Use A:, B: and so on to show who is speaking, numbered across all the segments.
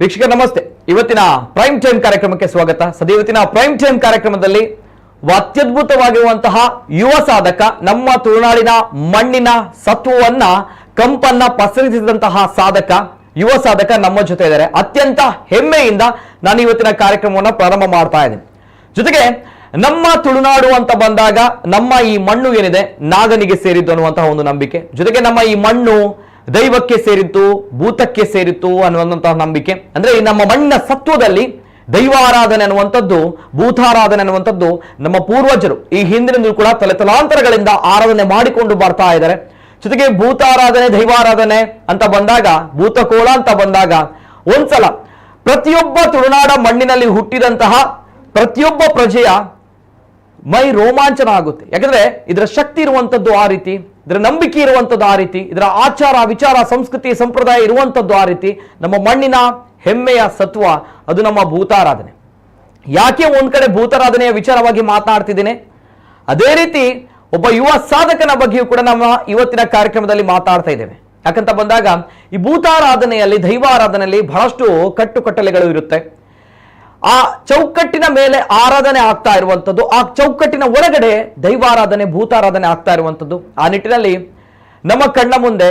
A: ವೀಕ್ಷಕರ ನಮಸ್ತೆ. ಇವತ್ತಿನ prime time ಕಾರ್ಯಕ್ರಮಕ್ಕೆ ಸ್ವಾಗತ. ಸದ್ಯ ಇವತ್ತಿನ ಪ್ರೈಮ್ ಟೈಮ್ ಕಾರ್ಯಕ್ರಮದಲ್ಲಿ ಒಬ್ಬ ಅತ್ಯದ್ಭುತವಾಗಿರುವಂತಹ ಯುವ ಸಾಧಕ, ನಮ್ಮ ತುಳುನಾಡಿನ ಮಣ್ಣಿನ ಸತ್ವವನ್ನ ಕಂಪನ್ನ ಪಸರಿಸಿದಂತಹ ಸಾಧಕ, ಯುವ ಸಾಧಕ ನಮ್ಮ ಜೊತೆ ಇದ್ದಾರೆ. ಅತ್ಯಂತ ಹೆಮ್ಮೆಯಿಂದ ನಾನು ಇವತ್ತಿನ ಕಾರ್ಯಕ್ರಮವನ್ನು ಪ್ರಾರಂಭ ಮಾಡ್ತಾ ಇದ್ದೇನೆ. ಜೊತೆಗೆ ನಮ್ಮ ತುಳುನಾಡು ಅಂತ ಬಂದಾಗ ನಮ್ಮ ಈ ಮಣ್ಣು ಏನಿದೆ, ನಾಗನಿಗೆ ಸೇರಿದ್ದು ಅನ್ನುವಂತಹ ಒಂದು ನಂಬಿಕೆ. ಜೊತೆಗೆ ನಮ್ಮ ಈ ಮಣ್ಣು ದೈವಕ್ಕೆ ಸೇರಿತ್ತು, ಭೂತಕ್ಕೆ ಸೇರಿತ್ತು ಅನ್ನುವಂತಹ ನಂಬಿಕೆ. ಅಂದ್ರೆ ಈ ನಮ್ಮ ಮಣ್ಣಿನ ಸತ್ವದಲ್ಲಿ ದೈವಾರಾಧನೆ ಅನ್ನುವಂಥದ್ದು, ಭೂತಾರಾಧನೆ ಅನ್ನುವಂಥದ್ದು ನಮ್ಮ ಪೂರ್ವಜರು ಈ ಹಿಂದಿನಿಂದಲೂ ಕೂಡ ತಲೆತಲಾಂತರಗಳಿಂದ ಆರಾಧನೆ ಮಾಡಿಕೊಂಡು ಬರ್ತಾ ಇದ್ದಾರೆ. ಜೊತೆಗೆ ಭೂತಾರಾಧನೆ, ದೈವಾರಾಧನೆ ಅಂತ ಬಂದಾಗ, ಭೂತಕೋಲ ಅಂತ ಬಂದಾಗ, ಒಂದ್ಸಲ ಪ್ರತಿಯೊಬ್ಬ ತುಳುನಾಡ ಮಣ್ಣಿನಲ್ಲಿ ಹುಟ್ಟಿದಂತಹ ಪ್ರತಿಯೊಬ್ಬ ಪ್ರಜೆಯ ಮೈ ರೋಮಾಂಚನ ಆಗುತ್ತೆ. ಯಾಕಂದ್ರೆ ಇದರ ಶಕ್ತಿ ಇರುವಂತದ್ದು ಆ ರೀತಿ, ಇದರ ನಂಬಿಕೆ ಇರುವಂತದ್ದು ಆ ರೀತಿ, ಇದರ ಆಚಾರ ವಿಚಾರ, ಸಂಸ್ಕೃತಿ, ಸಂಪ್ರದಾಯ ಇರುವಂತದ್ದು ಆ ರೀತಿ. ನಮ್ಮ ಮಣ್ಣಿನ ಹೆಮ್ಮೆಯ ಸತ್ವ ಅದು ನಮ್ಮ ಭೂತಾರಾಧನೆ. ಯಾಕೆ ಒಂದ್ ಕಡೆ ಭೂತಾರಾಧನೆಯ ವಿಚಾರವಾಗಿ ಮಾತನಾಡ್ತಿದ್ದೇನೆ, ಅದೇ ರೀತಿ ಒಬ್ಬ ಯುವ ಸಾಧಕನ ಬಗ್ಗೆಯೂ ಕೂಡ ನಮ್ಮ ಇವತ್ತಿನ ಕಾರ್ಯಕ್ರಮದಲ್ಲಿ ಮಾತಾಡ್ತಾ ಇದ್ದೇವೆ. ಯಾಕಂತ ಬಂದಾಗ ಈ ಭೂತಾರಾಧನೆಯಲ್ಲಿ, ದೈವಾರಾಧನೆಯಲ್ಲಿ ಬಹಳಷ್ಟು ಕಟ್ಟುಕಟ್ಟಲೆಗಳು ಇರುತ್ತೆ. ಆ ಚೌಕಟ್ಟಿನ ಮೇಲೆ ಆರಾಧನೆ ಆಗ್ತಾ ಇರುವಂಥದ್ದು, ಆ ಚೌಕಟ್ಟಿನ ಒಳಗಡೆ ದೈವಾರಾಧನೆ, ಭೂತಾರಾಧನೆ ಆಗ್ತಾ ಇರುವಂಥದ್ದು. ಆ ನಿಟ್ಟಿನಲ್ಲಿ ನಮ್ಮ ಕಣ್ಣ ಮುಂದೆ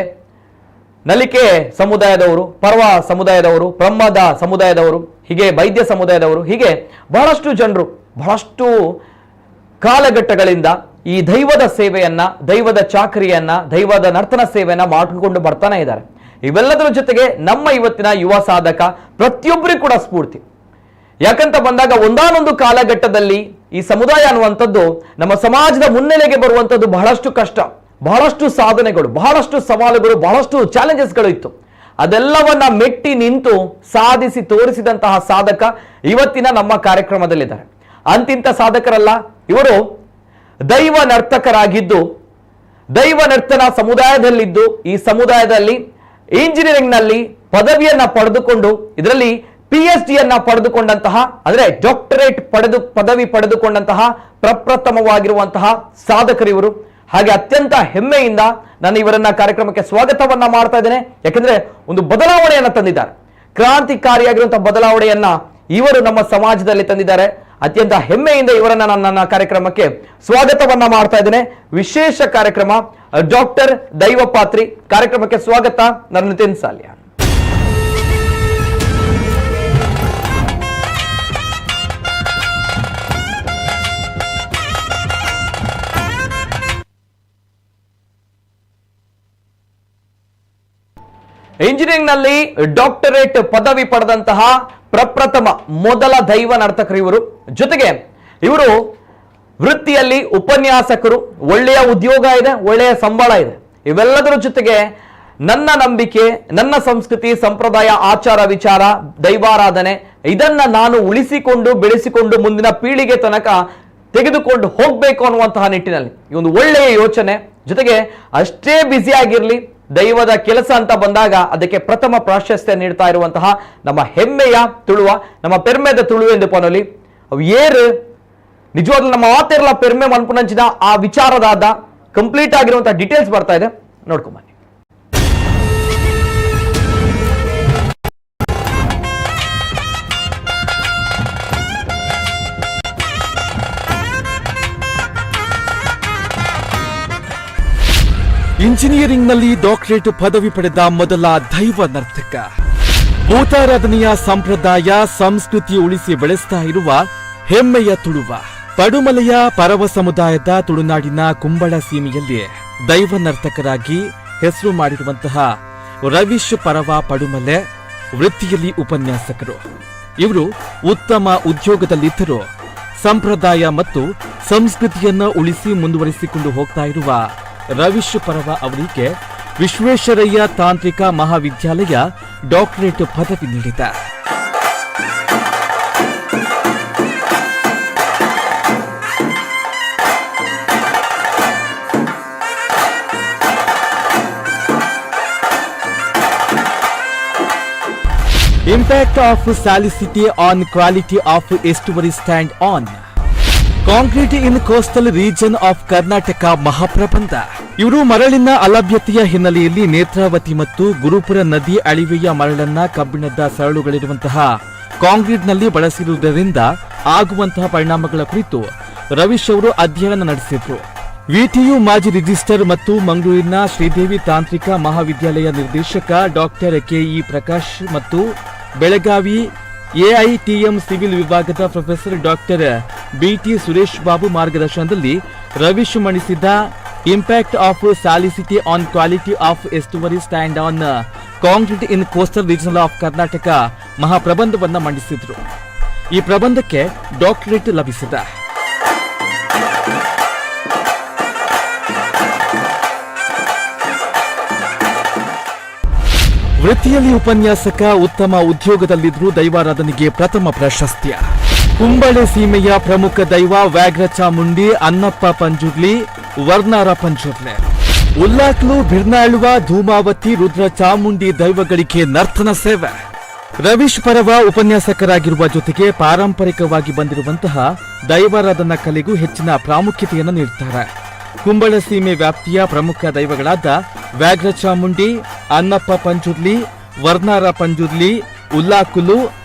A: ನಲಿಕೆ ಸಮುದಾಯದವರು, ಪರ್ವ ಸಮುದಾಯದವರು, ಬ್ರಹ್ಮದ ಸಮುದಾಯದವರು, ಹೀಗೆ ವೈದ್ಯ ಸಮುದಾಯದವರು, ಹೀಗೆ ಬಹಳಷ್ಟು ಜನರು ಬಹಳಷ್ಟು ಕಾಲಘಟ್ಟಗಳಿಂದ ಈ ದೈವದ ಸೇವೆಯನ್ನ, ದೈವದ ಚಾಕರಿಯನ್ನ, ದೈವದ ನರ್ತನ ಸೇವೆಯನ್ನ ಮಾಡಿಕೊಂಡು ಬರ್ತಾನೆ ಇದ್ದಾರೆ. ಇವೆಲ್ಲದರ ಜೊತೆಗೆ ನಮ್ಮ ಇವತ್ತಿನ ಯುವ ಸಾಧಕ ಪ್ರತಿಯೊಬ್ಬರಿಗೂ ಕೂಡ ಸ್ಫೂರ್ತಿ. ಯಾಕಂತ ಬಂದಾಗ ಒಂದಾನೊಂದು ಕಾಲಘಟ್ಟದಲ್ಲಿ ಈ ಸಮುದಾಯ ಅನ್ನುವಂಥದ್ದು ನಮ್ಮ ಸಮಾಜದ ಮುನ್ನೆಲೆಗೆ ಬರುವಂಥದ್ದು ಬಹಳಷ್ಟು ಕಷ್ಟ, ಬಹಳಷ್ಟು ಸಾಧನೆಗಳು, ಬಹಳಷ್ಟು ಸವಾಲುಗಳು, ಬಹಳಷ್ಟು ಚಾಲೆಂಜಸ್ಗಳು ಇತ್ತು. ಅದೆಲ್ಲವನ್ನ ಮೆಟ್ಟಿ ನಿಂತು ಸಾಧಿಸಿ ತೋರಿಸಿದಂತಹ ಸಾಧಕ ಇವತ್ತಿನ ನಮ್ಮ ಕಾರ್ಯಕ್ರಮದಲ್ಲಿದ್ದಾರೆ. ಅಂತಿಂತ ಸಾಧಕರಲ್ಲ ಇವರು. ದೈವ ನರ್ತಕರಾಗಿದ್ದು, ದೈವ ನರ್ತನ ಸಮುದಾಯದಲ್ಲಿದ್ದು, ಈ ಸಮುದಾಯದಲ್ಲಿ ಇಂಜಿನಿಯರಿಂಗ್ ನಲ್ಲಿ ಪದವಿಯನ್ನ ಪಡೆದುಕೊಂಡು, ಇದರಲ್ಲಿ ಪಿಎಚ್ಡಿ ಅನ್ನ ಪಡೆದುಕೊಂಡಂತಹ, ಅಂದ್ರೆ ಡಾಕ್ಟರೇಟ್ ಪಡೆದು ಪದವಿ ಪಡೆದುಕೊಂಡಂತಹ ಪ್ರಪ್ರಥಮವಾಗಿರುವಂತಹ ಸಾಧಕರಿವರು. ಹಾಗೆ ಅತ್ಯಂತ ಹೆಮ್ಮೆಯಿಂದ ನಾನು ಇವರನ್ನ ಕಾರ್ಯಕ್ರಮಕ್ಕೆ ಸ್ವಾಗತವನ್ನ ಮಾಡ್ತಾ ಇದ್ದೇನೆ. ಯಾಕಂದ್ರೆ ಒಂದು ಬದಲಾವಣೆಯನ್ನ ತಂದಿದ್ದಾರೆ. ಕ್ರಾಂತಿಕಾರಿಯಾಗಿರುವಂತಹ ಬದಲಾವಣೆಯನ್ನ ಇವರು ನಮ್ಮ ಸಮಾಜದಲ್ಲಿ ತಂದಿದ್ದಾರೆ. ಅತ್ಯಂತ ಹೆಮ್ಮೆಯಿಂದ ಇವರನ್ನ ನಾನು ನನ್ನ ಕಾರ್ಯಕ್ರಮಕ್ಕೆ ಸ್ವಾಗತವನ್ನ ಮಾಡ್ತಾ ಇದ್ದೇನೆ. ವಿಶೇಷ ಕಾರ್ಯಕ್ರಮ, ಡಾಕ್ಟರ್ ದೈವಪಾತ್ರಿ ಕಾರ್ಯಕ್ರಮಕ್ಕೆ ಸ್ವಾಗತ. ನಾನು ನಿತಿನ್ ಸಾಲ್ಯ. ಇಂಜಿನಿಯರಿಂಗ್ ನಲ್ಲಿ ಡಾಕ್ಟರೇಟ್ ಪದವಿ ಪಡೆದಂತಹ ಪ್ರಪ್ರಥಮ ಮೊದಲ ದೈವ ನರ್ತಕರು ಇವರು. ಜೊತೆಗೆ ಇವರು ವೃತ್ತಿಯಲ್ಲಿ ಉಪನ್ಯಾಸಕರು. ಒಳ್ಳೆಯ ಉದ್ಯೋಗ ಇದೆ, ಒಳ್ಳೆಯ ಸಂಬಳ ಇದೆ. ಇವೆಲ್ಲದರ ಜೊತೆಗೆ ನನ್ನ ನಂಬಿಕೆ, ನನ್ನ ಸಂಸ್ಕೃತಿ, ಸಂಪ್ರದಾಯ, ಆಚಾರ ವಿಚಾರ, ದೈವಾರಾಧನೆ, ಇದನ್ನ ನಾನು ಉಳಿಸಿಕೊಂಡು ಬೆಳೆಸಿಕೊಂಡು ಮುಂದಿನ ಪೀಳಿಗೆ ತನಕ ತೆಗೆದುಕೊಂಡು ಹೋಗ್ಬೇಕು ಅನ್ನುವಂತಹ ನಿಟ್ಟಿನಲ್ಲಿ ಈ ಒಂದು ಒಳ್ಳೆಯ ಯೋಚನೆ. ಜೊತೆಗೆ ಅಷ್ಟೇ ಬ್ಯುಸಿ ಆಗಿರ್ಲಿ, ದೈವದ ಕೆಲಸ ಅಂತ ಬಂದಾಗ ಅದಕ್ಕೆ ಪ್ರಥಮ ಪ್ರಾಶಸ್ತ್ಯ ನೀಡ್ತಾ ಇರುವಂತಹ ನಮ್ಮ ಹೆಮ್ಮೆಯ ತುಳುವ, ನಮ್ಮ ಪೆರ್ಮೆದ ತುಳು ಎಂದು ಪನೊಲಿ. ಅವು ಏರು ನಿಜವಾಗ್ಲೂ ನಮ್ಮ ಆತಿರ್ಲ ಪೆರ್ಮೆ ಮನ್ಪುನಂಚಿನ ಆ ವಿಚಾರದಾದ ಕಂಪ್ಲೀಟ್ ಆಗಿರುವಂತಹ ಡೀಟೇಲ್ಸ್ ಬರ್ತಾ ಇದೆ, ನೋಡ್ಕೊಂಬನ್ನಿ.
B: ಇಂಜಿನಿಯರಿಂಗ್ನಲ್ಲಿ ಡಾಕ್ಟರೇಟ್ ಪದವಿ ಪಡೆದ ಮೊದಲ ದೈವ ನರ್ತಕ, ಭೂತಾರಾಧನೆಯ ಸಂಪ್ರದಾಯ ಸಂಸ್ಕೃತಿ ಉಳಿಸಿ ಬೆಳೆಸ್ತಾ ಇರುವ ಹೆಮ್ಮೆಯ ತುಳುವ, ಪಡುಮಲೆಯ ಪರವ ಸಮುದಾಯದ ತುಳುನಾಡಿನ ಕುಂಬಳ ಸೀಮೆಯಲ್ಲಿ ದೈವ ನರ್ತಕರಾಗಿ ಹೆಸರು ಮಾಡಿರುವಂತಹ ರವೀಶ್ ಪರವ ಪಡುಮಲೆ ವೃತ್ತಿಯಲ್ಲಿ ಉಪನ್ಯಾಸಕರು. ಇವರು ಉತ್ತಮ ಉದ್ಯೋಗದಲ್ಲಿದ್ದರೂ ಸಂಪ್ರದಾಯ ಮತ್ತು ಸಂಸ್ಕೃತಿಯನ್ನು ಉಳಿಸಿ ಮುಂದುವರಿಸಿಕೊಂಡು ಹೋಗ್ತಾ ಇರುವ ರವೀಶ್ ಪರವ ಅವರಿಗೆ ವಿಶ್ವೇಶ್ವರಯ್ಯ ತಾಂತ್ರಿಕ ಮಹಾವಿದ್ಯಾಲಯ ಡಾಕ್ಟರೇಟ್ ಪದವಿ ನೀಡಿದೆ. Impact of salinity on quality of estuary stand on concrete in coastal region of Karnataka ಮಹಾಪ್ರಬಂಧ. ಇವರು ಮರಳಿನ ಅಲಭ್ಯತೆಯ ಹಿನ್ನೆಲೆಯಲ್ಲಿ ನೇತ್ರಾವತಿ ಮತ್ತು ಗುರುಪುರ ನದಿ ಅಳಿವೆಯ ಮರಳನ್ನ ಕಬ್ಬಿಣದ ಸರಳುಗಳಿರುವಂತಹ ಕಾಂಕ್ರೀಟ್ನಲ್ಲಿ ಬಳಸಿರುವುದರಿಂದ ಆಗುವಂತಹ ಪರಿಣಾಮಗಳ ಕುರಿತು ರವೀಶ್ ಅವರು ಅಧ್ಯಯನ ನಡೆಸಿದ್ರು. ವಿಟಿಯು ಮಾಜಿ ರಿಜಿಸ್ಟ್ರಾರ್ ಮತ್ತು ಮಂಗಳೂರಿನ ಶ್ರೀದೇವಿ ತಾಂತ್ರಿಕ ಮಹಾವಿದ್ಯಾಲಯ ನಿರ್ದೇಶಕ doctor K E Prakash ಮತ್ತು ಬೆಳಗಾವಿ ಎಐಟಿಎಂ ಸಿವಿಲ್ ವಿಭಾಗದ professor doctor BT Suresh Babu ಮಾರ್ಗದರ್ಶನದಲ್ಲಿ ರವೀಶ್ ಮಂಡಿಸಿದ "Impact of Salinity on Quality of Estuary Sand on Concrete in Coastal Region of Karnataka" ಮಹಾಪ್ರಬಂಧವನ್ನು ಮಂಡಿಸಿದ್ರು. ಈ ಪ್ರಬಂಧಕ್ಕೆ ಡಾಕ್ಟರೇಟ್ ಲಭಿಸಿದೆ. ವೃತ್ತಿಯಲ್ಲಿ ಉಪನ್ಯಾಸಕ, ಉತ್ತಮ ಉದ್ಯೋಗದಲ್ಲಿದ್ದರೂ ದೈವಾರಾಧನೆಗೆ ಪ್ರಥಮ ಪ್ರಾಶಸ್ತ್ಯ. ಕುಂಬಳೆ ಸೀಮೆಯ ಪ್ರಮುಖ ದೈವ ವ್ಯಾಘ್ರ ಚಾಮುಂಡಿ, ಅನ್ನಪ್ಪ ಪಂಜುರ್ಲಿ, ವರ್ಣಾರ ಪಂಜುರ್ಲಿ, ಉಲ್ಲಾಕ್ಲು, ಬಿರ್ನಾಳುವ, ಧೂಮಾವತಿ, ರುದ್ರ ಚಾಮುಂಡಿ ದೈವಗಳಿಗೆ ನರ್ತನ ಸೇವೆ. ರವೀಶ್ ಪರವ ಉಪನ್ಯಾಸಕರಾಗಿರುವ ಜೊತೆಗೆ ಪಾರಂಪರಿಕವಾಗಿ ಬಂದಿರುವಂತಹ ದೈವಾರಾಧನಾ ಕಲೆಗೂ ಹೆಚ್ಚಿನ ಪ್ರಾಮುಖ್ಯತೆಯನ್ನು ನೀಡುತ್ತಾರೆ. ಕುಂಬಳ ಸೀಮೆ ವ್ಯಾಪ್ತಿಯ ಪ್ರಮುಖ ದೈವಗಳಾದ ವ್ಯಾಘ್ರ ಚಾಮುಂಡಿ, ಅನ್ನಪ್ಪ ಪಂಜುರ್ಲಿ, ವರ್ಣಾರ ಪಂಜುರ್ಲಿ, ಉಲ್ಲಾಕುಲು,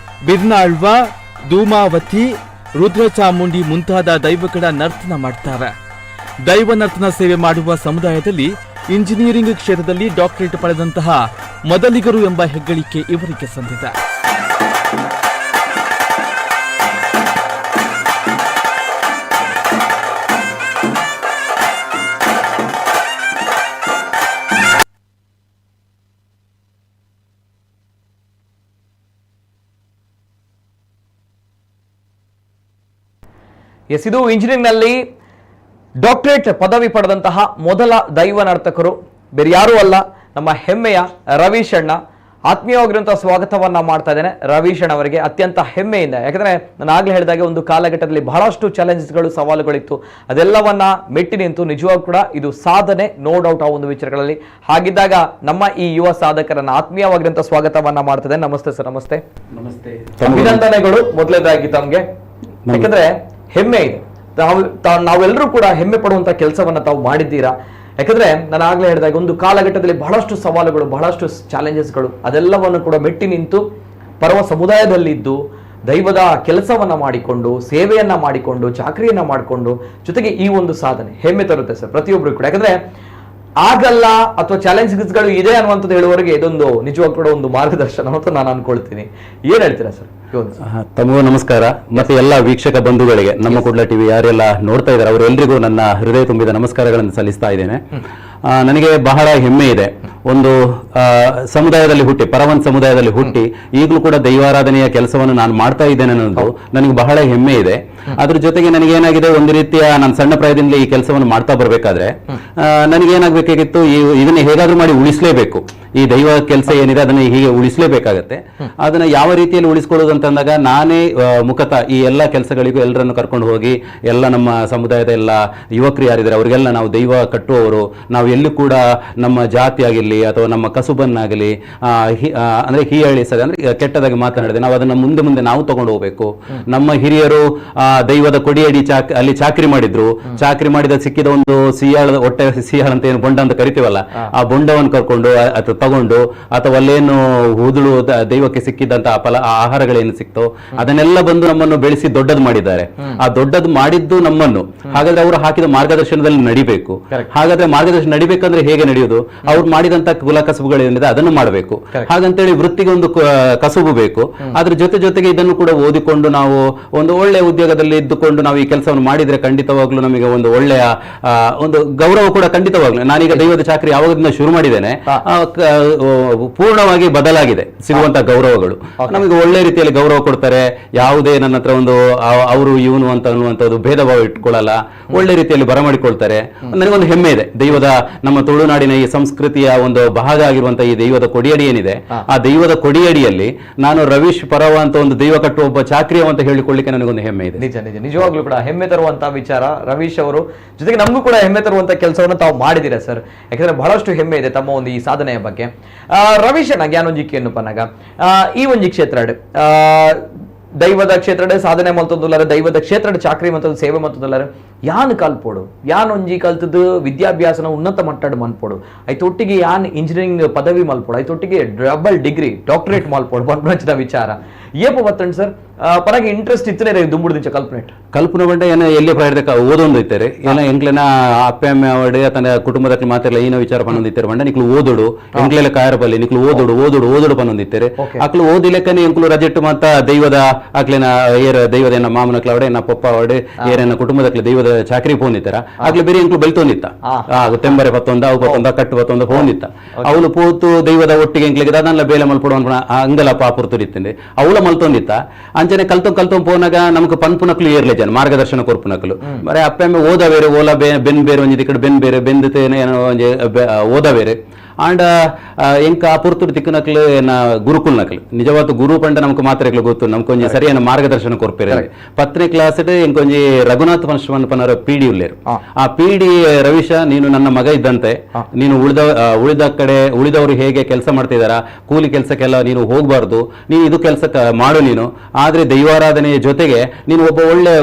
B: ಬಿರ್ನಾಳ್ವ, ಧೂಮಾವತಿ, ರುದ್ರಚಾಮುಂಡಿ ಮುಂತಾದ ದೈವಗಳ ನರ್ತನ ಮಾಡ್ತಾರೆ. ದೈವ ನರ್ತನ ಸೇವೆ ಮಾಡುವ ಸಮುದಾಯದಲ್ಲಿ ಇಂಜಿನಿಯರಿಂಗ್ ಕ್ಷೇತ್ರದಲ್ಲಿ ಡಾಕ್ಟರೇಟ್ ಪಡೆದಂತಹ ಮೊದಲಿಗರು ಎಂಬ ಹೆಗ್ಗಳಿಕೆ ಇವರಿಗೆ ಸಂದಿದೆ.
A: ಎಸ್, ಇದು ಇಂಜಿನಿಯರಿಂಗ್ನಲ್ಲಿ ಡಾಕ್ಟರೇಟ್ ಪದವಿ ಪಡೆದಂತಹ ಮೊದಲ ದೈವ ನರ್ತಕರು ಬೇರೆ ಯಾರೂ ಅಲ್ಲ, ನಮ್ಮ ಹೆಮ್ಮೆಯ ರವೀಶ್ ಅಣ್ಣ. ಆತ್ಮೀಯವಾಗಿರುವಂತಹ ಸ್ವಾಗತವನ್ನ ಮಾಡ್ತಾ ಇದ್ದೇನೆ ರವೀಶ್ ಅಣ್ಣ ಅವರಿಗೆ ಅತ್ಯಂತ ಹೆಮ್ಮೆಯಿಂದ. ಯಾಕಂದ್ರೆ ನಾನು ಆಗ್ಲೇ ಹೇಳಿದಾಗೆ ಒಂದು ಕಾಲಘಟ್ಟದಲ್ಲಿ ಬಹಳಷ್ಟು ಚಾಲೆಂಜಸ್ಗಳು, ಸವಾಲುಗಳಿತ್ತು. ಅದೆಲ್ಲವನ್ನ ಮೆಟ್ಟಿ ನಿಂತು ನಿಜವಾಗೂ ಕೂಡ ಇದು ಸಾಧನೆ, ನೋ ಡೌಟ್ ಆ ಒಂದು ವಿಚಾರಗಳಲ್ಲಿ. ಹಾಗಿದ್ದಾಗ ನಮ್ಮ ಈ ಯುವ ಸಾಧಕರನ್ನ ಆತ್ಮೀಯವಾಗಿರುವಂತಹ ಸ್ವಾಗತವನ್ನ ಮಾಡ್ತಾ ಇದ್ದೇನೆ. ನಮಸ್ತೆ ಸರ್. ನಮಸ್ತೆ.
C: ನಮಸ್ತೆ.
A: ಅಭಿನಂದನೆಗಳು ಮೊದಲನೇದಾಗಿ ತಮ್ಗೆ. ಯಾಕಂದ್ರೆ ಹೆಮ್ಮೆ ಇದೆ, ನಾವೆಲ್ಲರೂ ಕೂಡ ಹೆಮ್ಮೆ ಪಡುವಂತ ಕೆಲಸವನ್ನ ತಾವು ಮಾಡಿದ್ದೀರಾ. ಯಾಕಂದ್ರೆ ನಾನು ಆಗ್ಲೇ ಹೇಳಿದಾಗ ಒಂದು ಕಾಲಘಟ್ಟದಲ್ಲಿ ಬಹಳಷ್ಟು ಸವಾಲುಗಳು, ಬಹಳಷ್ಟು ಚಾಲೆಂಜಸ್ಗಳು, ಅದೆಲ್ಲವನ್ನು ಕೂಡ ಮೆಟ್ಟಿ ನಿಂತು ಪರವ ಸಮುದಾಯದಲ್ಲಿದ್ದು ದೈವದ ಕೆಲಸವನ್ನ ಮಾಡಿಕೊಂಡು, ಸೇವೆಯನ್ನ ಮಾಡಿಕೊಂಡು, ಚಾಕರಿಯನ್ನ ಮಾಡಿಕೊಂಡು, ಜೊತೆಗೆ ಈ ಒಂದು ಸಾಧನೆ ಹೆಮ್ಮೆ ತರುತ್ತೆ ಸರ್ ಪ್ರತಿಯೊಬ್ಬರು ಕೂಡ. ಯಾಕಂದ್ರೆ ಆಗಲ್ಲ ಅಥವಾ ಚಾಲೆಂಜಸ್ಗಳು ಇದೆ ಅನ್ನುವಂಥದ್ದು ಹೇಳುವವರಿಗೆ ಇದೊಂದು ನಿಜವಾಗ ಕೂಡ ಒಂದು ಮಾರ್ಗದರ್ಶನ ಅಂತ ನಾನು ಅನ್ಕೊಳ್ತೀನಿ. ಏನ್ ಹೇಳ್ತೀರಾ ಸರ್ ಈ ಒಂದು?
C: ತಮಗೂ ನಮಸ್ಕಾರ ಮತ್ತೆ ಎಲ್ಲ ವೀಕ್ಷಕ ಬಂಧುಗಳಿಗೆ, ನಮ್ಮ ಕುಡ್ಲ ಟಿವಿ ಯಾರೆಲ್ಲ ನೋಡ್ತಾ ಇದ್ದಾರೆ ಅವರೆಲ್ಲರಿಗೂ ನನ್ನ ಹೃದಯ ತುಂಬಿದ ನಮಸ್ಕಾರಗಳನ್ನು ಸಲ್ಲಿಸ್ತಾ ಇದ್ದೇನೆ. ನನಗೆ ಬಹಳ ಹೆಮ್ಮೆ ಇದೆ. ಒಂದು ಸಮುದಾಯದಲ್ಲಿ ಹುಟ್ಟಿ, ಪರವನ್ ಸಮುದಾಯದಲ್ಲಿ ಹುಟ್ಟಿ ಈಗಲೂ ಕೂಡ ದೈವಾರಾಧನೆಯ ಕೆಲಸವನ್ನು ನಾನು ಮಾಡ್ತಾ ಇದ್ದೇನೆ ಅನ್ನೋದು ನನಗೆ ಬಹಳ ಹೆಮ್ಮೆ ಇದೆ. ಅದ್ರ ಜೊತೆಗೆ ನನಗೇನಾಗಿದೆ, ಒಂದು ರೀತಿಯ ನಾನು ಸಣ್ಣ ಪ್ರಾಯದಿಂದಲೇ ಈ ಕೆಲಸವನ್ನು ಮಾಡ್ತಾ ಬರಬೇಕಾದ್ರೆ ನನಗೇನಾಗಬೇಕಾಗಿತ್ತು, ಇದನ್ನ ಹೇಗಾದ್ರೂ ಮಾಡಿ ಉಳಿಸಲೇಬೇಕು. ಈ ದೈವ ಕೆಲಸ ಏನಿದೆ ಅದನ್ನ ಹೀಗೆ ಉಳಿಸಲೇಬೇಕಾಗತ್ತೆ. ಅದನ್ನ ಯಾವ ರೀತಿಯಲ್ಲಿ ಉಳಿಸ್ಕೊಳ್ಳೋದು ಅಂತಂದಾಗ ನಾನೇ ಮುಖತಃ ಈ ಎಲ್ಲ ಕೆಲಸಗಳಿಗೂ ಎಲ್ಲರನ್ನು ಕರ್ಕೊಂಡು ಹೋಗಿ, ಎಲ್ಲ ನಮ್ಮ ಸಮುದಾಯದ ಎಲ್ಲ ಯುವಕರು ಯಾರಿದ್ದಾರೆ ಅವರಿಗೆಲ್ಲ ನಾವು ದೈವ ಕಟ್ಟುವವರು, ನಾವು ಎಲ್ಲೂ ಕೂಡ ನಮ್ಮ ಜಾತಿ ಆಗಿರಲಿ ಅಥವಾ ನಮ್ಮ ಕಸುಬನ್ನಾಗಲಿ ಅಂದ್ರೆ ಹೀಯಾಳಿಸದೆ, ಅಂದ್ರೆ ಕೆಟ್ಟದಾಗಿ ಮಾತನಾಡಿದೆ, ನಾವು ಅದನ್ನ ಮುಂದೆ ಮುಂದೆ ನಾವು ತಗೊಂಡು ಹೋಗ್ಬೇಕು. ನಮ್ಮ ಹಿರಿಯರು ದೈವದ ಕೊಡಿಯಡಿ ಅಲ್ಲಿ ಚಾಕ್ರಿ ಮಾಡಿದ್ರು. ಚಾಕ್ರಿ ಮಾಡಿದ ಸಿಕ್ಕಿದ ಒಂದು ಸಿಯಾಳ, ಹೊಟ್ಟೆ ಸಿಯಾಳ ಅಂತ ಏನು ಬೊಂಡ ಅಂತ ಕರಿತೀವಲ್ಲ, ಆ ಬೊಂಡವನ್ನು ಕರ್ಕೊಂಡು ಅಥವಾ ತಗೊಂಡು ಅಥವಾ ಅಲ್ಲೇನು ಹುದುಳು ದೈವಕ್ಕೆ ಸಿಕ್ಕಿದಂತ ಫಲ ಆ ಆಹಾರಗಳೇನು ಸಿಕ್ತೋ ಅದನ್ನೆಲ್ಲ ಬಂದು ನಮ್ಮನ್ನು ಬೆಳೆಸಿ ದೊಡ್ಡದು ಮಾಡಿದ್ದಾರೆ. ಆ ದೊಡ್ಡದು ಮಾಡಿದ್ದು ನಮ್ಮನ್ನು. ಹಾಗಾದ್ರೆ ಅವರು ಹಾಕಿದ ಮಾರ್ಗದರ್ಶನದಲ್ಲಿ ನಡಿಬೇಕು. ಹಾಗಾದ್ರೆ ಮಾರ್ಗದರ್ಶನ ನಡಿಬೇಕಂದ್ರೆ ಹೇಗೆ ನಡೆಯುವುದು? ಅವ್ರು ಮಾಡಿದಂತ ಕುಲ ಕಸುಬುಗಳೇನಿದೆ ಅದನ್ನು ಮಾಡಬೇಕು. ಹಾಗಂತೇಳಿ ವೃತ್ತಿಗೆ ಒಂದು ಕಸುಬು ಬೇಕು. ಅದ್ರ ಜೊತೆ ಜೊತೆಗೆ ಇದನ್ನು ಕೂಡ ಓದಿಕೊಂಡು ನಾವು ಒಂದು ಒಳ್ಳೆಯ ಉದ್ಯೋಗದಲ್ಲಿ ಇದ್ದುಕೊಂಡು ನಾವು ಈ ಕೆಲಸವನ್ನು ಮಾಡಿದ್ರೆ ಖಂಡಿತವಾಗ್ಲೂ ನಮಗೆ ಒಂದು ಒಳ್ಳೆಯ ಒಂದು ಗೌರವ ಕೂಡ ಖಂಡಿತವಾಗ್ಲೂ. ನಾನೀಗ ದೈವದ ಚಾಕರಿ ಯಾವಾಗದಿಂದ ಶುರು ಮಾಡಿದ್ದೇನೆ, ಪೂರ್ಣವಾಗಿ ಬದಲಾಗಿದೆ ಸಿಗುವಂತ ಗೌರವಗಳು. ನಮಗೆ ಒಳ್ಳೆ ರೀತಿಯಲ್ಲಿ ಗೌರವ ಕೊಡ್ತಾರೆ. ಯಾವುದೇ ನನ್ನ ಹತ್ರ ಒಂದು ಅವರು ಇವನು ಅಂತ ಅನ್ನುವಂಥದ್ದು ಭೇದ ಭಾವ ಇಟ್ಕೊಳ್ಳಲ್ಲ, ಒಳ್ಳೆ ರೀತಿಯಲ್ಲಿ ಬರಮಾಡಿಕೊಳ್ತಾರೆ. ನನಗೊಂದು ಹೆಮ್ಮೆ ಇದೆ. ದೈವದ ನಮ್ಮ ತುಳುನಾಡಿನ ಈ ಸಂಸ್ಕೃತಿಯ ಒಂದು ಭಾಗ ಆಗಿರುವಂತಹ ಈ ದೈವದ ಕೊಡಿಯಡಿ ಏನಿದೆ, ಆ ದೈವದ ಕೊಡಿಯಡಿಯಲ್ಲಿ ನಾನು ರವೀಶ್ ಪರವ ಅಂತ ಒಂದು ದೈವ ಕಟ್ಟುವ ಒಬ್ಬ ಚಾಕ್ರಿಯ ಅಂತ ಹೇಳಿಕೊಳ್ಳಿಕ್ಕೆ ನನಗೊಂದು ಹೆಮ್ಮೆ ಇದೆ.
A: ನಿಜ ನಿಜ, ನಿಜವಾಗ್ಲೂ ಕೂಡ ಹೆಮ್ಮೆ ತರುವಂತ ವಿಚಾರ ರವೀಶ್ ಅವರು. ಜೊತೆಗೆ ನಮಗೂ ಕೂಡ ಹೆಮ್ಮೆ ತರುವಂತ ಕೆಲಸವನ್ನು ತಾವು ಮಾಡಿದ್ದೀರಾ ಸರ್. ಯಾಕಂದ್ರೆ ಬಹಳಷ್ಟು ಹೆಮ್ಮೆ ಇದೆ ತಮ್ಮ ಒಂದು ಈ ಸಾಧನೆಯ ಬಗ್ಗೆ. ರವೀಶ್ ಅಣ್ಣ, ಜ್ಞಾನೊಂಜಿ ಕೇನು ಪನ್ನಗ ಈ ಒಂಜಿ ಕ್ಷೇತ್ರ ದೈವದ ಕ್ಷೇತ್ರಡೆ ಸಾಧನೆ ಮಲ್ತೊಂದುಲ್ಲಾರೆ, ದೈವದ ಕ್ಷೇತ್ರಡ್ ಚಾಕ್ರಿ ಮಲ್ತೊಂದು ಸೇವೆ ಮಲ್ತೊಂದುಲ್ಲಾರೆ. ಯಾನ್ ಕಲ್ಪೊಡು, ಯಾನ್ ಒಂಜಿ ಕಲ್ತದ್ದು ವಿದ್ಯಾಭ್ಯಾಸನ ಉನ್ನತ ಮಟ್ಟಡ್ ಮನ್ಪೊಡು, ಐತೊಟ್ಟಿಗೆ ಯಾನ್ ಇಂಜಿನಿಯರಿಂಗ್ ಪದವಿ ಮಲ್ಪೊಡು, ಐತೊಟ್ಟಿಗೆ double degree doctorate ಮಲ್ಪೊಡು ಪನ್ಪುನಂಚಿನ ವಿಚಾರ ಏಪ ಬತ್ತಂಡ್ ಸರ್? ಪರಗೆ ಇಂಟ್ರೆಸ್ಟ್ ಇತ್ತನೇ ದುಂಬುಡು ಕಲ್ಪನೆ?
C: ಕಲ್ಪನೆ ಬಂಡ ಏನ ಎಲ್ಲಿ ಪ್ರಾಯದ ಓದೊಂದು ಇತ್ತಾರೆ ಏನ ಎಂಕ್ಲೆನ ಅಪ್ಪೆ ಅಮ್ಮೆ ಅವಡೆ ತನ್ನ ಕುಟುಂಬದ ಮಾತೆಲ್ಲ ಏನ ವಿಚಾರ ಪನ್ನೊಂದಿತ್ತಾರೆ ಬಂಡ, ನಿಕ್ಲು ಓದೋಡು, ಎಂಕ್ಲೆಲ್ಲ ಕಾಯರ ಬಲ್ಲಿ, ನಿಕ್ಲು ಓದೋಡು ಓದೋಡು ಓದೋಡು ಪನ್ನೊಂದಿತ್ತಾರೆ. ಅಕ್ಲು ಓದಿಲೆಕ್ಕನೆ ಎಂಕ್ಲು ರಜೆಟ್ಟು ಮಾತ ದೈವದ ಅಕ್ಲೆನ ಏರ ದೈವದ ಎನ್ನ ಮಾಮನಕ್ಲ ಅವಡೆ, ಎನ್ನ ಪಪ್ಪ ಅವಡೆ, ಏರೆನ್ನ ಕುಟುಂಬದಕ್ಲೆ ದೈವದ ಚಾಕರಿ ಪೋಂದಿತ್ತಾರ. ಅಕ್ಲೆ ಬೇರೆ ಎಂಕ್ಲು ಬೆಳ್ತೊಂದಿತ್ತ, ತೆಂಬರೆ ಪತ್ತೊಂದ ಅವು ಪತ್ತೊಂದ ಕಟ್ಟು ಪತ್ತೊಂದ ಪೋಂದಿತ್ತ. ಅವಳು ಪೋತು ದೈವದ ಒಟ್ಟಿಗೆ ಎಂಕ್ಲೆಗೆ ದಾದನ್ಲ ಬೇಲೆ ಮಲ್ಪಡು ಅನ್ಪುಣ ಅಂಗಲಪ್ಪ ಪುರ್ತುರಿತ್ತಂದೆ ಅವಳ ಮಲ್ತೊಂದಿತ್ತ. ಅಂಚನೆ ಕಲ್ತೊ ಕಲ್ತೊ ಪೋನಾಗ ನಮಕ್ ಪನ್ಪುನಕ್ಲು ಏರ್ಲೆ ಜನ ಮಾರ್ಗದರ್ಶನ ಕೊರ್ಪುನಕ್ಲು ಬರೇ ಅಪ್ಪೆ ಅಮ್ಮೆ ಓದ ಬೇರೆ ಓಲ ಬೆನ್ ಬೇರೆ ಒಂಜಿ ದಿಕ್ಕಡ್ ಬೆನ್ ಬೇರೆ ಬೆಂದತೇನೆ ಏನೋ ಒಂಜಿ ಓದ ಬೇರೆ. ಆಂಡ ಎಂಕ ಆ ಪುರ್ತುಡು ತಿಕ್ಕನಕ್ಲು ಎನ್ನ ಗುರುಕುಲ್ನಕ್ಲು. ನಿಜವಾದ ಗುರು ಪಂಡ ನಮಕ್ ಮಾತ್ರ ಗೊತ್ತು, ನಮ್ಗೆ ಒಂಜಿ ಸರಿಯಾದ ಮಾರ್ಗದರ್ಶನ ಕೊರ್ಪೇರೆ. 10ನೇ ಕ್ಲಾಸ್ ಎಂಕೊಂಜಿ ರಘುನಾಥ್ ಪನ್ಶವನ್ ಪನರ ಪಿ ಡಿ ಉಲ್ಲೇರು. ಆ ಪಿ ಡಿ, ರವಿಶ, ನೀನು ನನ್ನ ಮಗ ಇದ್ದಂತೆ, ನೀನು ಉಳಿದ ಉಳಿದ ಕಡೆ ಉಳಿದವರು ಹೇಗೆ ಕೆಲಸ ಮಾಡ್ತಿದಾರ, ಕೂಲಿ ಕೆಲಸಕ್ಕೆಲ್ಲ ನೀನು ಹೋಗಬಾರ್ದು, ನೀನು ಇದು ಕೆಲಸ ಮಾಡು ನೀನು. ಆದ್ರೆ ದೈವಾರಾಧನೆಯ ಜೊತೆಗೆ ನೀನು ಒಬ್ಬ ಒಳ್ಳೆ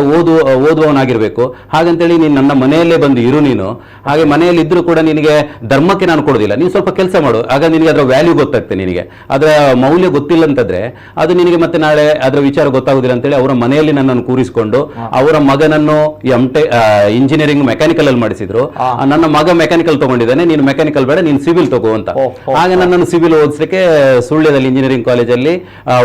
C: ಓದುವವನಾಗಿರ್ಬೇಕು. ಹಾಗಂತೇಳಿ ನೀನು ನನ್ನ ಮನೆಯಲ್ಲೇ ಬಂದು ಇರು ನೀನು. ಹಾಗೆ ಮನೆಯಲ್ಲಿ ಇದ್ರೂ ಕೂಡ ನಿನಗೆ ಧರ್ಮಕ್ಕೆ ನಾನು ಕೊಡೋದಿಲ್ಲ, ನೀನು ಸ್ವಲ್ಪ ಕೆಲಸ ಮಾಡು. ಆಗ ನಿನಗೆ ಅದರ ವ್ಯಾಲ್ಯೂ ಗೊತ್ತಾಗ್ತದೆ. ನಿನಗೆ ಅದರ ಮೌಲ್ಯ ಗೊತ್ತಿಲ್ಲ ಅಂತಂದ್ರೆ ಅದು ನಿನಗೆ ಮತ್ತೆ ನಾಳೆ ಅದರ ವಿಚಾರ ಗೊತ್ತಾಗುದಿಲ್ಲ ಅಂತೇಳಿ ಅವರ ಮನೆಯಲ್ಲಿ ನನ್ನನ್ನು ಕೂರಿಸಿಕೊಂಡು ಅವರ ಮಗನನ್ನು M tech engineering mechanical ಅಲ್ಲಿ ಮಾಡಿಸಿದ್ರು. ನನ್ನ ಮಗ ಮೆಕ್ಯಾನಿಕಲ್ ತಗೊಂಡಿದ್ದಾನೆ, ನೀನು ಮೆಕ್ಯಾನಿಕಲ್ ಬೇಡ, ನೀನು ಸಿವಿಲ್ ತಗೋ ಅಂತ. ಆಗ ನನ್ನನ್ನು ಸಿವಿಲ್ ಓದಿಸ್ಲಿಕ್ಕೆ ಸುಳ್ಯದಲ್ಲಿ ಇಂಜಿನಿಯರಿಂಗ್ ಕಾಲೇಜಲ್ಲಿ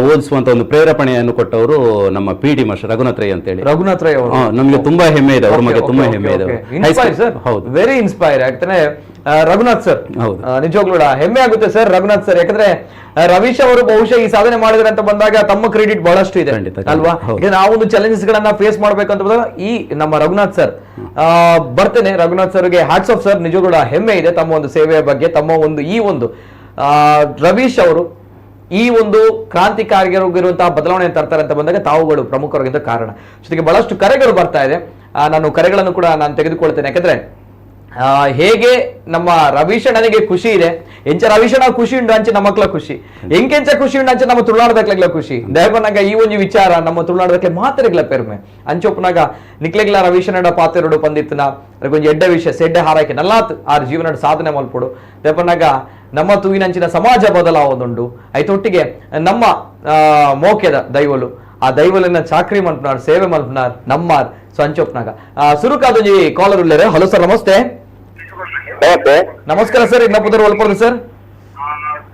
C: ಓದಿಸುವಂತ ಒಂದು ಪ್ರೇರೇಪಣೆಯನ್ನು ಕೊಟ್ಟವರು ನಮ್ಮ P T master Raghunath Rai ಅಂತೇಳಿ.
A: ರಘುನಾಥ್ ರೈ ಅವರು.
C: ನಮ್ಗೆ ತುಂಬಾ ಹೆಮ್ಮೆ ಇದೆ ಅವ್ರ ಬಗ್ಗೆ, ತುಂಬಾ ಹೆಮ್ಮೆ ಇದೆ.
A: Inspire sir.
C: ಹೌದು.
A: ವೆರಿ ಇನ್ಸ್ಪೈರ್ ಯಾಕಂದ್ರೆ ರಘುನಾಥ್ ಸರ್.
C: ಹೌದು.
A: ನಿಜವಾಗ್ಲೂ ಕೂಡ ಹೆಮ್ಮೆ ಆಗುತ್ತೆ ಸರ್ ರಘುನಾಥ್ ಸರ್. ಯಾಕಂದ್ರೆ ರವೀಶ್ ಅವರು ಬಹುಶಃ ಈ ಸಾಧನೆ ಮಾಡಿದ್ರೆ ಅಂತ ಬಂದಾಗ ತಮ್ಮ ಕ್ರೆಡಿಟ್ ಬಹಳಷ್ಟು ಇದೆ.
C: ಖಂಡಿತ, ಖಂಡಿತ.
A: ಅಲ್ವಾ?
C: ಹೌದು.
A: ಯಾಕಂದ್ರೆ ಆ ಒಂದು ಚಾಲೆಂಜಸ್ ಗಳನ್ನ ಫೇಸ್ ಮಾಡ್ಬೇಕಂತ ಬಂದಾಗ ಈ ನಮ್ಮ ರಘುನಾಥ್ ಸರ್, ಬರ್ತೇನೆ ರಘುನಾಥ್ ಸರ್ಗೆ hats off sir. ನಿಜಕ್ಕೂ ಕೂಡ ಹೆಮ್ಮೆ ಇದೆ ತಮ್ಮ ಒಂದು ಸೇವೆಯ ಬಗ್ಗೆ. ತಮ್ಮ ಒಂದು ಈ ಒಂದು ರವೀಶ್ ಅವರು ಈ ಒಂದು ಕ್ರಾಂತಿಕಾರಿಯಾಗಿರುವಂತಹ ಬದಲಾವಣೆ ತರ್ತಾರೆ ಅಂತ ಬಂದಾಗ ತಾವುಗಳು ಪ್ರಮುಖವಾಗಿದ್ದ ಕಾರಣ. ಜೊತೆಗೆ ಬಹಳಷ್ಟು ಕರೆಗಳು ಬರ್ತಾ ಇದೆ. ನಾನು ಕರೆಗಳನ್ನು ಕೂಡ ನಾನು ತೆಗೆದುಕೊಳ್ತೇನೆ. ಯಾಕಂದ್ರೆ ಹೇಗೆ ನಮ್ಮ ರವೀಶಣ್ಣನಿಗೆ ಖುಷಿ ಇದೆ, ಎಂಚ ರವೀಶಣ್ಣ ಖುಷಿ ಉಂಡು ಅಂಚೆ ನಮ್ಮ ಮಕ್ಳ ಖುಷಿ, ಎಂಕೆಂಚ ಖುಷಿ ಉಂಡು ಅಂಚೆ ನಮ್ಮ ತುಳುನಾಡದಕ್ಲೆಗ್ಲ ಖುಷಿ. ದಯಪನಾಗ ಈ ಒಂದು ವಿಚಾರ ನಮ್ಮ ತುಳುನಾಡದಕ್ಕೆ ಮಾತ್ರೆಗ್ಲ ಪೆರ್ಮೆ. ಅಂಚೊಪ್ಪನಾಗ ನಿಕ್ಲೆಗ್ಲ ರವೀಶನಡ ಪಾತೆರಡು ಪಂದಿತ್ತನ ಒಂಜಿ ಎಡ್ಡೆ ವಿಷಯ ಸೆಡ್ಡೆ ಹಾರಾಕಿ ನಲ್ಲಾತ್ ಆರ್ ಜೀವನಡ್ ಸಾಧನೆ ಮಲ್ಪೊಡು. ದಯಪನಾಗ ನಮ್ಮ ತೂವಿನಂಚಿನ ಸಮಾಜ ಬದಲಾವದುಂಡು. ಐತೊಟ್ಟಿಗೆ ನಮ್ಮ ಮೋಕೆದ ದೈವಲು, ಆ ದೈವಲನ್ನ ಚಾಕ್ರಿ ಮಲ್ಪನಾರ್, ಸೇವೆ ಮಲ್ಪನಾರ್ ನಮ್ಮಾರ್. ಸೊ ಅಂಚೊಪ್ಪನಾಗ ಸುರುಕಾದೊಂಜಿ ಕಾಲರ್ ಉಲ್ಲೇರೆ. ಹಲೋ ಸರ್, ನಮಸ್ತೆ.
D: ನಮಸ್ತೆ.
A: ನಮಸ್ಕಾರ ಸರ್, ಇನ್ನ ಪುದರ್ ಒಲ್ಪೊರ್ದು ಸರ್?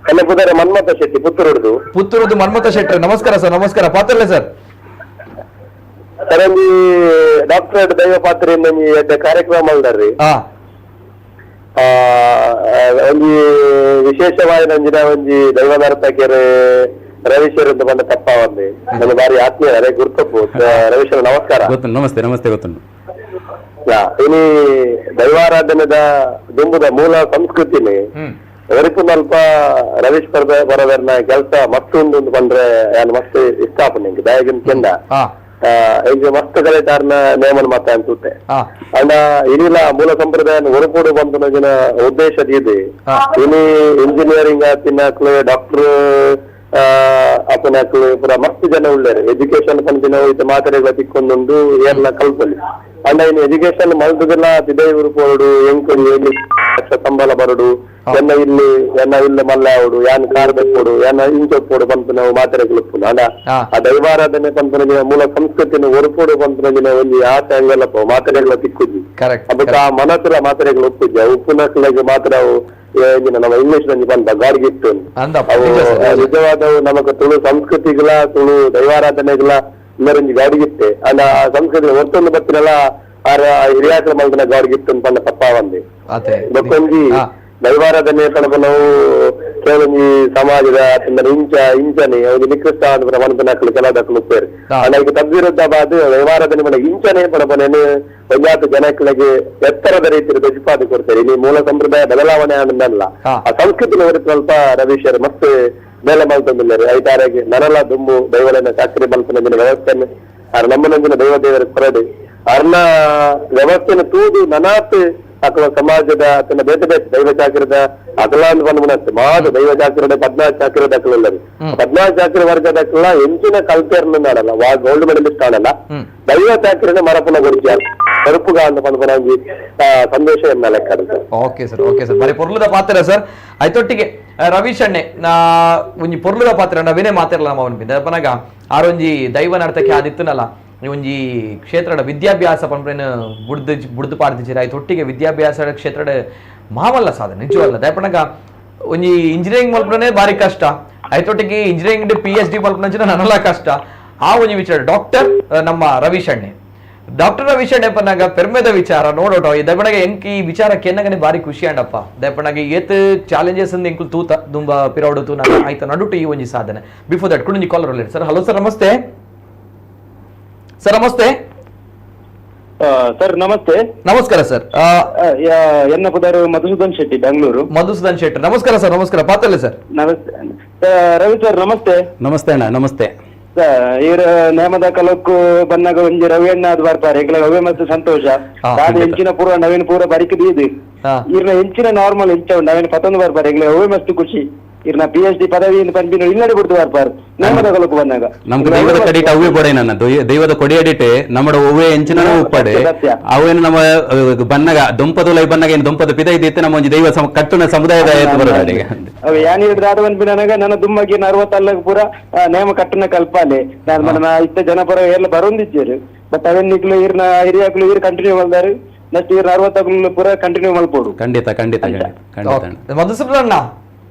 D: ನನ್ನ ಪುದರ್ ಮನ್ಮಥ ಶೆಟ್ಟಿ, ಪುತ್ತೂರುಡ್ದು.
A: ಪುತ್ತೂರುದು ಮನ್ಮಥ ಶೆಟ್ಟಿ, ನಮಸ್ಕಾರ ಸರ್. ನಮಸ್ಕಾರ, ಪಾತ್ರಲ್ಲ ಸರ್?
D: ಸರ್, ಒಂಜಿ ಡಾಕ್ಟರೇಟ್ ದೈವ ಪಾತ್ರೆ ಒಂಜಿ ಎಡ್ಡೆ ಕಾರ್ಯಕ್ರಮ ಮಲ್ದರ್ರಿ. ಒಂಜಿ ವಿಶೇಷವಾಯಿನ ಒಂಜಿನ ಒಂಜಿ ದೈವ ನರ್ತಕಿಯರು ರವೀಶ್ವರ್ ಅಂತ ಬಂದ ತಪ್ಪ ಒಂದಿ ನನ್ನ ಬಾರಿ ಆತ್ಮೀಯ ಅರೆ ಗುರ್ತಪ್ಪು. ರವೀಶ್ವರ, ನಮಸ್ಕಾರ.
C: ಗೊತ್ತು, ನಮಸ್ತೆ ನಮಸ್ತೆ, ಗೊತ್ತುಂಟು.
D: ಇನಿ ದೈವಾರಾಧನೆದ ದುಂಬುದ ಮೂಲ ಸಂಸ್ಕೃತಿನಿ ಒರಿಪುನಲ್ಪ ರವೀಶ್ ಪರ್ದ ಬರೋದನ್ನ ಕೆಲಸ ಮತ್ತೊಂದು ಬಂದ್ರೆ ಯಾನ್ ಮಸ್ತ್ ಇಷ್ಟ ಆಪುಂಡು ನಿಂಗೆ ದಯಗಿನ ಕೆಂದ. ಈಗ ಮಸ್ತ್ ಕಲೆಟಾರ್ನ ನೇಮನ್ ಮಾತ ಅನ್ಸುತ್ತೆ. ಅಂಡ ಇನಿಲ ಮೂಲ ಸಂಪ್ರದಾಯ ಒರಪೋಡು ಬಂದ ಉದ್ದೇಶ ಇದೆ. ಇನಿ ಇಂಜಿನಿಯರಿಂಗ್ ಆತಿನಕ್ಲು, ಡಾಕ್ಟರ್ ಅಪನಕ್ಲು ಪೂರ ಮಸ್ತ್ ಜನ ಉಳ್ಳೇರು. ಎಜುಕೇಶನ್ ಪನ್ಪಿನ ಇತ್ತೆ ಮಾತ್ರೆಗಳ ತಿಕ್ಕೊಂದುಂಡು, ಏರ್ಲ ಕಲ್ಪೊಲಿ. ಅಂಡ ಇನ್ನು ಎಜುಕೇಶನ್ ಮಲ್ತದೆಲ್ಲ ಪಿದೈ ಪೋಡು, ಎಂಕೊಂಜಿ 7 ಲಕ್ಷ ಸಂಬಳ ಬರಡು, ಎನ್ನ ಇಲ್ಲಿ ಎನ್ನ ಇಲ್ಲ ಮಲ್ಲ ಆವಡು, ಯಾನ್ ಕಾರ್ ಬೆಪ್ಪೊಡು, ಯಾನ ಇಂಚೊಪ್ಪೊಡು ಪನ್ಪಿನ ಮಾತ್ರೆಗಳು ಉಪ್ಪುಂಡು. ಅಂಡ ಆ ದೈವಾರಾಧನೆ ಪನ್ಪಿನ ಮೂಲ ಸಂಸ್ಕೃತಿನ ಒರಪೋಡು ಪನ್ಪಿನ ಒಂಜಿ ಆಸೆ ಅಂಗಲಪ್ಪ ಮಾತ್ರೆಗಳ ತಿಕ್ಕುಜಿ. ಅಬಕ ಆ ಮನಸ್ಸುಲ ಮಾತ್ರೆಗಳು ಉಪ್ಪುಜಿ. ಅವು ಉಪ್ಪುನಕ್ಲೆಗ್ ಮಾತ್ರ ಅವು ಏನಿನ ನಮ್ಮ ಇಂಗ್ಲಿಷ್ ಒಂಜಿ ಪನ್ಪ ಗಾಡ್ ಗಿಫ್ಟ್.
A: ಅಂದಪ್ಪ,
D: ಅವು
A: ನಿಜ ಸರ್, ನಿಜ.
D: ನಿಜವಾದವು ನಮಕ್ ತುಳು ಸಂಸ್ಕೃತಿಗಳ ತುಳು ದೈವಾರಾಧನೆಗಳ ಇನ್ನೊಂಜಿ ಗಾಡ್ ಗಿಫ್ಟ್. ಅಂಡ ಆ ಸಂಸ್ಕೃತಿ ಒತ್ತೊಂದು ಬತ್ತಿನಲ್ಲ ಆರ ಹಿರಿಯಾಕ್ರ ಮಲ್ದಿನ ಗಾಡ್ ಗಿಫ್ಟ್ ಅಂತ ಪಂಡ ತಪ್ಪ ಒಂದಿ.
A: ಅದೇ.
D: ಬೊಕ್ಕೊಂಜಿ ದೈವಾರಾಧನೆ ಪಣಪ ನಾವು ಕೇವಲ ಒಂಜಿ ಸಮಾಜದ ಅತ್ತಂದ್ರೆ ಇಂಚ ಇಂಚನೆ ಒಂದು ನಿಕೃಷ್ಟ ಆದ ಮನಪನಕ್ಲು ಕೆಲದಕ್ಲು ಉಪ್ಪೇರು. ಅಂಡ ಈಗ ತದ್ವಿರುದ್ಧ ಬಾದ್ ದೈವಾರಾಧನೆ ಪಂಡ ಇಂಚನೆ ಪಣಪನೇನು ಒಂಜಾತ ಜನಕ್ಲೆಗ್ ಎತ್ತರದ ರೀತಿಯಲ್ಲಿ ಧ್ವಜಪಾದ ಕೊಡ್ತಾರೆ. ಇಲ್ಲಿ ಮೂಲ ಸಂಪ್ರದಾಯ ಬದಲಾವಣೆ ಆನಂದಲ್ಲ. ಆ ಸಂಸ್ಕೃತಿನ ಹೊರತು ಸ್ವಲ್ಪ ರವೀಶರ್ ಮತ್ತೆ ಬೇಲೆ ಮಲ್ತೊಂದಿಲ್ಲಾರೆ. ಐತಾರಾಗಿ ನನಲ ದುಂಬು ದೈವಲನ ಚಾಕರಿ ಮಲ್ಪನಂಜಿನ ವ್ಯವಸ್ಥೆಯನ್ನು ಆರ್ ನಮ್ಮನಂಜಿನ ದೈವ ದೇವರ ಕೊರಡು ಅರ್ನ ವ್ಯವಸ್ಥೆನ ತೂದು ನನಾತ್ ಅಕಲ ಸಮಾಜದ ತನ್ನ ಬೇತೆ ಬೇತೆ ದೈವ ಚಾಕರದ ಅಕಲಾಂದ್ ಪನ್ಪುನತ್ತೆ ಮಾತ ದೈವ ಚಾಕರದ 14 ಚಾಕರದ ಅಕಲಲ್ಲರಿ 14 ಚಾಕರ ವರ್ಗದ ಅಕಲ ಎಂಚಿನ ಕಲ್ಚರ್ ನಾಡಲ್ಲ ವಾ ಗೋಲ್ಡ್ ಮೆಡಲಿಸ್ಟ್ ಆಡಲ್ಲ ದೈವ ಚಾಕರಿನ ಮರಪುನ ಕೊಡಿಸಿ ಕರುಪುಗ ಅಂತ ಪನ್ಪುನ ಒಂಜಿ ಸಂದೇಶ ಎನ್ನ ಲೆಕ್ಕ.
A: Okay sir, okay sir, ಬರೀ ಪೊರ್ಲುದ ಪಾತ್ರ ಸರ್. ಐತೊಟ್ಟಿಗೆ ರವೀಶ್ ಅಣ್ಣೆ ನಾ ಒಂಜಿ ಪೊರ್ಲುದ ಪಾತ್ರ ನವೀನೇ ಮಾತಿರಲ್ಲ ನಮ್ಮ ಅವನ ಪನಗ ಆರೊಂಜಿ ದೈವ ನರ್ತಕಿ ಆದಿತ್ತನಲ್ಲ ಈ ಒಂಜಿ ಕ್ಷೇತ್ರದ ವಿದ್ಯಾಭ್ಯಾಸ ಪನ್ಪುನ ಬುಡ್ದು ಬುಡ್ದು ಪಾಡ್ದಿಜಿರ. ಐತೊಟ್ಟಿಗೆ ವಿದ್ಯಾಭ್ಯಾಸ ಕ್ಷೇತ್ರದ ಮಾವಲ್ಲ ಸಾಧನೆ ನಿಜವಲ್ಲ. ದಯಪನಗ ಒಂಜಿ ಇಂಜಿನಿಯರಿಂಗ್ ಮಲ್ಪುನೇ ಬಾರಿ ಕಷ್ಟ, ಐತೊಟ್ಟಿಗೆ ಇಂಜಿನಿಯರಿಂಗ್ PhD ಮಲ್ಪುನಂಚಿನ ನನಲ ಕಷ್ಟ. ಆ ಒಂಜಿ ವಿಚಾರ ಡಾಕ್ಟರ್ ನಮ್ಮ ರವೀಶ್ ಅಣ್ಣೆ, ಡಾಕ್ಟರ್ ರವೀಶ್ ಅಣ್ಣೆ ಪನ್ನಾಗ ಪೆರ್ಮೆದ ವಿಚಾರ ನೋಡೋಟ. ಈ ದಯಪಣಗೆ ಎಂಕ್ ಈ ವಿಚಾರ ಕೆನ್ನಗನೆ ಬಾರಿ ಖುಷಿ ಅಂಡಪ್ಪ. ದಯಪಣಗೆ ಏತ್ ಚಾಲೆಂಜಸ್ ಎಂಕುಲು ತೂತ ದುಂಬ ಪಿರೌಡು ತೂನ ಆಯ್ತ ನಡುಟು ಈ ಒಂಜಿ ಸಾಧನೆ. Before that ಕುಡಿಂಜಿ collar sir. Hello sir, ನಮಸ್ತೆ ಸರ್. ನಮಸ್ತೆ
E: ಸರ್, ನಮಸ್ತೆ.
A: ನಮಸ್ಕಾರ ಸರ್.
E: ಎನ್ನ ಪುದಾರು ಮಧುಸೂದನ್ ಶೆಟ್ಟಿ, ಬೆಂಗಳೂರು.
A: ಮಧುಸೂದನ್ ಶೆಟ್ಟಿ, ನಮಸ್ಕಾರ ಸರ್. ನಮಸ್ಕಾರ ಪಾತಲ್ಲ ಸರ್.
E: ನಮಸ್ತೆ ರವಿ ಸರ್, ನಮಸ್ತೆ.
C: ನಮಸ್ತೆ ಅಣ್ಣ, ನಮಸ್ತೆ.
E: ಇವ್ರ ನೇಮದ ಕಲಕ್ಕು ಬನ್ನಾಗ ಒಂಜಿ ರವಿ ಅಣ್ಣ ಅದು ಬರ್ತಾರೆ, ಎಂಕ್ಲ ಅವೇ ಮತ್ತೆ ಸಂತೋಷ. ದಾದ ಎಂಚಿನ ಪೂರ್ವ ನವೀನ್ ಪೂರ ಬರಿಕದ ಇದು ಇರ್ನ ಎಂಚಿನ ನಾರ್ಮಲ್ ಎಂಚ ನವೀನ್ ಪತ್ತೊಂದು ಬರ್ತಾರೆ, ಎಂಕ್ಲ ಅವೇ ಮಸ್ತ್ ಖುಷಿ. ಇರ್ನ PhD ಪದವಿ ಪನ್ಪಿನ ಇಲ್ಲಡೆ ಬಿಡ್ತು ಬರ್ಪಾರ್ ನೇಮದ ಕಲಕ್ಕು ಬಂದಾಗ.
C: ನಮ್ಗೆ ದೈವದ ಕಡಿಟ ಅವೇ ಬೋಡೆ ನನ್ನ ದೈವದ ಕೊಡಿಯಡಿಟೆ ನಮ್ಮಡ ಒವ್ವೆ ಎಂಚಿನ ಉಪ್ಪಡೆ
E: ಸತ್ಯ.
C: ಅವೇನು ನಮ್ಮ ಬನ್ನಗ ದೊಂಪದ ಲೈ ಬನ್ನಗ ಏನು ದೊಂಪದ ಪಿದ ಇದ್ದಿತ್ತು ನಮ್ಮ ಒಂಜಿ ದೈವ ಕಟ್ಟುನ ಸಮುದಾಯದ ಎತ್ತು ಬರೋದು ಅಡಿಗೆ.
E: ಅವ ಯಾನಿರ್ ದಾದ ಪನ್ಪಿನಗ ನನ್ನ ದುಮ್ಮಗಿ 60 ಪೂರ ನೇಮ ಕಟ್ಟುನ ಕಲ್ಪಾಲೆ ನಾನು మన ಇತ್ತ ಜನಪರ ಎಲ್ಲ ಬರೊಂದಿಜ್ಜೇರು. ಬಟ್ ಅವೇನ್ ನಿಕ್ಲು ಇರ್ನ ಹಿರಿಯಾಕ್ಲು ಇರ್ ಕಂಟಿನ್ಯೂ ಮಲ್ದಾರು, ನೆಕ್ಸ್ಟ್ ಇರ್ನ 60 ಪೂರ ಕಂಟಿನ್ಯೂ ಮಲ್ಪೋಡು.
C: ಖಂಡಿತ ಖಂಡಿತ ಖಂಡಿತ ಖಂಡಿತ ಅಣ್ಣ.
A: ಮಧುಸೂದನ್ ಅಣ್ಣ.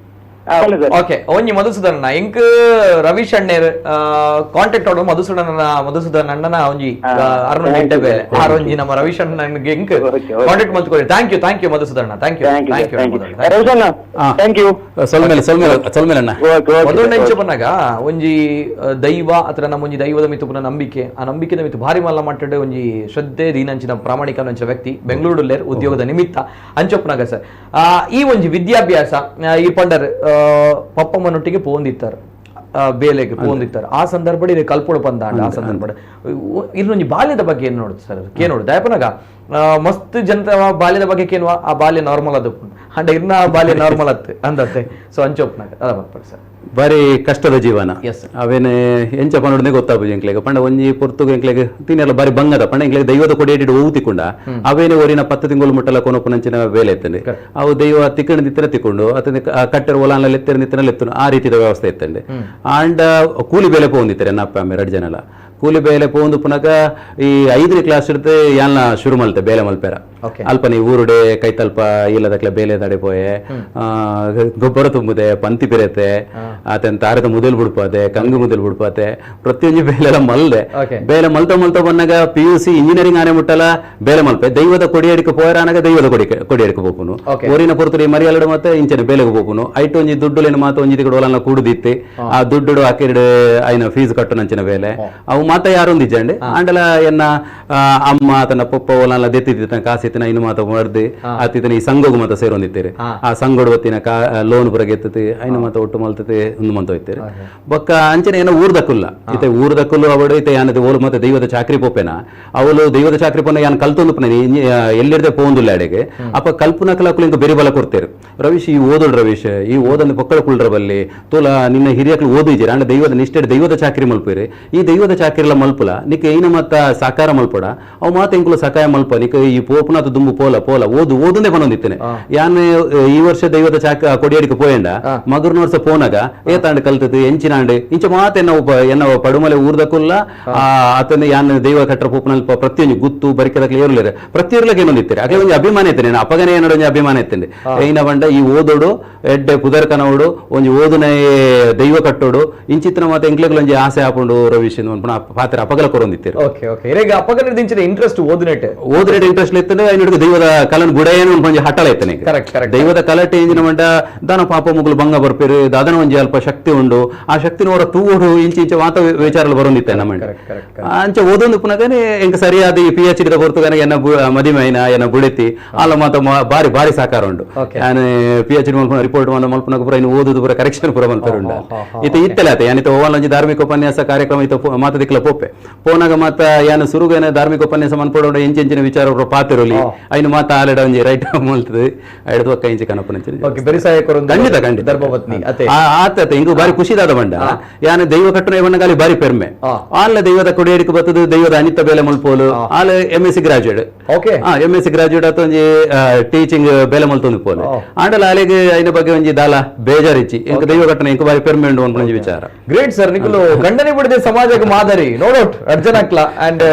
E: ಅಲ್ಲ ಸರ್.
A: ಓಕೆ, ಒಂಜಿ ಮಧುಸೂದನ್ ಅಣ್ಣ ಎಂಕ್ ರವೀಶ್ ಅಣ್ಣೇರ್ ಕಾಂಟ್ಯಾಕ್ಟ್ ಆಡೋ ಮಧುಸೂದನ್ ಮಧುಸೂದನ್ ಅಣ್ಣನ ಒಂಜಿ ಅರುಣ್
E: thank
A: ಗಿಡ್ಡೆ
E: you,
A: ಬೇಲೆ
E: sir.
A: ಆರೊಂಜಿ ನಮ್ಮ ರವೀಶ್ ಅಣ್ಣ ಎಂಕ್
E: Okay, okay.
A: Contact ಮಲ್ತ್ಕೊಳ್ಳಿ. Thank you, thank you Madhusudan ಅಣ್ಣ, thank you.
E: Thank you.
A: Thank you.
E: Thank you Ravishanna. Thank you.
C: ಸೊಲ್ಮೇಲೆ ಸೊಲ್ಮೇಲೆ ಸೊಲ್ಮೇಲೆ ಅಣ್ಣ.
E: Okay okay.
A: ಮೊದಲನೇ ಇಂಚ ಬನ್ನಾಗ ಒಂಜಿ ದೈವ ಅಥವಾ ನಮ್ಮ ಒಂಜಿ ದೈವದ ಮಿತ್ತು ಪುನಃ ನಂಬಿಕೆ, ಆ ನಂಬಿಕೆದ ಮಿತ್ತು ಭಾರಿ ಮಲ್ಲ ಮಟ್ಟದ ಒಂಜಿ ಶ್ರದ್ಧೆ ದೀನಂಚಿನ ಪ್ರಾಮಾಣಿಕ ಅಂಚಿನ ವ್ಯಕ್ತಿ ಬೆಂಗಳೂರಲ್ಲೇ ಉದ್ಯೋಗದ ನಿಮಿತ್ತ ಅಂಚೊಪ್ಪನಾಗ ಸರ್. ಈ ಒಂಜಿ ವಿದ್ಯಾಭ್ಯಾಸ ಈ ಪಂಡರ್ ಪಪ್ಪಮ್ಮನೊಟ್ಟಿಗೆ ಪೋಂದಿತ್ತಾರೆ, ಬೇಲೆಗೆ ಪೋಂದಿತ್ತಾರೆ. ಆ ಸಂದರ್ಭ ಇದು ಕಲ್ಪೊಡು ಪಂದಾಂಡ ಆ ಸಂದರ್ಭ ಇನ್ನೊಂಜಿ ಬಾಲ್ಯದ ಬಗ್ಗೆ ಏನು ನೋಡುದು ಸರ್? ಕೇನೋಡು ದಯಪನಾಗ ಮಸ್ತ್ ಜನತ ಬಾಲ್ಯದ ಬಗ್ಗೆ ಕೇನುವ ಆ ಬಾಲ್ಯ ನಾರ್ಮಲ್ ಅದು ಅಂಡ ಇನ್ನ ಆ ಬಾಲ್ಯ ನಾರ್ಮಲ್ ಅತ್ತು ಅಂದತ್ತೆ. ಸೊ ಅಂಚೊಪ್ಪನಾಗ ಅದ ಬರ್ಪಡೆ ಸರ್.
C: ಬಾರಿ ಕಷ್ಟದ ಜೀವನ.
A: Yes, sir.
C: ಅವೇನೆ ಎಂಚ ಪನೋಡನೆ ಗೊತ್ತಾಪುಜಿ ಎಂಕ್ಲೆಗ್. ಪಂಡ ಒಂಜಿ ಪೊರ್ತುಗು ಎಂಕ್ಲೆಗ್ ತಿನ್ನೆಲ್ಲ ಬಾರಿ ಬಂಗದ. ಪಂಡ ಎಂಕ್ಲೆಗ್ ದೈವದ ಕೊಡಿಯಡಿ ಓವು ತಿಕ್ಕೊಂಡ ಅವೇನೆ ಒರಿನ 10 ತಿಂಗಳು ಮುಟ್ಟಲ ಕೊನೊಪುನಂಚಿನ ಬೇಲೆ ಎತ್ತಂಡೆ. ಅವು ದೈವ ತಿಕ್ಕಣ ದಿತ್ತನ ತಿಕ್ಕೊಂಡು ಅತನೆ ಕಟ್ಟೆರ್ ಒಲಾನ್ಲ ಲೆತ್ತೆರ್ ನಿತ್ತನ ಲೆತ್ತುನು ಆ ರೀತಿದ ವ್ಯವಸ್ಥೆ ಇತ್ತಂಡೆ. ಆಂಡ ಕೂಲಿ ಬೇಲೆ ಪೋಂದಿತ್ತಾರೆ ಎನ್ನ ಅಪ್ಪ ಅಮ್ಮ ಎರಡು ಜನಲ. ಕೂಲಿ ಬೇಲೆ ಪೋಂದು ಪುನಕ ಈ 5ನೇ ಕ್ಲಾಸ್ ಇಡ್ತೆ ಯಾಲ್ನ ಶುರು ಮಲ್ತೆ ಬೇಲೆ ಮಲ್ಪೆರ. ಅಲ್ಪ ನೀವು ಊರುಡೆ ಕೈತಲ್ಪ ಇಲ್ಲದಕ್ಲೆ ಬೇಲೆ ತಡೆ ಪೋಯೆ, ಗೊಬ್ಬರ ತುಂಬುದೆ, ಪಂತಿ ಪಿರೆತೆ, ಆತನ್ ತಾರದ ಮುದಲ್ ಬುಡ್ಪಾತೆ, ಕಂಗು ಮುದಲ್ ಬುಡ್ಪಾತೆ, ಪ್ರತಿಯೊಂದು ಬೇಲೆಲ್ಲ ಮಲ್ದೆ. ಬೇಲೆ ಮಲ್ತ ಮಲ್ತ ಬನ್ನಾಗ PUC engineering ಆನೆ ಮುಟ್ಟಲ ಬೇಲೆ ಮಲ್ಪೆ. ದೈವದ ಕೊಡಿಯಡಿಕೆ ಪೋಯರಾನಾಗ ದೈವದ ಕೊಡಿಯಡಿಕೆ ಪೋಪುನು. ಊರಿನ ಪೊರ್ತುಡು ಈ ಮರಿಯಲಡು ಮತ್ತೆ ಇಂಚನೆ ಬೇಲೆಗೆ ಪೋಪುನು. ಐಟ್ ಒಂಜಿ ದುಡ್ಡುಲೇನು ಮಾತ ಒಂಜಿ ದಿಕ್ಕಡು ಒಲನ ಕೂಡುದಿತ್ತಿ ಆ ದುಡ್ಡು ಹಾಕಿರ್ಡು ಐನ ಫೀಸ್ ಕಟ್ಟುನಂಚಿನ ಬೇಲೆ ಅವು ಮಾತ ಯಾರೊಂದಿಜ್ಜಂడి. ಆಂಡಲ ಎನ್ನ ಅಮ್ಮ ತನ್ನ ಪೊಪ್ಪ ಒಲನ ದೆತ್ತಿದ್ದ ಕಾಸಿತ್ತಿನ ಇನ್ನು ಮಾತ ಮರ್ದಿ ಆತಿನ ಈ ಸಂಘಗು ಮಾತ ಸೇರೊಂದಿತ್ತೀರಿ. ಆ ಸಂಘಡು ಒತ್ತಿನ ಕಾ ಲೋನ್ ಪುರಗೆ ಎತ್ತತಿ ಐನು ಮಾತ ಒಟ್ಟು ಮಲ್ತತಿ ಒಂದು ಮಂತ ಹೋಯ್ತೀರಿ. ಬೊಕ್ಕ ಅಂಚನೆ ಏನೋ ಊರ್ದಕ್ಕುಲ್ಲ ಇತ್ತೆ ಊರ್ದಕ್ಕುಲ್ಲು ಅವಡು ಇತ್ತೆ ಯಾನದ ಓಲು ಮತ್ತೆ ದೈವದ ಚಾಕ್ರಿ ಪೋಪೆನ ಅವಳು ದೈವದ ಚಾಕ್ರಿ ಪೋನ ಯಾನ್ ಕಲ್ತೊಂದು ಪುನ ಎಲ್ಲಿರ್ದೆ ಪೋಂದುಲ್ಲ ಅಡೆಗೆ. ಅಪ್ಪ ಕಲ್ಪುನ ಕಲಾಕುಲು ಇಂಕ ಬೆರಿ ಬಲ ಕೊಡ್ತೇರು. ರವೀಶ್ ಈ ಓದೋಳು, ರವೀಶ್ ಈ ಓದನ್ನು ಪೊಕ್ಕಳ ಕುಳ್ರ ಬಲ್ಲಿ ತೋಲ ನಿನ್ನ ಹಿರಿಯಕ್ಲು ಓದಿಜಿರ ಅಂಡ ದೈವದ ನಿಷ್ಠೆ ದೈವದ ಚಾಕ್ರಿ ಮಲ್ಪಿರಿ. ಈ ದೈವದ ಚಾಕ್ರಿಲ ಮಲ್ಪುಲ ನಿಕ್ಕ ಏನ ಮತ್ತ ಸಾಕಾರ ಮಲ್ಪಡ ಅವು ಮಾತ ಎಂಕುಲು ಸಕಾಯ ಮಲ್ಪ ನಿಕ್ಕ ಈ ಪೋಪುನ ಅದು ದುಂಬು ಪೋಲ ಪೋಲ ಓದು ಓದನ್ನೇ ಬನೊಂದಿತ್ತೇನೆ. ಯಾನ್ ಈ ವರ್ಷ ದೈವದ ಚಾಕ ಕೊಡಿಯಡಿಕೆ ಪೋಯಂಡ ಮಗರ್ನ ವರ್ಷ ಪೋನಾಗ ಏತಾಂಡ್ ಕಲ್ತದ್ದು ಎಂಚಿನಾಂಡ್ ಇಂಚ ಮಾತ ಎನ್ನ ಉಪ ಎನ್ನ ಪಡುಮಲೆ ಊರ್ದಕುಲ್ಲ ಆ ಆತನ ಯಾನ್ ದೈವ ಕಟ್ಟರ ಪೋಪುನ ಪ್ರತಿಯೊಂದು ಗುತ್ತು ಬರಿಕೆದಕ್ಲೆ ಏರುಲೇರು ಪ್ರತಿಯೊರ್ಲಕ್ಕೆ ಏನೊಂದಿತ್ತಾರೆ. ಅದೇ ಒಂಜಿ ಅಭಿಮಾನ ಇತ್ತೇನೆ ನಾನು ಅಪಗನೆ ಏನೋಡು ಒಂಜಿ ಅಭಿಮಾನ ಇತ್ತೇನೆ. ಐನ ಬಂಡ ಈ ಓದೋಡು ಎಡ್ಡೆ ಪುದರ್ಕನವಡು ಒಂಜಿ ಓದುನ ದೈವ ಕಟ್ಟೋಡು ಇಂಚಿತ್ತಿನ ಮಾತ ಎಂಕ್ಲೆಗ್ಲ ಒಂಜಿ ಆಸೆ ಆಪುಂಡು ರವೀಶ್ ಪಾತ್ರ ಅಪಗಲ ಕೊರೊಂದಿತ್ತೀರು.
A: ಓಕೆ ಓಕೆ, ಇರೆಗ್ ಅಪಗನ ದಿಂಚಿನ ಇಂಟ್ರೆಸ್ಟ್ ಓದಿನೆಟ್
C: ಓದ್ರೇಟ್ ಇಂಟ್ರೆಸ್ಟ್ ಇತ್ತಂದ್ರೆ ಐನೋಡು ದೈವದ ಕಲನ್ ಗುಡೇನು ಒಂಜಿ ಹಠಲ ಇತ್ತನೆ.
A: Correct, correct.
C: ದೈವದ ಕಲಟೆ ಇಂಜಿನ ಮಂಡ ದಾನ ಪಾಪ ಮುಗುಲು ಭಂಗ ಬರ್ಪೇರು ದಾದನ ಒಂಜಿ ಅಲ್ಪ ಶಕ್ತಿ ಉಂಡು ಆ ಶಕ್ತಿನ ಹೊರ ತೂಡು ಇಂಚ ಇಂಚ ಮಾತ ವಿಚಾರలు ಬರೊಂದಿತ್ತೆ ನಮ್ಮ
A: Correct, correct,
C: ಅಂಚ ಓದೊಂದು ಪುನಗನೆ ಎಂಕ ಸರಿಯಾದ ಈ PhD the ಹೊರತುಗಾನೆ ಎನ್ನ ಮದಿಮೆ ಐನ ಎನ್ನ ಬುಳೆತಿ ಅಲ್ಲ ಮಾತ ಬಾರಿ ಬಾರಿ ಸಾಕಾರ ಉಂಡು. ಯಾನ್ PhD ಮಲ್ಪುನ ರಿಪೋರ್ಟ್ ಮಲ್ಪುನಗ ಪೂರ ಇನ್ನು ಓದುದು ಪೂರ ಕರೆಕ್ಷನ್ ಪೂರ ಮಲ್ಪೆರು ಉಂಡು. ಇತ್ತೆ ಇತ್ತಲ ಆತೆ ಯಾನಿತ ಓವಲ್ ಒಂಜಿ ಧಾರ್ಮಿಕ ಉಪನ್ಯಾಸ ಕಾರ್ಯಕ್ರಮ ಇತ್ತ ಮಾತ ದಿಕ್ಲ. ಏಕ್ಲ ಪೋಪೆ ಪೋನಾಗ ಮಾತ ಯಾನ ಸುರುಗೇನ ಧಾರ್ಮಿಕ ಉಪನ್ಯಾಸ ಮನ್ಪೊಡ ಎಂಚೆಂಚಿನ ವಿಚಾರ ಪಾತಿರೊಲಿ ಐನು ಮಾತ ಆಲೆಡ ಒಂಜಿ ರೈಟ್ ಮಲ್ತದೆ ಐಡ್ದು ಒಕ್ಕ ಇಂಚಿ ಕನಪನ
A: ಓಕೆ ಬೆರಿ ಸಹಾಯ ಕೊರೊಂದು
C: ಖಂಡಿತ ಖಂಡಿತ
A: ಧರ್ಮಪತ್ನಿ ಅತೆ
C: ಆತ ಆತ ಇಂಗು ಬಾರಿ ಖುಷಿದಾದ ಬಂಡ ಯಾನ ದೈವ ಕಟ್ಟುನ ಬಣ್ಣಗಾಲಿ ಬಾರಿ ಪೆರ್ಮೆ ಆಲ ದೈವದ ಕೊಡಿಯಡಿಕೆ ಬತ್ತದು ದೈವದ ಅನಿತ ಬೇಲೆ ಮಲ್ಪೋಲು ಆಲ M S C graduate
A: okay
C: M S C graduate ಆತ ಒಂಜಿ ಟೀಚಿಂಗ್ ಬೇಲೆ ಮಲ್ತೊಂದು ಪೋಲು ಆಂಡಲ ಆಲೆಗ್ ಐನ ಬಗ್ಗೆ ಒಂಜಿ ದಾಲ ಬೇಜಾರಿಚ್ಚಿ ಇಂಕ ದೈವ ಕಟ್ಟಣ ಇಂಕ ಬಾರಿ ಪೆರ್ಮೆ ಉಂಡು ಒಂಜಿ ವಿಚಾರ.
A: ಗ್ರೇಟ್ ಸರ್, ನಿಕುಲು ಖಂಡನೆ ಬಿಡದೆ ಸಮಾಜಕ್ಕೆ ಮಾದರಿ ನೋ ಡೌಟ್ ಅರ್ಜನಕ್ಲ ಅಂಡ್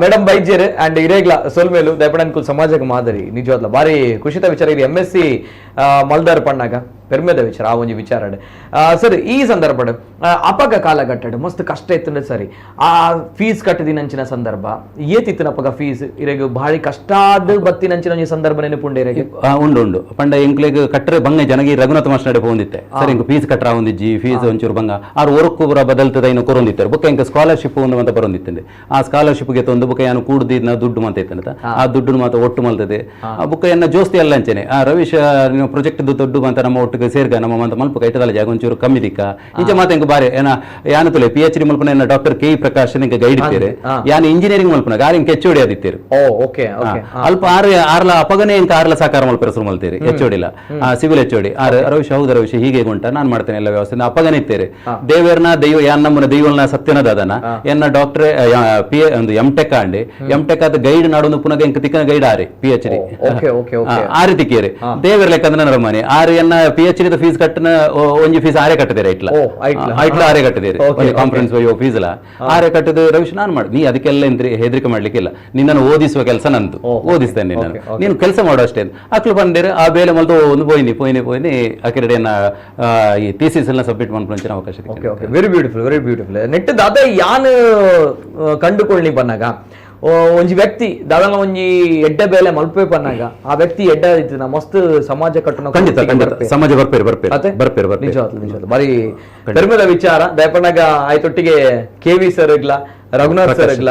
A: ಮೇಡಮ್ ಬೈಜೇರ್ ಅಂಡ್ ಇರೇಗ್ಲ ಸೊಲ್ಮೇಲು ದಯಪಡನ್ಕುಲ್ ಸಮಾಜಕ್ಕೆ ಮಾದರಿ ನಿಜವಾದ್ಲ ಬಾರಿ ಖುಷಿತ ವಿಚಾರ. ಇದು M S C ಮಲ್ದಾರ್ ಪಣ್ಣಾಗ ಪೆರ್ಮೆದ ವಿಚಾರ ಆ ಒಂಜಿ ವಿಚಾರ. ಸರ್ ಈ ಸಂದರ್ಭಡ್ ಅಪಗ ಕಾಲಘಟ್ಟಡ್ ಮಸ್ತ್ ಕಷ್ಟ ಇತ್ತು ಸರಿ, ಆ ಫೀಸ್ ಕಟ್ಟದಿನಂಚಿನ ಸಂದರ್ಭ ಏತಿತ್ತಿನ ಅಪಗ ಫೀಸ್ ಇರೆಗ್ ಭಾರಿ ಕಷ್ಟ ಆದ್ ಬತ್ತಿನಂಚಿನ ಒಂಜಿ ಸಂದರ್ಭ ನೆನಪುಂಡೆ ಇರೆಗ್?
C: ಉಂಡು ಉಂಡು ಪಂಡ ಎಂಕ್ಲೆಗ್ ಕಟ್ಟರೆ ಬಂಗ ಜನಗಿ ರಘುನಾಥ ಮಾಸ್ಟರ್ ನಡೆ ಪೋಂದಿತ್ತೆ ಸರ್, ಎಂಕ್ ಫೀಸ್ ಕಟ್ಟರ ಒಂದಿಜ್ಜಿ ಫೀಸ್ ಒಂಚೂರು ಬಂಗ ಆರು ಒರಕ್ಕು ಪೂರ ಬದಲ್ತದ ಇನ್ನು ಕೊರೊಂದಿತ್ತಾರೆ ಬೊಕ್ಕ ಎಂಕ್ ಸ್ಕಾಲರ್ಶಿಪ್ ಒಂದು ಅಂತ ಬರೊಂದಿತ್ತಂದೆ ಆ ಸ್ಕಾಲರ್ಶಿಪ್ ಗೆ ತಂದು ಬೊಕ್ಕ ಯಾನು ಕೂಡ್ದಿದ್ನ ದುಡ್ಡು ಮಾತ ಇತ್ತಂತ ಆ ದುಡ್ಡು ಮಾತ ಒಟ್ಟು ಮಲ್ತದೆ ಆ ಬೊಕ್ಕ ಎನ್ನ ಜೋಸ್ತಿ ಅಲ್ಲ ಅಂಚೆನೆ ಆ ರವೀಶ್ ನೀವು ಪ್ರೊಜೆಕ್ಟ್ ದೊಡ್ಡ ಅಂತ ನಮ್ಮ ಒಟ್ಟಿಗೆ ಸೇರ್ಗ ನಮ್ಮ ಮಂತ ಮಲ್ಪ ಕೈಟದಲ್ಲ ಜಾಗ ಒಂಚೂರು ಕಮ್ಮಿ ದಿಕ್ಕ ಇಂಚ ಮಾತ ಎಂಕ್ ಬಾರಿ ಏನ ಯಾನು ತುಲೆ P H D ಮಲ್ಪನ ಎನ್ನ ಡಾಕ್ಟರ್ ಕೆ ಪ್ರಕಾಶ್ ಎಂಕ್ ಗೈಡ್ ಇತ್ತೀರಿ, ಯಾನು ಇಂಜಿನಿಯರಿಂಗ್ ಮಲ್ಪನ ಗಾರಿ ಎಂಕ್ ಎಚ್ ಓಡಿ ಆದಿತ್ತೀರು.
A: ಓ ಓಕೆ ಓಕೆ
C: ಅಲ್ಪ ಆರು ಆರ್ಲ ಅಪಗನೆ ಎಂಕ ಆರ್ಲ ಸಾಕಾರ ಮಲ್ಪೆರ ಶುರು ಮಲ್ತೀರಿ ಎಚ್ ಓಡಿಲ ಸಿವಿಲ್ ಎಚ್ ಓಡಿ ಆರ್ ರವಿಶ್ ಹೌದು ರವಿಶ್ ಹೀಗೆ ಉಂಟ ನಾನು ಮಾಡ್ತೇನೆ ಎಲ್ಲ ವ್ಯವಸ್ಥೆ ಅಪಗನೆ ಇತ್ತೇರಿ ದೇವೇರ್ನ ದೈವ ಯಾನ್ ನಮ್ಮನ ದೈವಲ್ನ ಸತ್ಯನ ದಾದನ ಎನ್ನ ಡಾಕ್ಟರ್ ಪಿ ಒಂದು M tech Andy M tech ಆದ ಗೈಡ್ ನಾಡೊಂದು ಪುನಃ ಎಂಕ ತಿಕ್ಕನ ಗೈಡ್ ಆರಿ P H D
A: okay okay okay
C: ಆರಿ ತಿಕ್ಕೇರಿ ದೇವೇರ್ ಲೆಕ್ಕಂದ್ರೆ ನರಮಾನಿ ಆರು ಎನ್ನ P H D fees ಕಟ್ಟನ ಒಂಜಿ ಫೀಸ್ ಆರೇ ಕಟ್ಟದೇರಿ ಐಟ್ಲ
A: ಓ, ಐಟ್ಲ.
C: ಐಟ್ಲ ಆರೇ ಕಟ್ಟದೇರಿ
A: Okay,
C: conference ಅಯ್ಯೋ ಫೀಸ್ ಎಲ್ಲ ಆರೇ ಕಟ್ಟದು ರವಿಶ್ ನಾನು ಮಾಡಿ ನೀ ಅದಕ್ಕೆಲ್ಲ ಎಂದ್ರಿ ಹೆದರಿಕೆ ಮಾಡ್ಲಿಕ್ಕಿಲ್ಲ ನಿನ್ನನ್ನು ಓದಿಸುವ ಕೆಲಸ ನಂದು ಓದಿಸ್ತೇನೆ ನಿನ್ನನ್ನು ನೀನು ಕೆಲಸ ಮಾಡು ಅಷ್ಟೇ ಅಕ್ಲು ಬಂದಿರು ಆ ಬೇಲೆ ಮಲ್ತು ಒಂದು ಪೋಯಿನಿ ಪೋಯಿನಿ ಪೋಯಿನಿ ಅಕಿರಡಿಯನ್ನ ಈ ಥೀಸಿಸ್ ಎಲ್ಲ ಸಬ್ಮಿಟ್ ಮಾಡ್ಕೊಂಚಿನ ಅವಕಾಶ ಸಿಕ್ಕಿದೆ.
A: Okay okay very beautiful very beautiful ನೆಟ್ ದಾದ ಯಾನ್ ಕಂಡುಕೊಳ್ಳಿ ಬನ್ನಾಗ ಒಂಜಿ ವ್ಯಕ್ತಿ ದಾದನ ಒಂಜಿ ಎಡ್ಡೆ ಬೇಲೆ ಮಲ್ಪೆ ಪನ್ನಾಗ ಆ ವ್ಯಕ್ತಿ ಎಡ್ಡ ಇತ್ತಿನ ಮಸ್ತ್ ಸಮಾಜ ಕಟ್ಟುನ
C: ಖಂಡಿತ ಖಂಡಿತ ಸಮಾಜ ಬರ್ಪೇರು ಬರ್ಪೇರು
A: ಅತೆ?
C: ಬರ್ಪೇರು ಬರ್ಪೇರು
A: ನಿಜವಾಗ್ಲೂ ನಿಜವಾಗ್ಲೂ ಬಾರಿ ಪೆರ್ಮೆದ ವಿಚಾರ. ದಯಪಣ್ಣಾಗ ಆಯ್ತೊಟ್ಟಿಗೆ K V sir ಇಗ್ಲ Raghunath sir ಇಗ್ಲ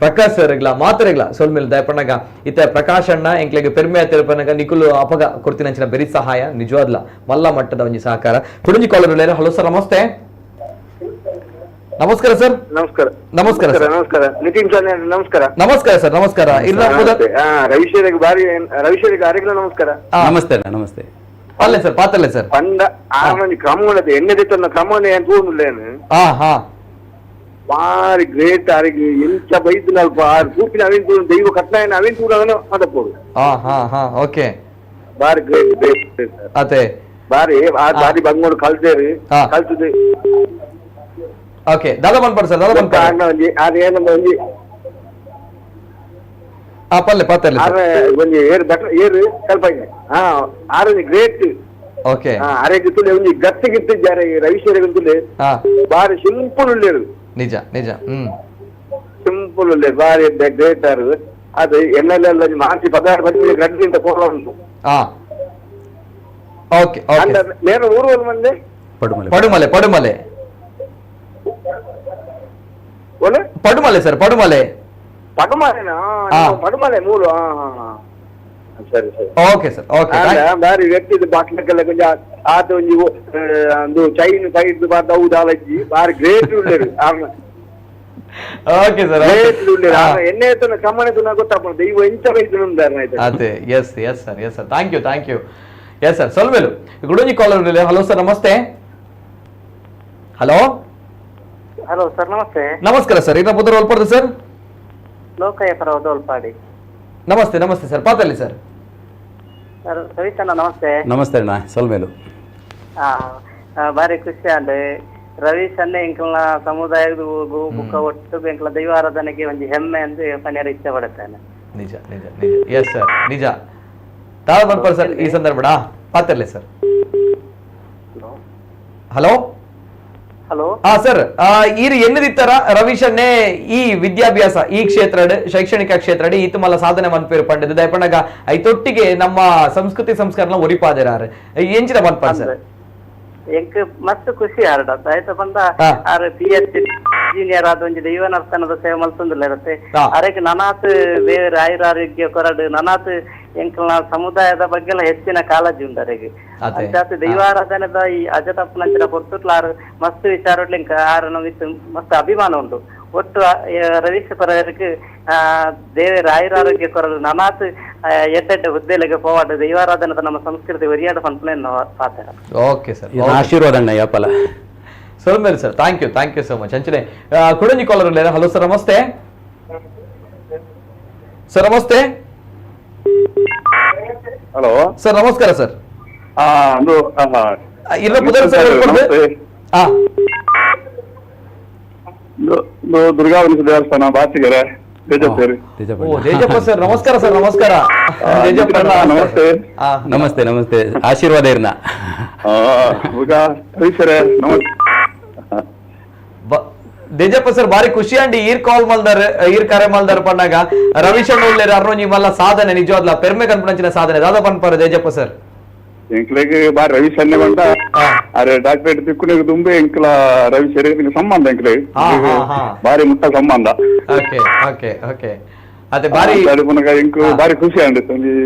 A: Prakash sir ಇಗ್ಲ ಮಾತರೆಗ್ಲ ಸೊಲ್ಮೇಲೆ ದಯಪಣ್ಣಗ ಇತ್ತ ಪ್ರಕಾಶ್ ಅಣ್ಣ ಎಂಕ್ಲೆಗ್ ಪೆರ್ಮೆ ತಿರುಪನಗ ನಿಕುಲು ಅಪಗ ಕೊಡ್ತಿನಂಚಿನ ಬೆರಿ ಸಹಾಯ ನಿಜವಾದ್ಲ ಮಲ್ಲ ಮಟ್ಟದ ಒಂಜಿ ಸಹಕಾರ. ಕುಡುಂಜಿ collar. Hello sir namaste. ನಮಸ್ಕಾರ ಸರ್.
D: ನಮಸ್ಕಾರ
A: ನಮಸ್ಕಾರ ಸರ್.
D: ನಮಸ್ಕಾರ ನಿತಿನ್ ಸರ್, ನಮಸ್ಕಾರ.
A: ನಮಸ್ಕಾರ ಸರ್ ನಮಸ್ಕಾರ. ಇಲ್ಲ
D: ರವಿಶೇರಿಗೆ ಬಾರಿ ರವಿಶೇರಿಗೆ ಆರಿಗ್ಲ ನಮಸ್ಕಾರ.
C: ನಮಸ್ತೆ ಅಣ್ಣ ನಮಸ್ತೆ.
A: ಅಲ್ಲೇ ಸರ್ ಪಾತಲ್ಲೇ ಸರ್.
D: ಪಂಡ ಆ ಒಂಜಿ ಕ್ರಮಗಳದ ಎಣ್ಣೆ ತನ್ನ ಕ್ರಮನೇ ಅಂತ ತೂನುಲ್ಲೇನು
A: ಹಾ ಹಾ
D: ಬಾರಿ ಗ್ರೇಟ್ ಆರಿಗೆ ಎಂಚ ಬೈದಿನ ಅಲ್ಪ ಆರು ಕೂಪಿನ ಅವಿನ ತೂನು ದೈವ ಕಟ್ನಾಯನ ಅವಿನ ತೂನವನ ಮದಪೋಡು
A: ಹಾ ಹಾ ಹಾ ಓಕೆ
D: ಬಾರಿ great great sir
A: ಅದೇ
D: ಬಾರಿ ಆ ಬಾರಿ ಬಂಗೋಡು ಕಲ್ತೇರಿ
A: ಹಾ.
D: ಕಲ್ತದೆ
A: ಓಕೆ ದಾದಾ ಬಂದ್ಪಡ್ ಸರ್ ದಾದಾ ಬಂದ್ಪಡ್.
D: ಆರ್ನ ಒಂಜಿ ಆರ್ ಏನಮ್ಮ ಒಂಜಿ
A: ಹಾ ಪಲ್ಲೆ ಪಾತಲ್ಲೆ
D: ಆರ್ ಒಂಜಿ ಏರು ದಟ್ಟ ಏರು ಸ್ವಲ್ಪ ಇದೆ. ಹಾ ಆರ್ ಒಂಜಿ ಗ್ರೇಟ್.
A: ಓಕೆ
D: ಆರೋಗ್ಯ ತುಲೆ ಒಂಜಿ ಗಟ್ಟಿ ಗಿಟ್ಟು ಜಾರೆ ರವಿಶೇರಿಗೆ ತುಲೆ
A: ಹಾ
D: ಬಾರಿ ಸಿಂಪಲ್ ಉಳ್ಳೇರು.
A: ನಿಜ ನಿಜ ಹ್ಮ್
D: ಸಿಂಪಲ್ ಉಳ್ಳೇರು ಬಾರಿ ಗ್ರೇಟ್ ಆರು ಅದು ಎನ್ ಎಲ್ L ಮಾಂಸಿ ಪದಾರ್ಥ ಬಂದು ಗಡ್ಡಿಂತ ಕೋಲ ಉಂಟು.
A: ಹಾ ಓಕೆ ಓಕೆ
D: ಅಂದ ನೇರ ಊರು ಒಂದು ಮಂದಿ
C: ಪಡುಮಲೆ.
A: ಪಡುಮಲೆ ಪಡುಮಲೆ
D: ಒಳ್ಳೆ
A: ಪಡುಮಲೆ ಸರ್ ಪಡುಮಲೆ.
D: ಪಡುಮಲೆನಾ?
A: ಹಾ.
D: ಪಡುಮಲೆ ಮೂರು ಹಾ ಹಾ ಹಾ ಸರಿ ಸರಿ.
A: Okay sir okay.
D: ಅಲ್ಲ, ಬಾರಿ ವ್ಯಕ್ತಿದ ಬಾಟ್ಲಕ್ಕೆಲ್ಲ ಕೊಂಚ ಆತ ಒಂಜಿ ಒಂದು ಚೈನ್ ಸೈಡ್ ಬಾತ ಅವು ದಾಲಜ್ಜಿ ಬಾರಿ ಗ್ರೇಟ್ ಉಳ್ಳೇರು ಆರ್ನ
A: okay sir
D: great ಉಳ್ಳೇರು ಆರ್ನ ಎಣ್ಣೆ ಎತ್ತನ ಕಮ್ಮನೆ ತುನ ಗೊತ್ತಾಪುಂಡು ದೈವ ಎಂಚ ಬೈದು ಉಂದಾರ್ನ ಆಯ್ತು.
A: ಅದೇ yes yes sir yes sir thank you thank you yes sir ಸೊಲ್ವೇಲು ಗುಡಂಜಿ collar. Hello sir namaste. Hello
F: hello sir namaste.
A: ನಮಸ್ಕಾರ ಸರ್. ಇನ್ನ ಪುತ್ರ ಒಲ್ಪಡ್ದು ಸರ್.
F: ಲೋಕಯ್ಯ ದೋಲ್ಪಾಡಿ.
A: ನಮಸ್ತೆ ನಮಸ್ತೆ ಸರ್ ಪಾತಲ್ಲಿ ಸರ್.
F: ಸರ್ ಸವಿತಣ್ಣ ನಮಸ್ತೆ.
C: ನಮಸ್ತೆ ಅಣ್ಣ ಸೊಲ್ಮೇಲು.
F: ಬಾರಿ ಖುಷಿ ಅಂಡ್ ರವೀಶ್ ಅಣ್ಣ ಎಂಕಲ್ನ ಸಮುದಾಯದ ಬುಕ್ಕ ಒಟ್ಟು ಎಂಕಲ್ನ ದೈವಾರಾಧನೆಗೆ ಒಂಜಿ ಹೆಮ್ಮೆ ಎಂದು ಪನ್ಯರ ಇಚ್ಛೆ ಪಡುತ್ತೇನೆ.
A: ನಿಜ ನಿಜ ನಿಜ ಎಸ್ ಸರ್ ನಿಜ ತಾಳ ಬಂದ್ಪರ್ ಸರ್ ಈ ಸಂದರ್ಭ ಪಾತರ್ಲೆ sir. Hello
F: hello
A: ಹಾ ಸರ್ ಈರು ಎನ್ನದಿತ್ತರ ರವೀಶ್ ಅಣ್ಣೆ ಈ ವಿದ್ಯಾಭ್ಯಾಸ ಈ ಕ್ಷೇತ್ರ ಶೈಕ್ಷಣಿಕ ಕ್ಷೇತ್ರ ಈತ ಮಲ್ಲ ಸಾಧನೆ ಮನ್ಪೇರು ಪಂಡದು ದಯಪಣ್ಣಗ ಐತೊಟ್ಟಿಗೆ ನಮ್ಮ ಸಂಸ್ಕೃತಿ ಸಂಸ್ಕಾರನ ಒರಿಪಾದಿರಾರು ಎಂಚಿನ ಮನ್ಪಾರ್ ಸರ್.
F: ಎಂಕ್ ಮಸ್ತ್ ಖುಷಿ ಆರ್ಡ ಆಯ್ತು ಬಂದ R P S engineer ಆದ ಒಂಜಿ ದೈವ ನರ್ತನದ ಸೇವೆ ಮಲ್ತೊಂದುಲ್ಲ ಇರುತ್ತೆ ಅರೆಕ್ ನನಾತ್ ಬೇರೆ ಆಯುರ ಆರೋಗ್ಯ ಕೊರಡು ನನಾತ್ ಎಂಕಲ್ನ ಸಮುದಾಯದ ಬಗ್ಗೆ ಎಲ್ಲ ಹೆಚ್ಚಿನ ಕಾಳಜಿ ಉಂಡರಿಗೆ.
A: ಅದೇ.
F: ಅಂಚಾತ್ ದೈವಾರಾಧನೆದ ಈ ಅಜತಪ್ಪನಂಚಿನ ಪೊರ್ತುಟ್ಲ ಆರು ಮಸ್ತ್ ವಿಚಾರ ಇಂಕ ಆರನ ಮಿತ್ತ್ ಮಸ್ತ್ ಅಭಿಮಾನ ಉಂಡು. ಒಟ್ಟು ರವೀಶ್ ಪರವರಿಗೆ ದೇವರ ಆಯುರಾರೋಗ್ಯ ಕೊರಲು ನನಾತ್ ಎಡ್ಡೆಡ್ಡೆ ಹುದ್ದೆಲೆಗೆ ಪೋವಾಡು ದೈವಾರಾಧನೆದ ನಮ್ಮ ಸಂಸ್ಕೃತಿ ಒರಿಯಾಡ ಪನ್ಪುನ ಪಾತ್ರ.
A: ಓಕೆ ಸರ್,
C: ಆಶೀರ್ವಾದ ಅಣ್ಣ ಯಾಪಲ.
A: ಸೊಲ್ಮೇಲೆ sir, thank you, thank you so much. ಅಂಚನೆ ಕುಡಂಜಿ ಕಾಲರ್ ಉಲ್ಲೇರ. ಹಲೋ ಸರ್, ನಮಸ್ತೆ ಸರ್. ನಮಸ್ತೆ.
G: ಹಲೋ
A: ಸರ್, ನಮಸ್ಕಾರ ಸರ್.
G: ಅದು
A: ಇಲ್ಲ ಪುದರ್ ಸರ್
G: ನಮಸ್ತೆ.
A: ಹಾ.
G: ಇದು ದುರ್ಗಾವನಿಸ ದೇವಸ್ಥಾನ ಬಾಚಿಗೆರೆ ತೇಜಪ್ಪೇರಿ.
A: ಓ ತೇಜಪ್ಪ ಸರ್, ನಮಸ್ಕಾರ ಸರ್. ನಮಸ್ಕಾರ ತೇಜಪ್ಪ.
G: ನಮಸ್ತೆ.
C: ನಮಸ್ತೆ ನಮಸ್ತೆ, ಆಶೀರ್ವಾದ ಇರ್ನ.
G: ರವೀಶರೇ ನಮಸ್ತೆ.
A: ದೇಜಪ್ಪ ಸರ್, ಬಾರಿ ಖುಷಿ ಅಂಡಿ ಈರ್ ಕಾಲ್ ಮಲ್ದಾರ್, ಈರ್ ಕರೆ ಮಲ್ದಾರ್ ಪಣ್ಣಾಗ. ರವಿಶಣ್ಣ ಉಲ್ಲೇರ್, ಅರ್ನೋ ಮಲ್ಲ ಸಾಧನೆ ನಿಜವಾದ್ಲ ಪೆರ್ಮೆ ಕನ್ಪುನಂಚಿನ ಸಾಧನೆ ದಾದಾ ಪನ್ಪಾರ ದೇಜಪ್ಪ ಸರ್.
G: ಎಂಕ್ಲೆಗ್ ಬಾರಿ ರವಿ ಸನ್ನೆ ಬಂಡ ಅರೆ ಡಾಕ್ಟರೇಟ್ ತಿಕ್ಕುನೆಗ್ ದುಂಬೆ ಎಂಕ್ಲ ರವಿ ಸರಿ ಸಂಬಂಧ ಎಂಕ್ಲೆಗ್ ಬಾರಿ ಮುಟ್ಟ ಸಂಬಂಧ.
A: Okay okay okay, ಅದೇ ಬಾರಿ
G: ಪುನಗ ಎಂಕು ಬಾರಿ ಖುಷಿ ಅಂಡ್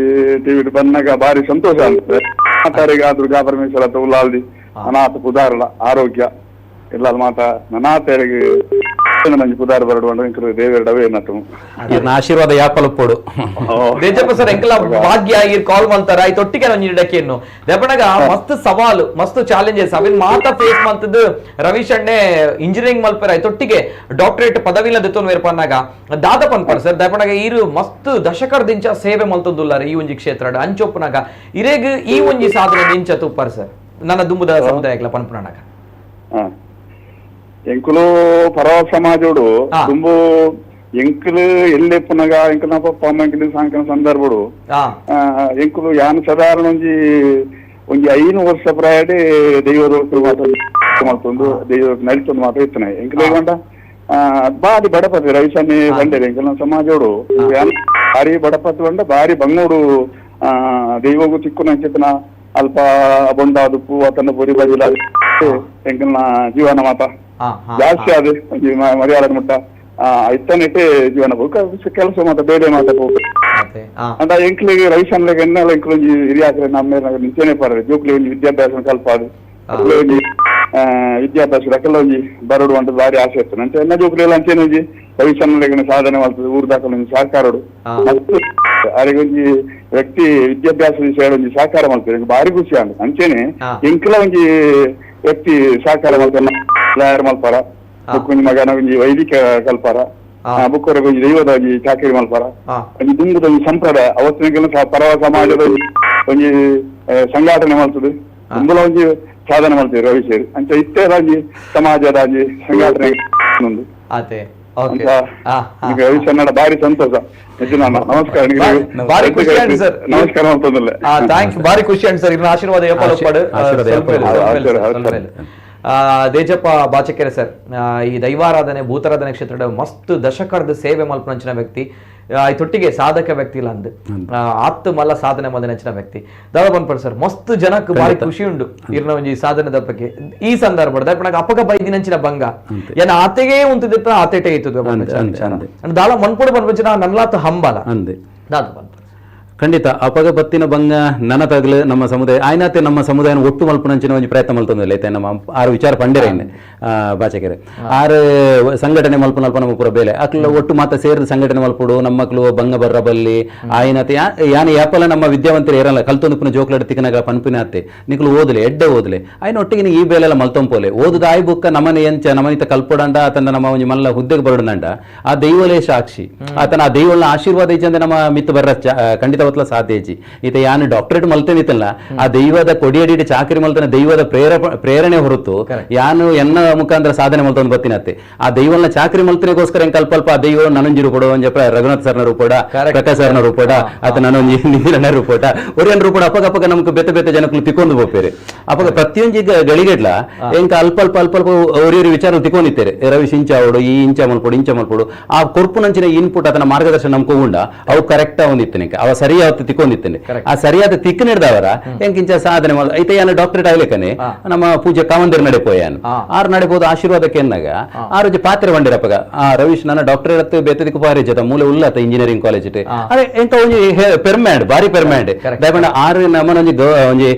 G: ಟಿವಿ ಬಂದಾಗ ಬಾರಿ ಸಂತೋಷ ಅನ್ಸುತ್ತೆ. ಮಾತಾರಿಗೆ ದುರ್ಗಾ ಪರಮೇಶ್ವರ ಉಲ್ಲಾಲ್ದಿ ಅನಾಥ ಪುದಾರಲ ಆರೋಗ್ಯ ಎಲ್ಲ ಮಾತ ನನಾತರಿಗೆ ನಂಜಿ ಪುದಾರ್ ಬರಡು ಎಂಕ್ಲು ದೇವೆರಡವೇ ನಟ್ಟು
C: ಇರ್ನ ಆಶೀರ್ವಾದ ಯಾಪಲ ಪೋಡು.
A: ದೇಜಪ್ಪ ಸರ್, ಎಂಕಲ ಭಾಗ್ಯ ಈರ್ ಕಾಲ್ ಮಲ್ತಾರ ಐತೊಟ್ಟಿಗೆ ಒಂಜಿ ಇಡಕೇನು ದೆಪಣಗ ಮಸ್ತ್ ಸವಾಲು ಮಸ್ತ್ ಚಾಲೆಂಜಸ್ ಅವಿನ್ ಮಾತ ಫೇಸ್ ಮಂತದ್ದು ರವೀಶ್ ಅಣ್ಣೆ ಇಂಜಿನಿಯರಿಂಗ್ ಮಲ್ಪೆರ ಐತೊಟ್ಟಿಗೆ ಡಾಕ್ಟರೇಟ್ ಪದವಿಲ ದೆತ್ತೊನ್ ವೇರ್ಪನ್ನಾಗ ದಾದ ಪನ್ಪರ್ ಸರ್. ದೆಪಣಗ ಈರು ಮಸ್ತ್ ದಶಕರ್ ದಿಂಚ ಸೇವೆ ಮಲ್ತೊಂದುಲ್ಲಾರ ಈ ಒಂಜಿ ಕ್ಷೇತ್ರ ಅಂಚೊಪ್ಪುನಾಗ ಇರೇಗ್ ಈ ಒಂಜಿ ಸಾಧನೆ ದಿಂಚ ತೂಪಾರ್ ಸರ್ ನನ್ನ ದುಂಬುದ ಸಮುದಾಯಕ್ಲ ಪನ್ಪುನಾಗ.
G: ಎಂಕುಲು ಪರವ ಸಮಾಜೋಡು ದುಂಬು ಎಂಕುಲು ಎಲ್ಲೆಪ್ಪುನಗ ಎಂಕಲ್ನ ಪಪ್ಪ ಅಮ್ಮ ಎಂಕಲು ಸಾಂಕನ ಸಂದರ್ಭಡು ಎಂಕುಲು ಯಾನ್ ಸಾಧಾರಣ ಒಂಜಿ ಒಂಜಿ 5 ವರ್ಷ ಪ್ರಾಯಡೆ ದೈವದ ಮಾತ್ರ ಮಲ್ತೊಂದು ದೈವ ನಲಿತೊಂದು ಮಾತ್ರ ಇತ್ತನೆ ಎಂಕುಲು ಗಂಡ ಬಾರಿ ಬಡಪತಿ ರವಿಸನ್ನಿ ಬಂಡೇರಿ ಎಂಕಲ್ನ ಸಮಾಜೋಡು ಯಾನ್ ಬಾರಿ ಬಡಪತಿ ಬಂಡ ಬಾರಿ ಬಂಗೋಡು ದೈವಗೂ ತಿಕ್ಕುನ ಅಂಚಿತನ ಅಲ್ಪ ಬೊಂಡ ದುಪ್ಪು ಅತನ ಬೊರಿ ಬಜಿಲ ಎಂಕಲ್ನ ಜೀವನ ಮಾತ ಜಾಸ್ತಿ ಅದು ಒಂಜಿ ಮರ್ಯಾದ ಮುಟ್ಟ ಇತ್ತನೆಟ್ಟೆ ಜೀವನ ಬೋಕ ಕೆಲಸ ಮಾತ ಬೇರೆ ಮಾತ ಪೋಕ ಅಂಡ ಎಂಕ್ಲಿಗೆ ರವಿಶನ್ಲೆಗ್ ಎನ್ನಲ ಎಂಕ್ಲು ಒಂಜಿ ಹಿರಿಯಾಕ್ರೆ ನಮ್ಮ ನಿಂಚೆನೆ ಪಾರೆ ಜೋಕ್ಲಿ ಒಂಜಿ ವಿದ್ಯಾಭ್ಯಾಸ ಕಲ್ಪಾದು ಅಕ್ಲೆ ಒಂಜಿ ವಿದ್ಯಾಭ್ಯಾಸ ಅಕ್ಕೆಲ್ಲ ಒಂಜಿ ಬರಡು ಅಂತ ಬಾರಿ ಆಸೆ ಇತ್ತು. ಅಂಚೆ ಎನ್ನ ಜೋಕ್ಲಿ ಎಲ್ಲ ಅಂಚೆನೆ ಒಂಜಿ ರವಿಶನ್ಲೆಗ್ ಸಾಧನೆ ಮಾಡ್ತದೆ ಊರು ದಾಖಲೆ ಒಂಜಿ ಸಹಕಾರಡು ಮತ್ತು ಅರೆಗ್ ಒಂಜಿ ವ್ಯಕ್ತಿ ವಿದ್ಯಾಭ್ಯಾಸ ವಿಷಯ ಒಂಜಿ ಸಹಕಾರ ಮಾಡ್ತಾರೆ ಬಾರಿ ಖುಷಿ ಆಂಡ್. ಅಂಚೆನೆ ಎಂಕ್ಲ ಒಂಜಿ ವ್ಯಕ್ತಿ ಸಹಕಾರ ಮಾಡ್ತಾರೆ ಲಾಯರ್ ಮಲ್ಪಾರ ಬುಕ್ಕೊಂಜಿ ಮಗನ ಒಂಜಿ ವೈದಿಕ ಕಲ್ಪಾರ ಬುಕ್ಕೊರ ಒಂಜಿ ದೈವದ ಒಂಜಿ ಚಾಕರಿ ಮಲ್ಪಾರ ಒಂಜಿ ದುಂಬುದ ಒಂಜಿ ಸಂಪ್ರದಾಯ ಅವತ್ತಿನ ಪರವ ಸಮಾಜದ ಒಂಜಿ ಸಂಘಟನೆ ಮಾಡ್ತದೆ ದುಂಬುಲ ಒಂಜಿ ಸಾಧನೆ ಮಾಡ್ತೀವಿ ರವಿ ಸೇರಿ ಅಂಚ ಇತ್ತೇ ಒಂಜಿ ಸಮಾಜದ ಒಂಜಿ ಸಂಘಟನೆ ಉಂಡು. ರವಿ ಸನ್ನಡ ಬಾರಿ ಸಂತೋಷ. ನಮಸ್ಕಾರ,
A: ಬಾರಿ ಖುಷಿ ಆಂಡ್ ಸರ್.
G: ನಮಸ್ಕಾರ ಅಂತಂದ್ರೆ
A: thank you, ಬಾರಿ ಖುಷಿ ಆಂಡ್ ಸರ್. ಇನ್ನು ಆಶೀರ್ವಾದ ದೇಜಪ್ಪ ಬಾಚಕೆರೆ ಸರ್, ಈ ದೈವಾರಾಧನೆ ಭೂತಾರಾಧನೆ ಕ್ಷೇತ್ರದ ಮಸ್ತ್ ದಶಕರ್ದ ಸೇವೆ ಮಲ್ಪನಂಚಿನ ವ್ಯಕ್ತಿ, ತೊಟ್ಟಿಗೆ ಸಾಧಕ ವ್ಯಕ್ತಿ ಇಲ್ಲ ಅಂದ್ ಆತ್ ಮಲ್ಲ ಸಾಧನೆ ಮದನಂಚಿನ ವ್ಯಕ್ತಿ ದಾದ ಪನ್ಪರ್ ಸರ್. ಮಸ್ತ್ ಜನಕ್ಕೆ ಬಾರಿ ಖುಷಿ ಉಂಡು ಇರ್ನ ಒಂಜಿ ಸಾಧನೆದ ಬಗ್ಗೆ ಈ ಸಂದರ್ಭದ ಅಪಗ ಬೈದಿನಂಚಿನ ಭಂಗ ಏನ ಆತೆಗೆ ಉಂತಿದ್ದ ಆತೇಟೆ ಇತ್ತದ ದಾಳ ಮನ್ಪುಡು ಪನ್ಪಂಚಿನ ನನ್ಲಾತ್ ಹಂಬಲ ದಾದ ಪನ್ಪರ್.
C: ಖಂಡಿತ ಅಪಗ ಬತ್ತಿನ ಬಂಗ ನನ ತಗಲು ನಮ್ಮ ಸಮುದಾಯ ಆಯ್ನಾತೆ ನಮ್ಮ ಸಮುದಾಯನ ಒಟ್ಟು ಮಲ್ಪುನಂಚಿನ ಒಂಜಿ ಪ್ರಯತ್ನ ಮಲ್ತೊಂದಿಲ್ಲ ಐತೆ ನಮ್ಮ ಆರು ವಿಚಾರ ಪಂಡೆರೆ ಬಾಚಕೆರೆ ಆರು ಸಂಘಟನೆ ಮಲ್ಪುನಲ್ಪ ನಮ್ಮ ಪೂರ ಬೇಲೆ ಅಕ್ಲ ಒಟ್ಟು ಮಾತ ಸೇರಿದ ಸಂಘಟನೆ ಮಲ್ಪುಡು ನಮ್ಮಕ್ಲು ಬಂಗ ಬರ್ರ ಬಲ್ಲಿ ಆಯ್ನಾತೆ ಯಾನೆ ಯಾಪಲ ನಮ್ಮ ವಿದ್ಯಾವಂತರು ಏರಲ್ಲ ಕಲ್ತೊಂದು ಪುನ ಜೋಕ್ಲಡ್ ತಿಕ್ಕನಾಗ ಪನ್ಪಿನ ಅತ್ತೆ ನಿಕ್ಲು ಓದಲೆ ಎಡ್ಡೆ ಓದಲೆ ಆಯ್ನ ಒಟ್ಟಿಗೆ ಈ ಬೇಲೆಲ್ಲ ಮಲ್ತೊಂಪೋಲೆ ಓದುದ ಆಯ್ ಬುಕ್ಕ ನಮನೆ ಎಂಚ ನಮನಿತ ಕಲ್ಪೊಡಂಡ ಆತನ ನಮ್ಮ ಒಂಜಿ ಮಲ್ಲ ಹುದ್ದೆಗೆ ಬರಡಂಡ ಆ ದೈವಲೇ ಸಾಕ್ಷಿ ಆತನ ಆ ದೈವಲ್ನ ಆಶೀರ್ವಾದ ಇಚ್ಚಂದೆ ನಮ್ಮ ಮಿತ್ತು ಬರ್ರ ಖಂಡಿತ ಸಾಧ್ಯ ಇಜ್ಜಿ. ಈತ ಯಾನು ಡಾಕ್ಟರೇಟ್ ಮಲ್ತೇನಿತ್ತಲ್ಲ ಆ ದೈವದ ಕೊಡಿಯಡಿ ಚಾಕರಿ ಮಲ್ತನ ದೈವದ ಪ್ರೇರಣೆ ಹೊರತು ಯಾನು ಎನ್ನ ಮುಖಾಂತರ ಸಾಧನೆ ಮಲ್ತೊಂದು ಬತ್ತಿನತ್ತೆ ಆ ದೈವನ ಚಾಕರಿ ಮಲ್ತನೆಗೋಸ್ಕರ ಹೆಂಗ್ ಅಲ್ಪ ಆ ದೈವ ನನೊಂಜಿ ರೂಪಡ ಒಂಜಿ ರಘುನಾಥ್ ಸರ್ನ ರೂಪಡ ಪ್ರಕಾಶ್ ಸರ್ನ ರೂಪಡ ಆತ ನನೊಂಜಿ ನಿಧಿರನ ರೂಪಡ ಒರಿಯನ್ ರೂಪಡ ಅಪಗ ಅಪಗ ನಮ್ಗೆ ಬೆತ್ತ ಬೆತ್ತ ಜನಕ್ಕೂ ತಿಕ್ಕೊಂಡು ಹೋಗ್ಬೇರೆ ಅಪಗ ಪ್ರತಿಯೊಂಜಿ ಗಳಿಗೆಡ್ಲ ಎಂಕ ಅಲ್ಪ ಅಲ್ಪ ಅಲ್ಪ ಅಲ್ಪ ಒರಿಯರಿ ವಿಚಾರ ತಿಕ್ಕೊಂಡಿತ್ತೇರೆ ರವಿ ಇಂಚ ಅವಡು ಈ ಇಂಚ ಮಲ್ಪೊಡು ಇಂಚ ಮಲ್ಪೊಡು ಆ ಕೊರ್ಪುನಂಚಿನ ಇನ್ಪುಟ್ ಆತನ ಮಾರ್ಗದರ್ಶನ ನಮ್ಗೆ ಉಂಡ ಅವು ಕರೆಕ್ಟ್ ಒಂದಿತ್ತು ಅವ ಸರಿ ಸರಿಯಾದ ತಿಕ್ಕೊಂಡಿತ್ತೇನೆ. ಆ ಸರಿಯಾದ ತಿಕ್ಕು ನೀಡ್ದವರ ಎಂಕಿಂಚ ಸಾಧನೆ ಐತೆ. ಯಾನ ಡಾಕ್ಟರೇಟ್ ಆಗ್ಲಿಕ್ಕನೆ ನಮ್ಮ ಪೂಜೆ ಕಾವಂದಿರ ನಡೆ ಪೋಯಾನು. ಆರು ನಡೆ ಹೋದ ಆಶೀರ್ವಾದಕ್ಕೆ ಎನ್ನಾಗ ಆರೋಗ್ಯ ಪಾತ್ರೆ ಬಂಡಿರಪ್ಪಗ ಆ ರವೀಶ್ ನನ್ನ ಡಾಕ್ಟರೇಟ್ ಬೇತೆ ದಿಕ್ಕು ಪಾರಿ ಜೊತೆ ಮೂಲೆ ಉಲ್ಲತ ಇಂಜಿನಿಯರಿಂಗ್ ಕಾಲೇಜ್ ಅದೇ ಎಂಕ ಒಂಜಿ ಪೆರ್ಮ್ಯಾಂಡ್ ಬಾರಿ ಪೆರ್ಮ್ಯಾಂಡ್ ದಯಪಂಡ ಆರು ನಮ್ಮನೊಂಜಿ ಒಂಜಿ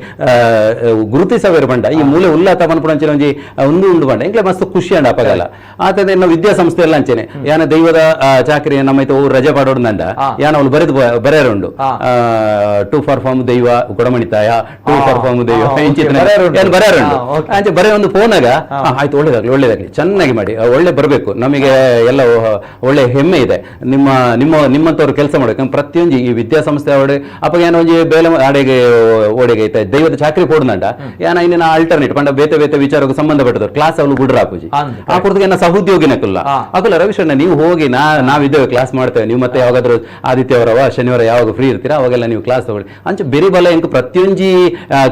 C: ಗುರುತಿಸವೇರು ಬಂಡ ಈ ಮೂಲೆ ಉಲ್ಲತ ಪನ್ಪುಣಂಚಿನ ಒಂಜಿ ಒಂದು ಉಂಡು ಬಂಡ ಎಂಕ್ಲೆ ಮಸ್ತ್ ಖುಷಿ ಅಂಡ ಅಪಗಲ. ಆತದ ಇನ್ನು ವಿದ್ಯಾಸಂಸ್ಥೆ ಎಲ್ಲ ಅಂಚೆನೆ ಯಾನ ದೈವದ ಚಾಕರಿ ನಮ್ಮ ಐತೆ ರಜೆ ಪಾಡೋಡು ಯಾನ ಅವಳು ಬರೆದು ಬರೆಯರುಂಡು to for form ದೈವ ಕೊಡಮಣಿತಾಯ to for form ದೈವ ಇಂಚಿನ ಬರೆಯರುಂಡು. ಅಂಚೆ ಬರೆ ಒಂದು ಫೋನಾಗ ಆಯ್ತು ಒಳ್ಳೇದಾಗ್ಲಿ ಒಳ್ಳೇದಾಗ್ಲಿ ಚೆನ್ನಾಗಿ ಮಾಡಿ ಒಳ್ಳೆ ಬರಬೇಕು, ನಮಗೆ ಎಲ್ಲ ಒಳ್ಳೆ ಹೆಮ್ಮೆ ಇದೆ ನಿಮ್ಮ ನಿಮ್ಮ ನಿಮ್ಮಂಥವ್ರು ಕೆಲಸ ಮಾಡಬೇಕು. ಪ್ರತಿಯೊಂದು ಈ ವಿದ್ಯಾಸಂಸ್ಥೆ ಅವಡೆ ಅಪ್ಪ ಏನೋ ಒಂಜಿ ಬೇಲೆ ಆಡೆಗೆ ಓಡೆಗೆ ಐತೆ ದೈವದ ಚಾಕ್ರಿ ಪೋಡ್ನಂಡ ಯಾನ ಇನ್ನಿನ ಆಲ್ಟರ್ನೇಟ್ ಪಂಡ ಬೇತೆ ಬೇತೆ ವಿಚಾರಕ್ಕೆ ಸಂಬಂಧಪಟ್ಟದವ್ರು ಕ್ಲಾಸ್ ಅವಳು ಗುಡ್ರ ಆಪುಜಿ ಆ ಪುರ್ತಗೆ ಏನ ಸಹೋದ್ಯೋಗಿನಕುಲ್ಲ ಅಕುಲ್ಲ ರವಿಶಣ್ಣ ನೀವು ಹೋಗಿ ನಾವಿದ್ದೇವೆ ಕ್ಲಾಸ್ ಮಾಡ್ತೇವೆ, ನೀವು ಮತ್ತೆ ಯಾವಾಗಾದ್ರೂ ಆದಿತ್ಯವರವ ಶನಿವಾರ ಯಾವಾಗ ಫ್ರೀ ಇರ್ತೀರಾ ಅವಾಗೆಲ್ಲ ನೀವು ಕ್ಲಾಸ್ ತಗೊಳ್ಳಿ ಅಂಚೆ ಬೇರೆ ಬಲ ಎಂಕ್ ಪ್ರತಿಯೊಂಜಿ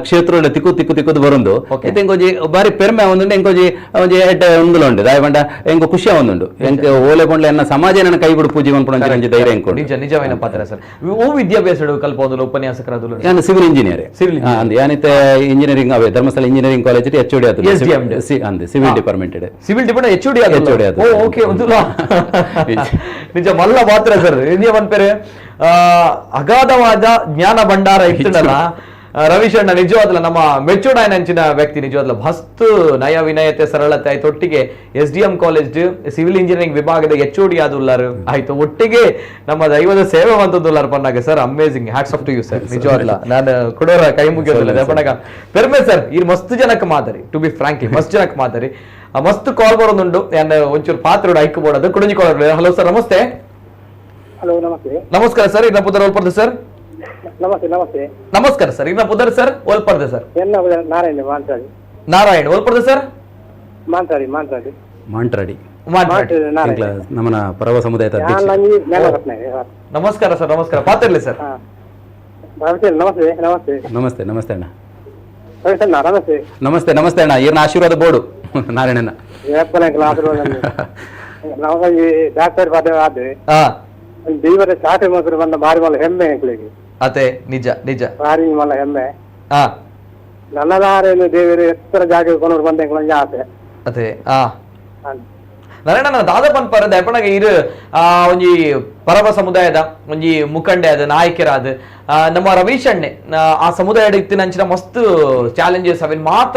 C: ಕ್ಷೇತ್ರ ತಿಕ್ಕು ತಿಕ್ಕು ತಿಕ್ಕುದು ಬರುಂದು ಎಂಕೊಂಜಿ ಬಾರಿ ಪೆರ್ಮೆ ಒಂದುಂಡು ಎಂಕೊಂಜಿ ಒಂಜಿ ಎಡ್ಡೆ ಉಂದುಲ ಉಂಡು ದಾಯ ಪಂಡ ಎಂಕ ಖುಷಿ ಒಂದುಂಡು ಎಂಕ ಓಲೆ ಪಂಡ್ಲ ಎನ್ನ ಸಮಾಜ ನನ್ನ ಕೈ ಬಿಡು ಪೂಜೆ ಪನ್ಪುನ ಒಂಜಿ ಧೈರ್ಯ ಎಂಕು.
A: ನಿಜ ನಿಜವೇನ ಪಾತ್ರ ಸರ್. ಓ ವಿದ್ಯಾಭ್ಯಾಸ ಕಲ್ಪೊಂದು ಉಪನ್ಯಾಸಕರಾದ
C: ನಾನು civil engineer
A: civil
C: ಅಂದ್ ಯಾನಿತೆ ಇಂಜಿನಿಯರಿಂಗ್ ಅವೇ Dharmasthala engineering college H O D ಆತು ಅಂದ್ civil department
A: civil department H O D
C: H O D ಆತು.
A: ಓಕೆ ಒಂದುಲ ನಿಜ ಮಲ್ಲ ಪಾತ್ರ ಸರ್. ಇಂಡಿಯಾ ಪನ್ಪೇರೆ ಅಗಾಧವಾದ ಜ್ಞಾನ ಭಂಡಾರ ಇತ್ತಲ್ಲ ರವೀಶ್ ಅಣ್ಣ, ನಿಜವಾದ್ಲ ನಮ್ಮ ಮೆಚ್ಚುಡ್ ಅಂಚಿನ ವ್ಯಕ್ತಿ, ನಿಜವಾದ್ಲ ಮಸ್ತ್ ನಯ ವಿನಯತೆ ಸರಳತೆ ಆಯ್ತು. ಒಟ್ಟಿಗೆ S D M college civil engineering ವಿಭಾಗದ H O D ಆದುಲ್ಲಾರು ಆಯ್ತು. ಒಟ್ಟಿಗೆ ನಮ್ಮ ದೈವದ ಸೇವೆ ಮಂತದುಲ್ಲಾರು ಪನ್ನಾಗ sir. Amazing, hats off to you sir. ನಿಜವಾದ್ಲ ನಾನು ಕೊಡೋರ ಕೈ ಮುಗಿಯೋದಿಲ್ಲ ಪನ್ನಾಗ ಪೆರ್ಮೆ ಸರ್. ಈ ಮಸ್ತ್ ಜನಕ್ಕೆ ಮಾತಾರಿ, to be frankly ಮಸ್ತ್ ಜನಕ್ಕೆ ಮಾತಾರಿ. ಮಸ್ತ್ ಕಾಲ್ ಬರೋದುಂಡು, ನಾನು ಒಂಚೂರು ಪಾತ್ರ ಐಕ್ ಬೋಡದು ಕುಡಂಜಿ ಕಾಲ್. ಹಲೋ ಸರ್ ನಮಸ್ತೆ.
E: ಹಲೋ ನಮಸ್ತೆ.
A: ನಮಸ್ಕಾರ ಸರ್, ಇನ್ನ ಪುದರ್ ಓಲ್ಪರ್ದು ಸರ್.
E: ನಮಸ್ತೆ ನಮಸ್ತೆ.
A: ನಮಸ್ಕಾರ ಸರ್, ಇನ್ನ ಪುದರ್ ಸರ್ ಓಲ್ಪರ್ದೆ ಸರ್.
E: ಎನ್ನ ನಾರಾಯಣ ಮಾಂತಾಡಿ.
A: ನಾರಾಯಣ್ ಓಲ್ಪರ್ದೆ ಸರ್.
E: ಮಾಂತಾಡಿ ಮಾಂತಾಡಿ
C: ಮಾಂಟ್ರಾಡಿ
A: ಮಾಂಟ್ರಾಡಿ.
C: ನಮ್ಮನ ಪರವ ಸಮುದಾಯದ ಅಧ್ಯಕ್ಷ.
A: ನಮಸ್ಕಾರ ಸರ್, ನಮಸ್ಕಾರ. ಪಾತಿರ್ಲಿ ಸರ್.
E: ನಮಸ್ತೆ ನಮಸ್ತೆ.
C: ನಮಸ್ತೆ ನಮಸ್ತೆ ಅಣ್ಣ.
E: ನಮಸ್ತೆ
C: ನಮಸ್ತೆ ನಮಸ್ತೆ ಅಣ್ಣ. ಈರ್ನ ಆಶೀರ್ವಾದ ಬೋರ್ಡು ನಾರಾಯಣನ.
E: ಡಾಕ್ಟರ್ ದೇವರ ಚಾಟೆ ಮಾತ್ರ ಬಂದ ಬಾರಿ ಮಲ್ಲ ಹೆಮ್ಮೆ ಎಂಕ್ಲೆಗ್.
A: ಅದೇ ನಿಜ ನಿಜ
E: ಬಾರಿ ಮಲ್ಲ ಹೆಮ್ಮೆ. ನನ್ನದಾರೇನು ದೇವರು ಎತ್ತರ ಜಾಗ ಕೊನೋರು ಬಂದ ಎಂಕ್ಲೊಂಜಿ ಆಸೆ.
A: ಅದೇ ನಾರಾಯಣ ದಾದ ಪನ್ಪರ ದಯಪಣಗ ಇರು ಒಂಜಿ ಪರಮ ಸಮುದಾಯದ ಒಂಜಿ ಮುಖಂಡೆ ಅದ ನಾಯಕರಾದ ನಮ್ಮ ರವೀಶ್ ಅಣ್ಣೆ ಆ ಸಮುದಾಯ ಇತ್ತಿನ ಅಂಚಿನ ಮಸ್ತ್ ಚಾಲೆಂಜಸ್ ಅವೆನ್ ಮಾತ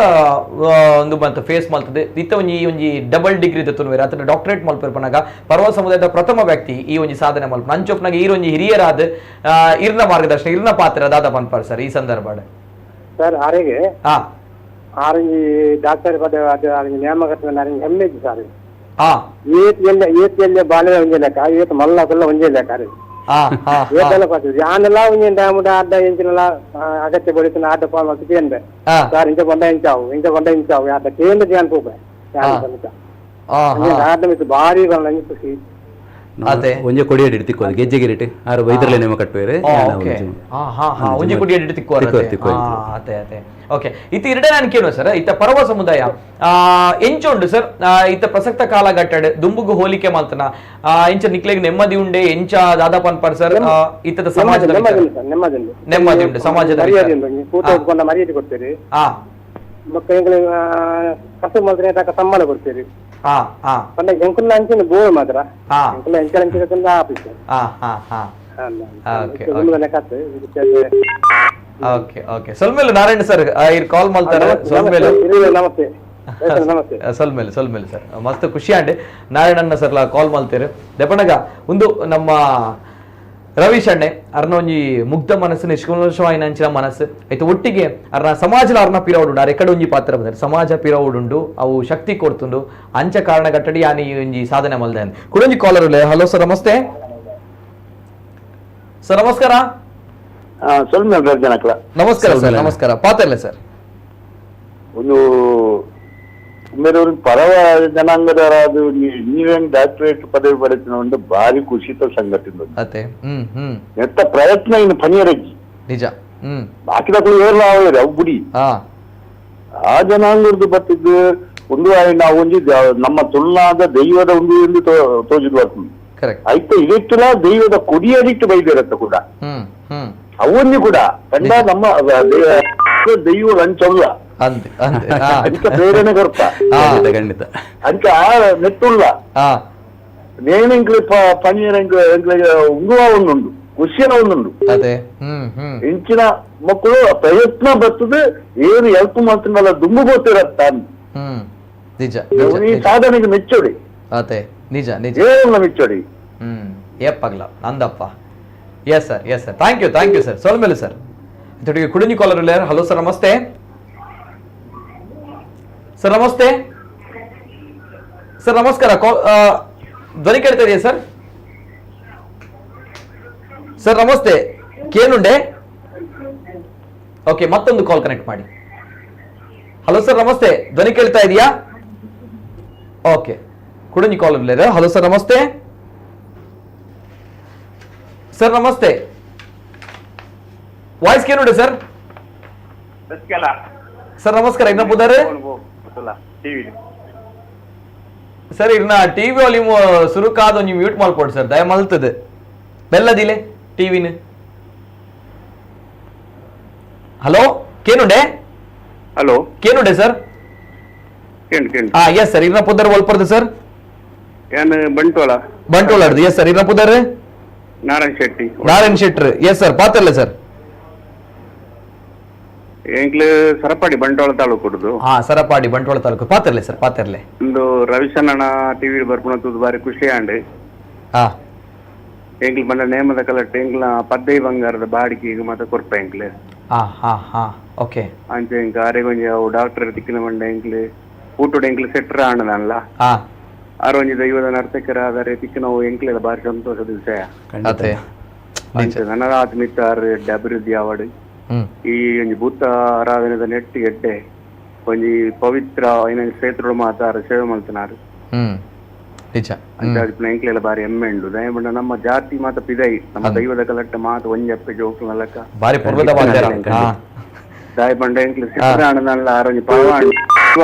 A: ಒಂದು ಮಂತ್ ಫೇಸ್ ಮಲ್ತದೆ. ಇತ್ತ ಒಂಜಿ ಒಂಜಿ ಡಬಲ್ ಡಿಗ್ರಿ ದತ್ತುನುವೇರು ಅತನ ಡಾಕ್ಟರೇಟ್ ಮಲ್ಪೆರ್ ಪನಗ ಪರ್ವ ಸಮುದಾಯದ ಪ್ರಥಮ ವ್ಯಕ್ತಿ ಈ ಒಂಜಿ ಸಾಧನೆ ಮಲ್ಪ ನಂಚೊಪ್ನಾಗ ಈರೊಂಜಿ ಹಿರಿಯರಾದ ಇರ್ನ ಮಾರ್ಗದರ್ಶನ ಇರ್ನ ಪಾತ್ರ ದಾದ ಪನ್ಪರ್ ಸರ್ ಈ ಸಂದರ್ಭ.
E: ಸರ್ ಆರೆಗೆ ಆರೆಂಜಿ ಡಾಕ್ಟರ್ ಪದ ನೇಮಕ ಹೆಮ್ಮೆ ಸರ್. ಏತ್ ಎಲ್ಲ ಬಾಳೆ ಒಂಜೆ ಲೆಕ್ಕ ಏತ್ ಮಲ್ಲ ಕುಲ್ಲ ಒಂಜೆ ಲೆಕ್ಕ ಏತೆಲ್ಲ ಪಾತ್ರಿ ಯಾನೆಲ್ಲ ಒಂಜಿ ಡ್ಯಾಮ್ ಅಡ್ಡ ಎಂಚಿನಲ್ಲ ಅಗತ್ಯ ಬಡಿತನ ಅಡ್ಡ ಪಾಲ್ ಮಲ್ತು ಕೇಂದ್ರ ಸರ್ ಇಂಚ ಬಂದ ಇಂಚಾವು ಇಂಚ ಬಂದ ಇಂಚಾವು ಅಡ್ಡ ಕೇಂದ್ರ ಧ್ಯಾನ ಪೂಪೆ ಅಡ್ಡ ಮಿತ್ತು ಬಾರಿ ಬಂದ ಖುಷಿ.
C: ಒಂಜೆ ಕೊಡಿ ಅಡಿ ತಿಕ್ಕೋದು ಗೆಜ್ಜೆ ಗಿರಿಟಿ ಆರು ಬೈದ್ರಲ್ಲೇ ನೇಮ ಕಟ್ಟುವೇರೆ.
A: ಒಂಜಿ ಕೊಡಿ ಅಡಿ ತಿಕ್ಕೋ ತಿಕ್ಕೋ ಅದೇ ಅದೇ ಓಕೆ. ಇತ್ತ ಎರಡೇ ನಾನು ಕೇಳುವ ಸರ್, ಇತ್ತ ಪರವ ಸಮುದಾಯ ಎಂಚ ಉಂಡು ಸರ್ ಇತ್ತ ಪ್ರಸಕ್ತ ಕಾಲಘಟ್ಟಡ್ ದುಂಬುಗು ಹೋಲಿಕೆ ಮಾಲ್ತನ ಎಂಚ ನಿಕ್ಲೆಗ್ ನೆಮ್ಮದಿ ಉಂಡೆ ಎಂಚ ದಾದಾ ಪನ್ಪರ್ ಸರ್ ಇತ್ತದ ಸಮಾಜದ ನೆಮ್ಮದಿ ಉಂಡು ಸಮಾಜದ
E: ಮರ್ಯಾದೆ ಕೊಡ್ತೀರಿ ಕಸು ಮಲ್ತ್ರೆ ತಕ್ಕ ಸಂಬಳ ಕೊಡ್ತೀರಿ. ಪಂಡ ಎಂಕುಲ್ಲ ಅಂಚಿನ ಬೋರ್ ಮಾತ್ರ ಎಂಕುಲ್ಲ ಎಂಕಲ್ ಅಂಚಿನ office.
A: Okay okay ಸೊಲ್ಮೇಲು Narayana sir ಇರ್ ಕಾಲ್ ಮಾಡ್ತಾರೆ. ಸೊಲ್ಮೇಲು
E: ನಮಸ್ತೆ ನಮಸ್ತೆ.
A: ಸೊಲ್ಮೇಲು ಸೊಲ್ಮೇಲು ಸರ್, ಮಸ್ತ್ ಖುಷಿ ಆಂಡ್ ನಾರಾಯಣಣ್ಣ ಸರ್ ಕಾಲ್ ಮಾಡ್ತೀರಿ. ದೆಪಣಗ ಒಂದು ನಮ್ಮ ರವೀಶ್ ಅಣ್ಣೆ ಅರ್ನ ಒಂಜಿ ಮುಗ್ಧ ಮನಸ್ಸು ನಿಷ್ಕಲ್ಮಶವಾಯಿನ ಅಂಚಿನ ಮನಸ್ಸು ಆಯ್ತು. ಒಟ್ಟಿಗೆ ಅರ್ನ ಸಮಾಜದ ಅರ್ನ ಪಿರವುಡುಂಡು ಅರ್ ಎಕಡೆ ಒಂಜಿ ಪಾತ್ರ ಬಂದರೆ ಸಮಾಜ ಪಿರವುಡುಂಡು ಅವು ಶಕ್ತಿ ಕೊಡ್ತುಂಡು ಅಂಚ ಕಾರಣ ಗಟ್ಟಡಿ ಯಾನಿ ಒಂಜಿ ಸಾಧನೆ ಮಲ್ದೆ. ಕುಡೊಂಜಿ collar. Hello sir ನಮಸ್ತೆ ಸರ್. ನಮಸ್ಕಾರ. ನಮಸ್ಕಾರ ಸರ್. ನಮಸ್ಕಾರ. ಪಾತ್ರ ಸರ್.
G: ಒಂದು ಪರವ ಜನಾಂಗದವರಾದ ಇಂಜಿನಿಯರಿಂಗ್ ಡಾಕ್ಟರೇಟ್ ಪದವಿ ಪಡೆದ ಒಂದು ಭಾರಿ ಖುಷಿತ ಸಂಗತಿ. ಎತ್ತ ಪ್ರಯತ್ನ ಇನ್ನು ಪನಿಯರಜ್ಜಿ
A: ನಿಜ.
G: ಬಾಕಿದಕ್ಕೂ ಏರ್ಲ ಅವು ಬುಡಿ ಆ ಜನಾಂಗದ್ದು ಬತ್ತಿದ್ದು ಒಂದು ನಾವು ಒಂಜಿ ನಮ್ಮ ತುಳುನಾದ ದೈವದ ಒಂದು ಎಂದು ತೋಜಿದ್ ಬರ್ತದೆ. ಐತ ಇದೆತ್ತಲ ದೈವದ ಕೊಡಿಯಡಿಟ್ಟು ಬೈದಿರತ್ತ ಕೂಡ.
D: ಅವನ್ನಿ ಕೂಡ ಪಂಡ ನಮ್ಮ ದೈವ ಲಂಚಲ್ಲ
A: ಅಂದ್ ಅಂದ್
D: ಅಂಚ ಪ್ರೇರಣೆ ಕೊರ್ತ.
C: ಖಂಡಿತ ಖಂಡಿತ.
D: ಅಂಚ ನೆಟ್ಟುಲ್ಲ ನೇನೆಂಕ್ಲೆ ಪನಿಯರೆಂಕ್ ಎಂಕ್ಲೆಗ್ ಉಂಗುವ ಒಂದುಂಡು, ಖುಷಿಯ ಒಂದುಂಡು.
A: ಅದೇ ಹ್ಮ್ ಹ್ಮ್
D: ಇಂಚಿನ ಮಕ್ಕಳು ಪ್ರಯತ್ನ ಬರ್ತದೆ, ಏನು ಎಲ್ಪ್ ಮಾಡ್ತಿನಲ್ಲ ದುಂಬು ಗೊತ್ತಿರತ್ತ.
A: ನಿಜ.
D: ಈ ಸಾಧನೆಗೆ ಮೆಚ್ಚೋಡಿ.
A: ಅದೇ ನಿಜ ನಿಜ.
D: ಏನು ಮೆಚ್ಚೋಡಿ.
A: ಏಪ್ಪಾಗ್ಲ Nandappa. Yes sir, yes sir, thank you, thank you sir. ಸೊಲ್ಮೇಲೆ sir. ಜೊತೆಗೆ ಕುಡಿನಿ collar. Hello sir, ನಮಸ್ತೆ ಸರ್. ನಮಸ್ತೆ ಸರ್, ನಮಸ್ಕಾರ. ಧ್ವನಿ ಕೇಳ್ತಾ ಇದೆಯಾ ಸರ್? ಸರ್ ನಮಸ್ತೆ, ಕೇನುಂಡೆ. ಓಕೆ, ಮತ್ತೊಂದು ಕಾಲ್ ಕನೆಕ್ಟ್ ಮಾಡಿ. ಹಲೋ ಸರ್, ನಮಸ್ತೆ, ಧ್ವನಿ ಕೇಳ್ತಾ ಇದೆಯಾ? ಓಕೆ, ಕುಡಿನಿ ಕಾಲ್. ಹಲೋ ಸರ್, ನಮಸ್ತೆ ಸರ್. ನಮಸ್ತೆ, ವಾಯ್ಸ್ ಕೇನುಂಡೆ ಸರ್? ಸರ್ ನಮಸ್ಕಾರ, ಇನ್ನ ಪುದಾರೆ ಸರ್. ಇರ್ನ ಟಿವಿ ವಾಲ್ಯೂಮ್ ಸುರುಕಾದ ಒಂಜಿ ಮ್ಯೂಟ್ ಮಾಡ್ಕೊಡಿ ಸರ್, ದಯ ಮಲ್ತದೆ ಬೆಲ್ಲದಿಲೆ ಟಿವಿನ. ಹಲೋ, ಕೇನುಂಡೆ?
G: ಹಲೋ,
A: ಕೇನುಂಡೆ ಸರ್?
G: ಕೇಳಿ.
A: ಹಾ ಎಸ್ ಸರ್, ಇರ್ನ ಪುದರ್ ಒಲ್ಪರ್ದು ಸರ್?
G: ಏನು ಬಂಟ್ವಾಳ.
A: ಬಂಟ್ವಾಳ. ಎಸ್ ಸರ್, ಇರ್ನ ಪುದರ್?
G: ನಾರಾಯಣ್ ಶೆಟ್ಟಿ.
A: ನಾರಾಯಣ್ ಶೆಟ್ರ್. ಎಸ್ ಸರ್, ಪಾತ್ರಲ್ಲ ಸರ್?
G: ಎಂಕ್ಲು ಸರಪಾಡಿ, ಬಂಟ್ವಾಳ ತಾಲೂಕು.
A: ಹಾ, ಸರಪಾಡಿ, ಬಂಟ್ವಾಳ ತಾಲೂಕು. ಪಾತ್ರಲೆ ಸರ್, ಪಾತ್ರಲೆ.
G: ಒಂದು ರವಿಶಣ್ಣನ ಟಿವಿ ಬರ್ಪುಣ ತೂದು ಬಾರಿ ಖುಷಿ ಆಂಡ್. ಎಂಕ್ಲು ಬಂದ ನೇಮದ ಕಲಟ್ ಎಂಕ್ಲ ಪದ್ದೈ ಬಂಗಾರದ ಬಾಡಿಗೆ ಮಾತ ಕೊರ್ಪ ಎಂಕ್ಲು.
A: ಹಾ ಹಾ ಹಾ ಓಕೆ.
G: ಅಂಚೆ ಎಂಕ್ ಆರೆಗೊಂಜಿ ಅವು ಡಾಕ್ಟರ್ ತಿಕ್ಕಿನ ಬಂಡ ಎಂಕ್ಲು ಊಟದ ಎಂಕ್ಲು ಸೆಟ್ರ್ ಆಂಡದಲ್ಲ. ಆರೊಂಜಿ ದೈವದ ನರ್ತಕರ ಆದರೆ ತಿಕ್ಕಿನವು ಎಂಕ್ಲೆದ ಬಾರಿ ಸಂತೋಷದ ವಿಷಯ.
A: ಅದೇ.
G: ಅಂಚೆ ನನರಾತ್ ಮಿತ್ತ ಆರ್ ಎಡ್ಡೆ ಅಭಿವೃದ್ಧಿ ಆವಡ್. ಈ ಒಂಜಿ ಭೂತ ಆರಾಧನೆದ ನೆಟ್ಟಿ ಎಡ್ಡೆ ಒಂಜಿ ಪವಿತ್ರ ಐನಂಜಿ ಕ್ಷೇತ್ರಡು ಮಾತಾರ ಸೇವೆ ಮಲ್ತನಾರು.
A: ನಿಜ.
G: ಅಂಚಾದ್ ಎಂಕ್ಲೆಲ ಬಾರಿ ಹೆಮ್ಮೆ ಉಂಡು. ದಯಮಂಡ ನಮ್ಮ ಜಾತಿ ಮಾತ ಪಿದೈ ನಮ್ಮ ದೈವದ ಕಲಟ್ಟ ಮಾತ ಒಂಜಪ್ಪೆ ಜೋಕು ಮಲಕ.
A: ಬಾರಿ ಪೂರ್ವದ ಬಾಂಧರ.
G: ದಾಯ ಪಂಡ ಎಂಕ್ಲು ಸಿದ್ದರಾಣದಲ್ಲ ಆರೊಂಜಿ ಪವಾಂಡ್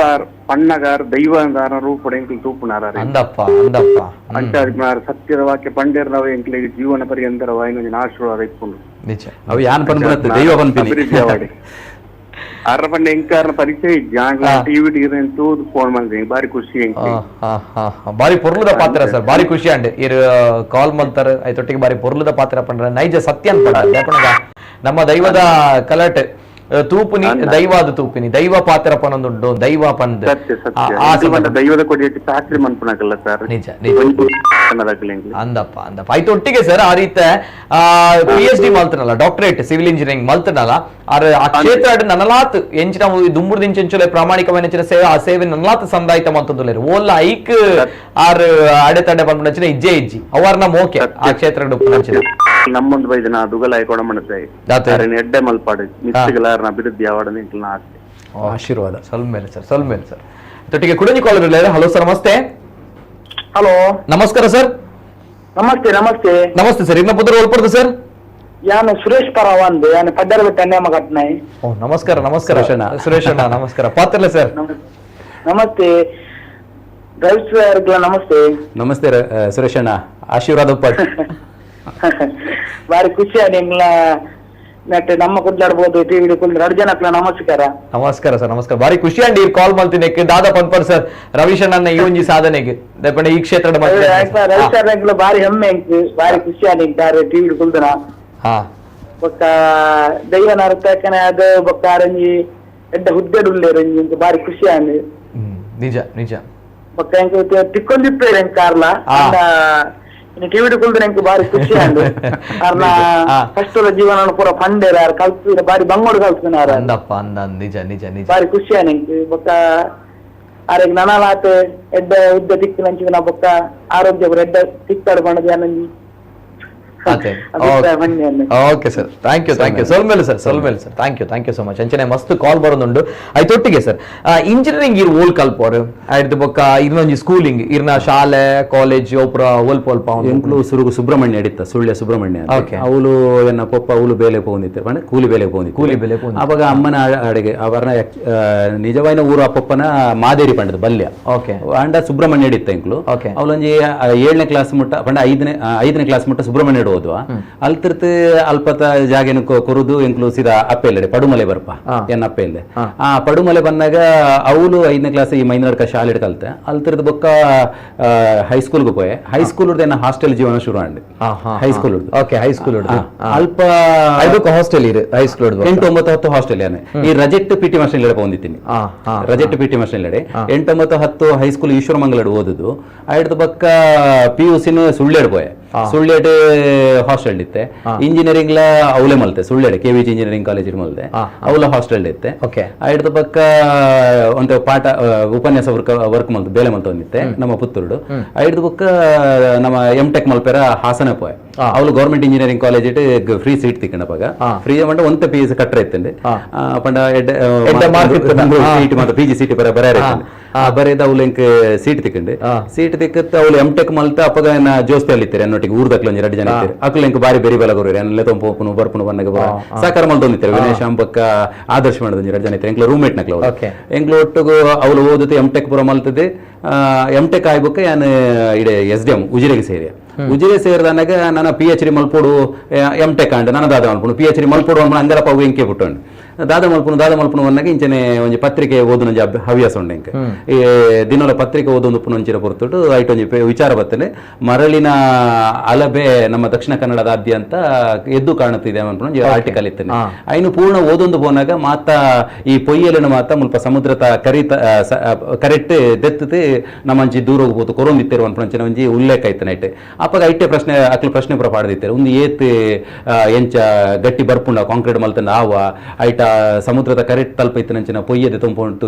G: ಪಣ್ಣಗಾರ್ ದೈವದಾರ ರೂಪಡ ಎಂಕ್ಲು ತೂಪುನಾರ.
A: ಅಂದಪ್ಪ ಅಂದಪ್ಪ.
G: ಅಂಚಾದ್ ಸತ್ಯದ ವಾಕ್ಯ ಪಂಡೇರ್ನವ ಎಂಕ್ಲೆಗ್ ಜೀವನ ಪರ್ಯಂತರ ವಾಯಿನೊಂಜಿ ಆಶೀರ್ವಾದ ಇಪ್ಪುಂಡು.
A: ನಿಜ.
C: ಅವು ಯಾನ್ ಪನ್ಪುನತ್ತು ದೈವ ಪನ್ಪಿನಿ.
G: ಅಭಿವೃದ್ಧಿ ಆವಡ್. ಅರ್ರ ಪಂಡ ಎಂಕಾರ್ನ ಪರಿಚಯ ಇಜ್ಜಿ, ಆಂಡ್ಲ ಟಿವಿ ತೂದು ಫೋನ್ ಮಲ್ದೆ ಬಾರಿ ಖುಷಿ ಎಂಕ್.
A: ಬಾರಿ ಪೊರ್ಲುದ ಪಾತ್ರ ಸರ್, ಬಾರಿ ಖುಷಿ ಅಂಡ್ ಇರ್ ಕಾಲ್ ಮಲ್ತಾರ ಐತೊಟ್ಟಿಗೆ ಬಾರಿ ಪೊರ್ಲುದ ಪಾತ್ರ ಪಂಡ್ರ ನೈಜ ಸತ್ಯ ಅನ್ಪಡ. ನಮ್ಮ ದೈವದ ಕಲಟ್ ತೂಪುನಿ ದೈವಾದ ತೂಪಿನಿ ದೈವ ಪಾತ್ರ ಪನೊಂದುಂಡು ದೈವ ಪಂದ್.
G: ಸತ್ಯ ಸತ್ಯ. ದೈವದ ಕೊಡಿಯಟ್ಟಿ ಫ್ಯಾಕ್ಟ್ರಿ ಮನ್ಪುನಕಲ್ಲ ಸರ್.
A: ನಿಜ ನಿಜ. ಅಂದಪ್ಪ ಅಂದಪ್ಪ. ಆಯ್ತು ಒಟ್ಟಿಗೆ ಸರ್, ಆ ರೀತಿ PhD ಮಲ್ತನಲ್ಲ, doctorate civil engineering ಮಲ್ತನಲ್ಲ, ಆರ್ ಆ ಕ್ಷೇತ್ರ ನನಲಾತ್ ಎಂಚಿನ ದುಂಬುರ್ದಿಂಚೆಂಚುಲೆ ಪ್ರಾಮಾಣಿಕమైన ಸೇವೆ, ಆ ಸೇವೆ ನನ್ಲಾತ್ ಸಂದಾಯ್ತ ಮಂತಂದುಲ್ಲೇರು ಓಲ್ಲ ಐಕ್ ಆರ್ ಅಡೆತಡೆ ಪನ್ಪುನಂಚಿನ ಇಜ್ಜೆ ಇಜ್ಜಿ ಅವರ್ನ ಮೋಕೆ ಆ ಕ್ಷೇತ್ರ.
G: ನಮ್ಮೊಂದು ಬೈದಿನ ದುಗಲಾಯ ಕೊಡಮಣತೆ ಎಡ್ಡೆ ಮಲ್ಪಾಡು ಮಿತ್ತುಗಳಾರನ ಅಭಿವೃದ್ಧಿ ಆವಡ ಆಸೆ.
C: ಆಶೀರ್ವಾದ.
A: ಸೊಲ್ಮೇಲೆ ಸರ್, ಸೊಲ್ಮೇಲೆ ಸರ್. ತೊಟ್ಟಿಗೆ ಕುಡಂಜಿ ಕಾಲರ್. ಹಲೋ ಸರ್, ನಮಸ್ತೆ.
E: ಹಲೋ,
A: ನಮಸ್ಕಾರ ಸರ್.
E: ನಮಸ್ತೆ ನಮಸ್ತೆ.
A: ನಮಸ್ತೆ ಸರ್, ಇನ್ನ ಪುತ್ರ ಒಲ್ಪಡ್ದು ಸರ್?
E: ಯಾನು ಸುರೇಶ್ ಪರವ ಅಂದು, ಯಾನು ಪಡ್ಡರಬೆಟ್ಟ ನೇಮ ಕಟ್ನಾಯ್.
A: ಓ ನಮಸ್ಕಾರ ನಮಸ್ಕಾರ ಸುರೇಶ್ ಅಣ್ಣ, ನಮಸ್ಕಾರ. ಪಾತ್ರಲ್ಲ ಸರ್?
E: ನಮಸ್ತೆ ರವಿ ಸರ್, ನಮಸ್ತೆ.
C: ನಮಸ್ತೆ ಸುರೇಶ್ ಅಣ್ಣ, ಆಶೀರ್ವಾದ ಉಪ್ಪಾಡು.
E: ಬಾರಿ ಖುಷಿ ನಿಮ್ನ ನೆಟ್ ನಮ್ಮ ಕುಡ್ಲಾಡ್ಬೋದು ಟಿವಿ ಕುಲ್ದು ಎರಡು ಜನಕ್ಲ ನಮಸ್ಕಾರ.
A: ನಮಸ್ಕಾರ ಸರ್, ನಮಸ್ಕಾರ. ಬಾರಿ ಖುಷಿ ಅಂಡ್ ಈ ಕಾಲ್ ಮಲ್ತೀನಿ ದಾದಾ ಪನ್ಪರ್ ಸರ್ ರವೀಶ್ ಅಣ್ಣನ ಈ ಒಂಜಿ ಸಾಧನೆಗೆ ದಯಪಂಡ ಈ ಕ್ಷೇತ್ರದ
E: ರವಿ ಸರ್ ಎಂಕ್ಲ ಬಾರಿ ಹೆಮ್ಮೆ ಎಂಕ್, ಬಾರಿ ಖುಷಿ ನಿಂತಾರೆ ಟಿವಿ ಕುಲ್ದನ. ಬೊಕ್ಕ ದೈವ ನರ್ತಕನೆ ಅದು ಬೊಕ್ಕ ಅರಂಜಿ ಎಡ್ಡ ಹುದ್ದೆಡುಲ್ಲೇರು ಎಂಕ್ ಬಾರಿ ಖುಷಿ ಆಂಡ್.
A: ನಿಜ ನಿಜ.
E: ಬೊಕ್ಕ ಎಂಕ್ ತಿಕ್ಕೊಂದಿಪ್ಪೇರು ಎಂಕ್ ಕಾರ್ಲ ಟಿವಿ ಕುಲ್ದ್ರೆ ಎಂಕ್ ಬಾರಿ ಖುಷಿ ಆಂಡ್. ಅರ್ನ ಕಷ್ಟದ ಜೀವನ ಪೂರ ಪಂಡೇರ ಕಲ್ತು ಬಾರಿ ಬಂಗೋಡು ಕಲ್ತಿನಾರ.
A: ಅಂದಪ್ಪ ಅಂದ. ನಿಜ ನಿಜ ನಿಜ.
E: ಬಾರಿ ಖುಷಿ ಆಂಡ್ ಎಂಕ್. ಬೊಕ್ಕ ಆರೆಗ್ ನನಲಾತ್ ಎಡ್ಡ ಉದ್ದ ತಿಕ್ಕಿನಂಚಿನ ಬೊಕ್ಕ ಆರೋಗ್ಯ ಪೂರ ಎಡ್ಡ ತಿಕ್ಕಾಡು ಪಂಡದು ಯಾನೊಂಜಿ
A: okay sir, thank you thank you. ಸೊಲ್ಮೇಲೆ sir, ಸೊಲ್ಮೇಲೆ sir, thank you thank you so much. ಅಂಚನೆ ಮಸ್ತ್ ಕಾಲ್ ಬರೋದುಂಡು. ಐತೊಟ್ಟಿಗೆ ಸರ್, ಇಂಜಿನಿಯರಿಂಗ್ ಇರ್ ಓಲ್ ಕಲ್ಪೋರು ಆಯ್ತು ಬೊಕ್ಕ ಇನ್ನೊಂಜಿ ಸ್ಕೂಲಿಂಗ್ ಇರ್ನ ಶಾಲೆ ಕಾಲೇಜ್ ಒಪ್ರ ಒಲ್ಪ ಒಲ್ಪ
C: ಎಂಕ್ಲು ಸುರುಗು ಸುಬ್ರಹ್ಮಣ್ಯ ಅಡಿತ್ತ ಸುಳ್ಯ ಸುಬ್ರಹ್ಮಣ್ಯ. ಅವಳು ಎನ್ನ ಪೊಪ್ಪ ಅವಳು ಬೇಲೆ ಪೋಂದಿತ್ತೆ ಪಂಡ ಕೂಲಿ ಬೇಲೆ ಪೋಂದಿತ್ತು.
A: ಕೂಲಿ ಬೇಲೆ ಪೋಂದಿತ್ತು.
C: ಅವಾಗ ಅಮ್ಮನ ಅಡೆಗೆ ಅವರ್ನ ನಿಜವಾಯಿನ ಊರು ಆ ಪೊಪ್ಪನ ಮಾದೇರಿ ಪಂಡದ ಬಲ್ಯ.
A: ಓಕೆ.
C: ಅಂಡ ಸುಬ್ರಹ್ಮಣ್ಯ ಅಡಿತ್ತ ಎಂಕ್ಲು.
A: ಓಕೆ.
C: ಅವಳೊಂಜಿ 7ನೇ ಕ್ಲಾಸ್ ಮುಟ್ಟ ಪಂಡ 5ನೇ ಕ್ಲಾಸ್ ಮುಟ್ಟ ಸುಬ್ರಹ್ಮಣ್ಯ. ಓದುವ ಅಲ್ತಿರ್ತು ಅಲ್ಪತ ಜಾಗೆನ ಕೊರುದು ಎಂಕ್ಲು ಸೀದಾ ಅಪ್ಪೆ ಇಲ್ಲಡೆ ಪಡುಮಲೆ ಬರ್ಪ ಎನ್ನ ಅಪ್ಪೆ ಇಲ್ಲದೆ ಆ ಪಡುಮಲೆ ಬಂದಾಗ ಅವಳು 5ನೇ ಕ್ಲಾಸ್ ಈ ಮೈನರ್ಕ ಶಾಲೆಡ್ ಕಲ್ತೆ ಅಲ್ತಿರ್ದು ಬೊಕ್ಕ ಹೈಸ್ಕೂಲ್ಗೆ ಪೋಯೆ. ಹೈಸ್ಕೂಲ್ ಎನ್ನ ಹಾಸ್ಟೆಲ್ ಜೀವನ ಶುರು ಆಂಡ್ high school.
A: Okay, high school.
C: ಅಲ್ಪ
A: ಐದಕ್ಕೆ ಹಾಸ್ಟೆಲ್ ಇರು high school.
C: 8, 9, 10 hostel ಯಾನೆ. ಈ ರಜೆಟ್ P T master ಇಲ್ಲಡೆ ಬಂದಿದ್ದೀನಿ. ರಜೆಟ್ P T master ಇಲ್ಲಡೆ 8, 9, 10 high school Ishwara ಮಂಗಲಡ್ ಓದುದು. ಐಡ್ದು ಬೊಕ್ಕ ಪಿ ಯು ಸಿನ ಸುಳ್ಳೆಡ್ ಪೋಯೆ. ಸುಳ್ಳೆಡ್ ಹಾಸ್ಟೆಲ್ ಇತ್ತೆ. ಇಂಜಿನಿಯರಿಂಗ್ ಲ ಅವಲೆ ಮಲ್ತೆ ಸುಳ್ಳೆಡ್ K V G engineering college ಮಲ್ತೆ ಅವಲ ಹಾಸ್ಟೆಲ್ ಇತ್ತೆ. ಐಡ್ದು ಬೊಕ್ಕ ಒಂತೆ ಪಾಠ ಉಪನ್ಯಾಸ ವರ್ಕ್ ವರ್ಕ್ ಮಲ್ತು ಬೇಲೆ ಮಲ್ತ ಒಂದಿತ್ತೆ ನಮ್ಮ ಪುತ್ತೂರುಡು. ಐಡ್ದು ಬೊಕ್ಕ ನಮ್ಮ ಎಂ ಟೆಕ್ ಮಲ್ಪೆರ ಹಾಸನ ಪೋಯೆ. ಅವಳು government engineering college free seat ತಿಕ್ಕಂಡಪಾಗ free ಪಂಡ ಒಂತೆ ಪಿ ಎಸ್ ಕಟ್ಟರೆ ಇತ್ತಂಡೆ ಪಂಡ
A: ಎಡ್ಡೆ mark ಇತ್ತದ.
C: ಸೀಟ್ ಮಾತ P G seat ಬರ ಬರ ಬರೇದ ಅವಳು ಎಂಕ್ ಸೀಟ್ ತಿಕ್ಕಂಡು. ಸೀಟ್ ತಿಕ್ಕತ್ತ ಅವಳು ಎಂ ಟೆಕ್ ಮಲ್ತ ಅಪ್ಪಗ ಎನ್ನ ಜೋಸ್ತಿ ಅಲ್ಲಿ ಇತ್ತಾರೆ ಅನ್ನೊಟ್ಟಿಗೆ ಊರ್ದಕ್ಲು ಒಂಜಿ 2 ಜನ ಇತ್ತಾರೆ. ಅಕ್ಲು ಎಂಕ್ ಬಾರಿ ಬೆರಿ ಬಲ ಕೊರು ಎನ್ನ ತೊಂಪು ಪೋಪುನು ಬರ್ಪುನು ಬನ್ನಗ ಸಾಕಾರ ಮಲ್ತೊಂದಿತ್ತಾರೆ. ವಿನಯ್ ಶಾಂಪಕ್ಕ ಆದರ್ಶ ಮಾಡೋದು ಒಂಜಿ 2 ಜನ ಇತ್ತಾರೆ ಎಂಕ್ಲ ರೂಮ್ಮೇಟ್ ನಕ್ಲು ಅವ್ರು. ಎಂಕ್ಲು ಒಟ್ಟುಗು ಅವಳು ಓದುತ್ತೆ ಎಂ ಟೆಕ್ ಪೂರ ಮಲ್ತದೆ. ಎಂ ಟೆಕ್ ಆಯ್ಬೊಕ್ಕ ಯಾನ್ ಇಡೆ S D M ಉಜಿರೆಗೆ ಸೇರಿ. ಉಜಿರೆ ಸೇರಿದನಾಗ ನನ್ನ P H D ಮಲ್ಪೋಡು M tech and ನನ್ನ ದಾದ ಮಲ್ಪುನು P H D ಮಲ್ಪೋಡು ಅನ್ಪುನ ಅಂಗರಪ್ಪ ಅವು ಎಂಕೆ ಪುಟ್ಟಂಡು ದಾದ ಮಲ್ಪುನು ದಾದ ಮಲ್ಪುನು ಅನ್ನಾಗ ಇಂಚನೆ ಒಂಜಿ ಪತ್ರಿಕೆ ಓದುನ ಒಂಜಿ ಹವ್ಯಾಸ ಉಂಡು ಎಂಕ್. ಈ ದಿನೊಲ ಪತ್ರಿಕೆ ಓದೊಂದು ಪುನೊಂಚಿನ ಪೊರ್ತುಡು ಐಟ್ ಒಂಜಿ ವಿಚಾರ ಬರ್ತದೆ. ಮರಳಿನ ಅಲಬೆ ನಮ್ಮ ದಕ್ಷಿಣ ಕನ್ನಡದಾದ್ಯಂತ ಎದ್ದು ಕಾಣುತ್ತಿದೆ ಅನ್ಪುನ ಒಂಜಿ ಆರ್ಟಿಕಲ್ ಇತ್ತನೆ. ಐನು ಪೂರ್ಣ ಓದೊಂದು ಪೋನಾಗ ಮಾತ ಈ ಪೊಯ್ಯಲಿನ ಮಾತ ಮುಲ್ಪ ಸಮುದ್ರದ ಕರಿತ ಕರೆಕ್ಟ್ ದೆತ್ತತೆ ನಮ್ಮಂಚಿ ದೂರ ಹೋಗ್ಬೋದು ಕೊರೊಂದಿತ್ತಿರುವ ಅನ್ಪುನಂಚಿನ ಒಂಜಿ ಉಲ್ಲೇಖ ಇತ್ತನೆ ಐಟ್. ಅಪ್ಪಗ ಐಟೆ ಪ್ರಶ್ನೆ ಅಕ್ಲು ಪ್ರಶ್ನೆ ಪೂರ ಪಾಡ್ದಿತ್ತಾರೆ. ಒಂದು ಏತ್ ಎಂಚ ಗಟ್ಟಿ ಬರ್ಪುಂಡ ಕಾಂಕ್ರೀಟ್ ಮಲ್ತಂಡ ಆವ ಐಟ ಸಮುದ್ರದ ಕರೆಕ್ಟ್ ತಲ್ಪ ಇತ್ತನಂಚಿನ ಪೊಯ್ಯದೆ ತುಂಪುಂಟು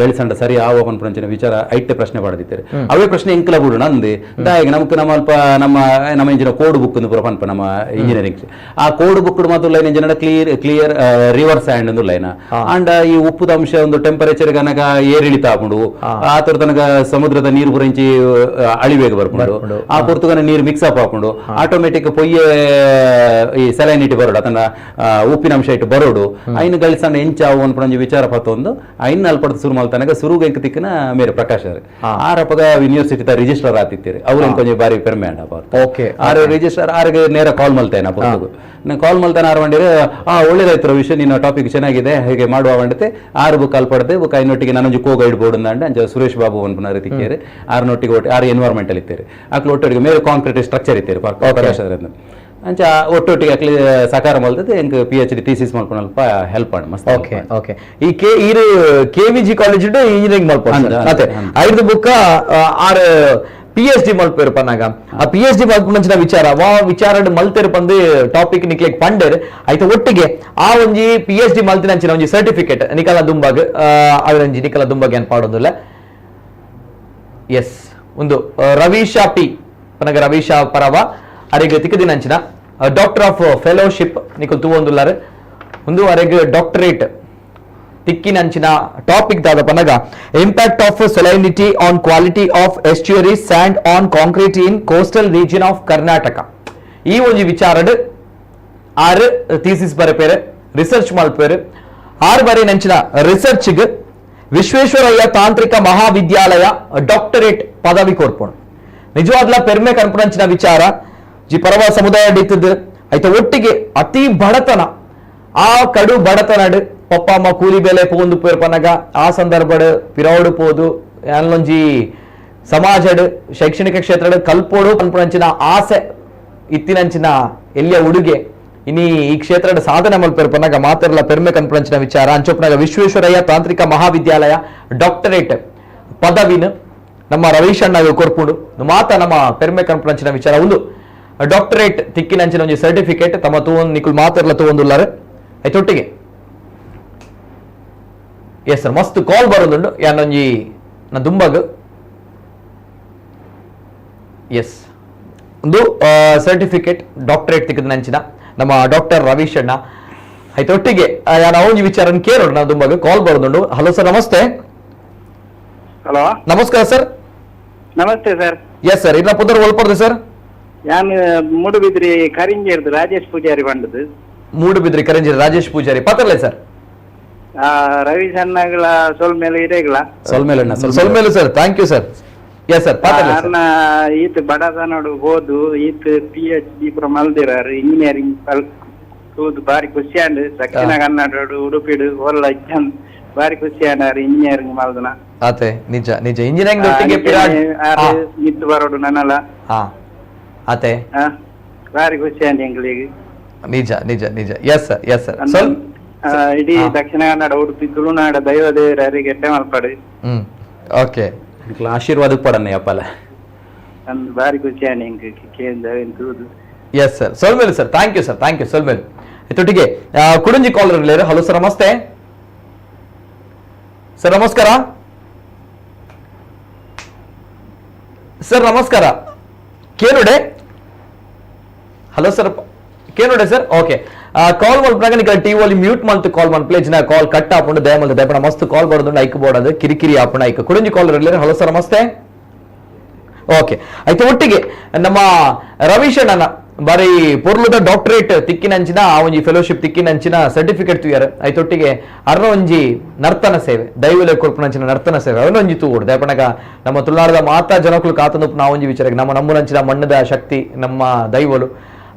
C: ಗಳಿಸಂಡ ಸರಿ ಆವ ಪನ್ಪುನಂಚಿನ ವಿಚಾರ ಐಟೆ ಪ್ರಶ್ನೆ ಪಾಡ್ದಿತ್ತಾರೆ. ಅವೇ ಪ್ರಶ್ನೆ ಎಂಕಲ ಬಿಡು ನಂದು ದಾಯಿಗೆ ನಮಕ್ ನಮ್ಮ ಅಲ್ಪ ನಮ್ಮ ನಮ್ಮ ಇಂಜಿನ ಕೋಡ್ ಬುಕ್ ಪೂರ ಪನ್ಪ ನಮ್ಮ ಇಂಜಿನಿಯರಿಂಗ್ ಆ ಕೋಡ್ ಬುಕ್ ಮಾತ್ರ line engineer clear clear river sand ಒಂದು ಲೈನ್ ಅಂಡ್ ಈ ಉಪ್ಪುದ ಅಂಶ ಒಂದು ಟೆಂಪರೇಚರ್ ಗನಗ ಏರಿಳಿತ ಆಪುಂಡು ಆ ತರ ತನಕ ಸಮುದ್ರದ ನೀರು ಪುರಂಚಿ ಅಳಿವೇಗ ಬರ್ಪುಂಡು ಆ ಪೊರ್ತುಗನ ನೀರು ಮಿಕ್ಸ್ ಅಪ್ ಆಪುಂಡು ಆಟೋಮೆಟಿಕ್ ಪೊಯ್ಯೆ ಈ ಸೆಲೈನಿಟಿ ಬರೋಡು ಅದನ್ನ ಉಪ್ಪಿನ ಅಂಶ ಇಟ್ಟು ಬರೋಡು ಐನು ಗಳಿಸಣ್ಣ ಎಂಚಾವು ಅನ್ಪುನಂಜಿ ವಿಚಾರ ಪತ್ತೊಂದು ಐನ್ ಅಲ್ಪಡ್ದು ಸುರು ಮಲ್ತನಗ ಸುರುಗ ಎಂಕ್ ತಿಕ್ಕನ ಮೇರೆ ಪ್ರಕಾಶ್ ಆರಪ್ಪಗ ಯೂನಿವರ್ಸಿಟಿ ರಿಜಿಸ್ಟರ್ ಆತಿತ್ತೀರಿ ಅವ್ರು ಎಂಕೊಂಜಿ ಬಾರಿ ಪೆರ್ಮೆ ಅಂಡ ಆರು ರಿಜಿಸ್ಟರ್ ಆರಿಗೆ ನೇರ ಕಾಲ್ ಮಲ್ತೇನೆ ಪೊರ್ತುಗು ನಾನು ಕಾಲ್ ಮಲ್ತಾನೆ ಆರು ಬಂಡಿರೆ ಆ ಒಳ್ಳೇದಾಯ್ತು ವಿಷಯ ನಿನ್ನ ಟಾಪಿಕ್ ಚೆನ್ನಾಗಿದೆ ಹೇಗೆ ಮಾಡುವ ಬಂಡತೆ ಆರು ಬುಕ್ ಅಲ್ಪಡ್ದೆ ಬುಕ್ ಐನೊಟ್ಟಿಗೆ ನಾನೊಂಜಿ ಕೋ ಗೈಡ್ ಬೋರ್ಡ್ ಅಂದ ಅಂಚ ಸುರೇಶ್ ಬಾಬು ಅನ್ಪುನ ರೀತಿಕೇರಿ ಆರು ನೊಟ್ಟಿಗೆ ಒಟ್ಟು ಆರು ಎನ್ವೈರ್ಮೆಂಟಲ್ ಇತ್ತೀರಿ ಅಕ್ಲು ಒಟ್ಟೊಟ್ಟಿಗೆ ಮೇರೆ ಕಾಂಕ್ರೀಟ್ ಸ್ಟ್ರಕ್ಚರ್ ಇತ್ತೀರಿ ಪ್ರಕಾಶ್ ಅಂಚ ಒಟ್ಟೊಟ್ಟಿಗೆ ಅಕ್ಲಿ ಸಕಾರ ಮಲ್ತದೆ ಎಂಕ್ P H D thesis ಮಲ್ಪುನ ಅಲ್ಪ ಹೆಲ್ಪ್ ಆಂಡ್ ಮಸ್ತ್.
A: ಓಕೆ ಓಕೆ ಈ K ಈರು K V G college engineering ಮಲ್ಪೊಡು ಅತ್ತೆ ಐದು book R P H D ಮಲ್ಪೇರು ಪನ್ನಾಗ ಆ P H D ಮಲ್ಪುನಂಚಿನ ವಿಚಾರ ವಾ ವಿಚಾರ ಮಲ್ತೇರು ಪಂದು ಟಾಪಿಕ್ ನಿಕ್ಲೆಗ್ ಪಂಡೇರ್ ಐತ ಒಟ್ಟಿಗೆ ಆ ಒಂಜಿ P H D ಮಲ್ತಿನಂಚಿನ ಒಂಜಿ ಸರ್ಟಿಫಿಕೇಟ್ ನಿಕಲ ದುಂಬಾಗ್ ಅದರಂಜಿ ನಿಕಲ ದುಂಬಾಗ್ ಏನ್ ಪಾಡೊಂದುಲ್ಲ. ಎಸ್ ಒಂದು ರವೀಶಾ ಪಿ ಪನಗ ರವೀಶಾ ಪರವ ಅರೆಗ್ ತಿಕ್ಕದಿನಂಚಿನ doctor of fellowship ನಿಕುಲ್ ತೂವೊಂದುಲ್ಲಾರು ಒಂದು ಅರೆಗ್ ಡಾಕ್ಟರೇಟ್ ತಿಕ್ಕಿನಂಚಿನ ಟಾಪಿಕ್ ದಾದ ಪನಗ impact of salinity on quality of estuary sand on concrete in coastal region of Karnataka. ಈ ಒಂಜಿ ವಿಚಾರಡ್ ಆರು ಥೀಸಿಸ್ ಬರೆಪೇರು ರಿಸರ್ಚ್ ಮಲ್ಪೇರು ಆರು ಬರೆ ನಂಚಿನ ರಿಸರ್ಚ್ಗ್ ವಿಶ್ವೇಶ್ವರಯ್ಯ ತಾಂತ್ರಿಕ ಮಹಾವಿದ್ಯಾಲಯ ಡಾಕ್ಟರೇಟ್ ಪದವಿ ಕೋರ್ಪೋಣು. ನಿಜವಾಗ್ಲ ಪೆರ್ಮೆ ಕನ್ಪುನಂಚಿನ ವಿಚಾರ ಜಿ ಪರವ ಸಮುದಾಯ ಡಿತ್ತದ ಆಯ್ತ ಒಟ್ಟಿಗೆ ಅತಿ ಬಡತನ ಆ ಕಡು ಬಡತನಡ್ ಪಪ್ಪ ಅಮ್ಮ ಕೂಲಿ ಬೆಲೆ ಪೋಂದು ಪೇರ್ಪನಗ ಆ ಸಂದರ್ಭಡ್ ಪಿರೌಡು ಪೋದು ಅಲ್ಲೊಂಜಿ ಸಮಾಜಡ್ ಶೈಕ್ಷಣಿಕ ಕ್ಷೇತ್ರಡ್ ಕಲ್ಪೋಡು ಪನ್ಪುನಂಚಿನ ಆಸೆ ಇತ್ತಿನಂಚಿನ ಎಲ್ಲಿಯ ಉಡುಗೆ ಇನಿ ಈ ಕ್ಷೇತ್ರದ ಸಾಧನೆ ಮಲ್ಪೆರ್ಪನಗ ಮಾತೆರ್ಲ ಪೆರ್ಮೆ ಕನ್ಪುನಂಚಿನ ವಿಚಾರ. ಅಂಚೊಪ್ಪನಾಗ ವಿಶ್ವೇಶ್ವರಯ್ಯ ತಾಂತ್ರಿಕ ಮಹಾವಿದ್ಯಾಲಯ ಡಾಕ್ಟರೇಟ್ ಪದವಿನ ನಮ್ಮ ರವೀಶ್ ಅಣ್ಣ ಕೊರ್ಪುಂಡು ಮಾತ ನಮ್ಮ ಪೆರ್ಮೆ ಕನ್ಪುನಂಚಿನ ವಿಚಾರ. ಒಂದು ಡಾಕ್ಟರೇಟ್ ತಿಕ್ಕಿನಂಚಿನ ಒಂಜಿ ಸರ್ಟಿಫಿಕೇಟ್ ತಮ್ಮ ತೂವೊಂದು ನಿಕುಲ್ ಮಾತೆರ್ಲ ತೂವೊಂದುಲ್ಲಾರು ಆಯ್ತೊಟ್ಟಿಗೆ. ಎಸ್ ಸರ್ ಮಸ್ತ್ ಕಾಲ್ ಬರೋದುಂಡು ಯಾನೊಂಜಿ ನ ದುಂಬಗ್. ಎಸ್ ಒಂದು ಸರ್ಟಿಫಿಕೇಟ್ ಡಾಕ್ಟರೇಟ್ ತಿಕ್ಕಿದ ನಮ್ಮ ಡಾಕ್ಟರ್ ರವೀಶ್ ಅಣ್ಣ ಆಯ್ತೊಟ್ಟಿಗೆ ಯಾನ್ ಒಂಜಿ ವಿಚಾರ ಕೇಳೋಣ ನಾ ದುಂಬಗ್ ಕಾಲ್ ಬರೋದುಂಡು. ಹಲೋ ಸರ್ ನಮಸ್ತೆ.
E: ಹಲೋ
A: ನಮಸ್ಕಾರ ಸರ್.
E: ನಮಸ್ತೆ sir.
A: Yes sir ಇಲ್ಲ ಪುದರ್ ಒಲ್ಪಡ್ದು ಸರ್.
E: ನಾನು ಮೂಡುಬಿದ್ರಿ ಕರಿಂಜೇರ್ದು ರಾಜೇಶ್ ಪೂಜಾರಿ ಬಂದದ್ದು.
A: ಮೂಡುಬಿದ್ರಿ ಕರಿಂಜೇರಿ ರಾಜೇಶ್ ಪೂಜಾರಿ ಪತ್ರಲೇ ಸರ್.
E: ರವಿ ಸಣ್ಣಗಳ ಸೊಲ್ಮೇಲೆ ಇರೇಗಳ
C: ಸೊಲ್ಮೇಲೆ
A: ಸೊಲ್ಮೇಲೆ sir. Thank you sir. Yes sir, ಪಾತೆರ್ಲೆ ಸರ್.
E: ಅರ್ನ ಈತ್ ಬಡತನಡು ಹೋದು ಈತ್ ಪಿಎಚ್ ಡಿ ಪೂರ ಮಲ್ದಿರಾರು, ಇಂಜಿನಿಯರಿಂಗ್ ತೂದು ಬಾರಿ ಖುಷಿ ಆಂಡ್. ದಕ್ಷಿಣ ಕನ್ನಡಡು ಉಡುಪಿಡು ಒಲ್ಲ ಇಜ್ಜಂದ್ ಬಾರಿ ಖುಷಿ ಆಂಡ್ ಆರ್ ಇಂಜಿನಿಯರಿಂಗ್ ಮಲ್ದನ.
A: ಆತೆ, ನಿಜ ನಿಜ. ಇಂಜಿನಿಯರಿಂಗ್ ದೊಟ್ಟಿಗೆ ಪಿರಾಡ್
E: ಆರ್ ಮಿತ್ತು ಬರೋಡು ನನಲ.
A: ಹಾ, ಆತೆ.
E: ಬಾರಿ ಖುಷಿ ಆಂಡ್ ಎಂಕ್ಲೆಗ್.
A: ನಿಜ ನಿಜ ನಿಜ. Yes sir, yes sir. ಸ್ವಲ್ಪ
E: ಇಡೀ ದಕ್ಷಿಣ ಕನ್ನಡ ಉಡುಪಿ ತುಳುನಾಡ ದೈವ ದೇವರ ಅರಿಗೆ ಎಡ್ಡೆ ಮಲ್ಪಡು.
A: ಓಕೆ.
C: ನಿಕ್ಲ ಆಶೀರ್ವಾದ ಪಡನ್ನೆ ಅಪ್ಪಲ.
E: ಅಂದ್ ಬಾರಿ ಖುಷಿ ಆಂಡ್ ಎಂಕ್ ಕೇಂದ್ರ ತೂದು.
A: ಎಸ್ ಸರ್, ಸೊಲ್ಮೇಲು sir. Thank you sir, thank you. ಸೊಲ್ಮೇಲು. ಇತ್ತೊಟ್ಟಿಗೆ ಕುಡಂಜಿ ಕಾಲರ್ ಇರ್ಲೇರು. ಹಲೋ ಸರ್, ನಮಸ್ತೆ ಸರ್. ನಮಸ್ಕಾರ ಸರ್, ನಮಸ್ಕಾರ. ಕೇನುಡೆ? ಹಲೋ ಸರ್, ಕೇನುಡೆ ಸರ್? ಓಕೆ. ಕಾಲ್ ಮಲ್ಪನಾಗ ನಿಕ ಟಿವಿ ಅಲ್ಲಿ ಮ್ಯೂಟ್ ಮಲ್ತು ಕಾಲ್ ಮಲ್ಪಲೆ ಜಿನ ಕಾಲ್ ಕಟ್ ಆಪುಂಡು. ದಯ ಮಲ್ತು ದಯಪಣ ಮಸ್ತ್ ಕಾಲ್ ಬರೋದುಂಡು, ಐಕ್ ಬೋರ್ಡ್ ಅದು ಕಿರಿಕಿರಿ ಆಪುಂಡು ಐಕ್. ಕುಡಂಜಿ ಕಾಲರ್ ಇರ್ಲೇರು. ಹಲೋ ಸರ್, ನಮಸ್ತೆ. ಓಕೆ, ಆಯ್ತು. ಒಟ್ಟಿಗೆ ನಮ್ಮ ರವೀಶ್ ಅಣ್ಣನ ಬಾರಿ ಪೊರ್ಲುದ ಡಾಕ್ಟರೇಟ್ ತಿಕ್ಕಿನಂಚಿನ ಆ ಒಂಜಿ ಫೆಲೋಶಿಪ್ ತಿಕ್ಕಿನಂಚಿನ ಸರ್ಟಿಫಿಕೇಟ್ ತುಯರ್. ಆಯ್ತೊಟ್ಟಿಗೆ ಅರ್ನ ಒಂಜಿ ನರ್ತನ ಸೇವೆ, ದೈವಲೆ ಕೊರ್ಪುನಂಚಿನ ನರ್ತನ ಸೇವೆ ಅವನ ಒಂಜಿ ತೂವೊಡು. ದಯಪಣಗ ನಮ್ಮ ತುಳುನಾಡದ ಮಾತಾ ಜನಕುಲು ಕಾತಂದು ನಾವು ಒಂಜಿ ವಿಚಾರಕ್ಕೆ ನಮ್ಮ ನಮ್ಮನಂಚಿನ ಮಣ್ಣದ ಶಕ್ತಿ ನಮ್ಮ ದೈವಲು,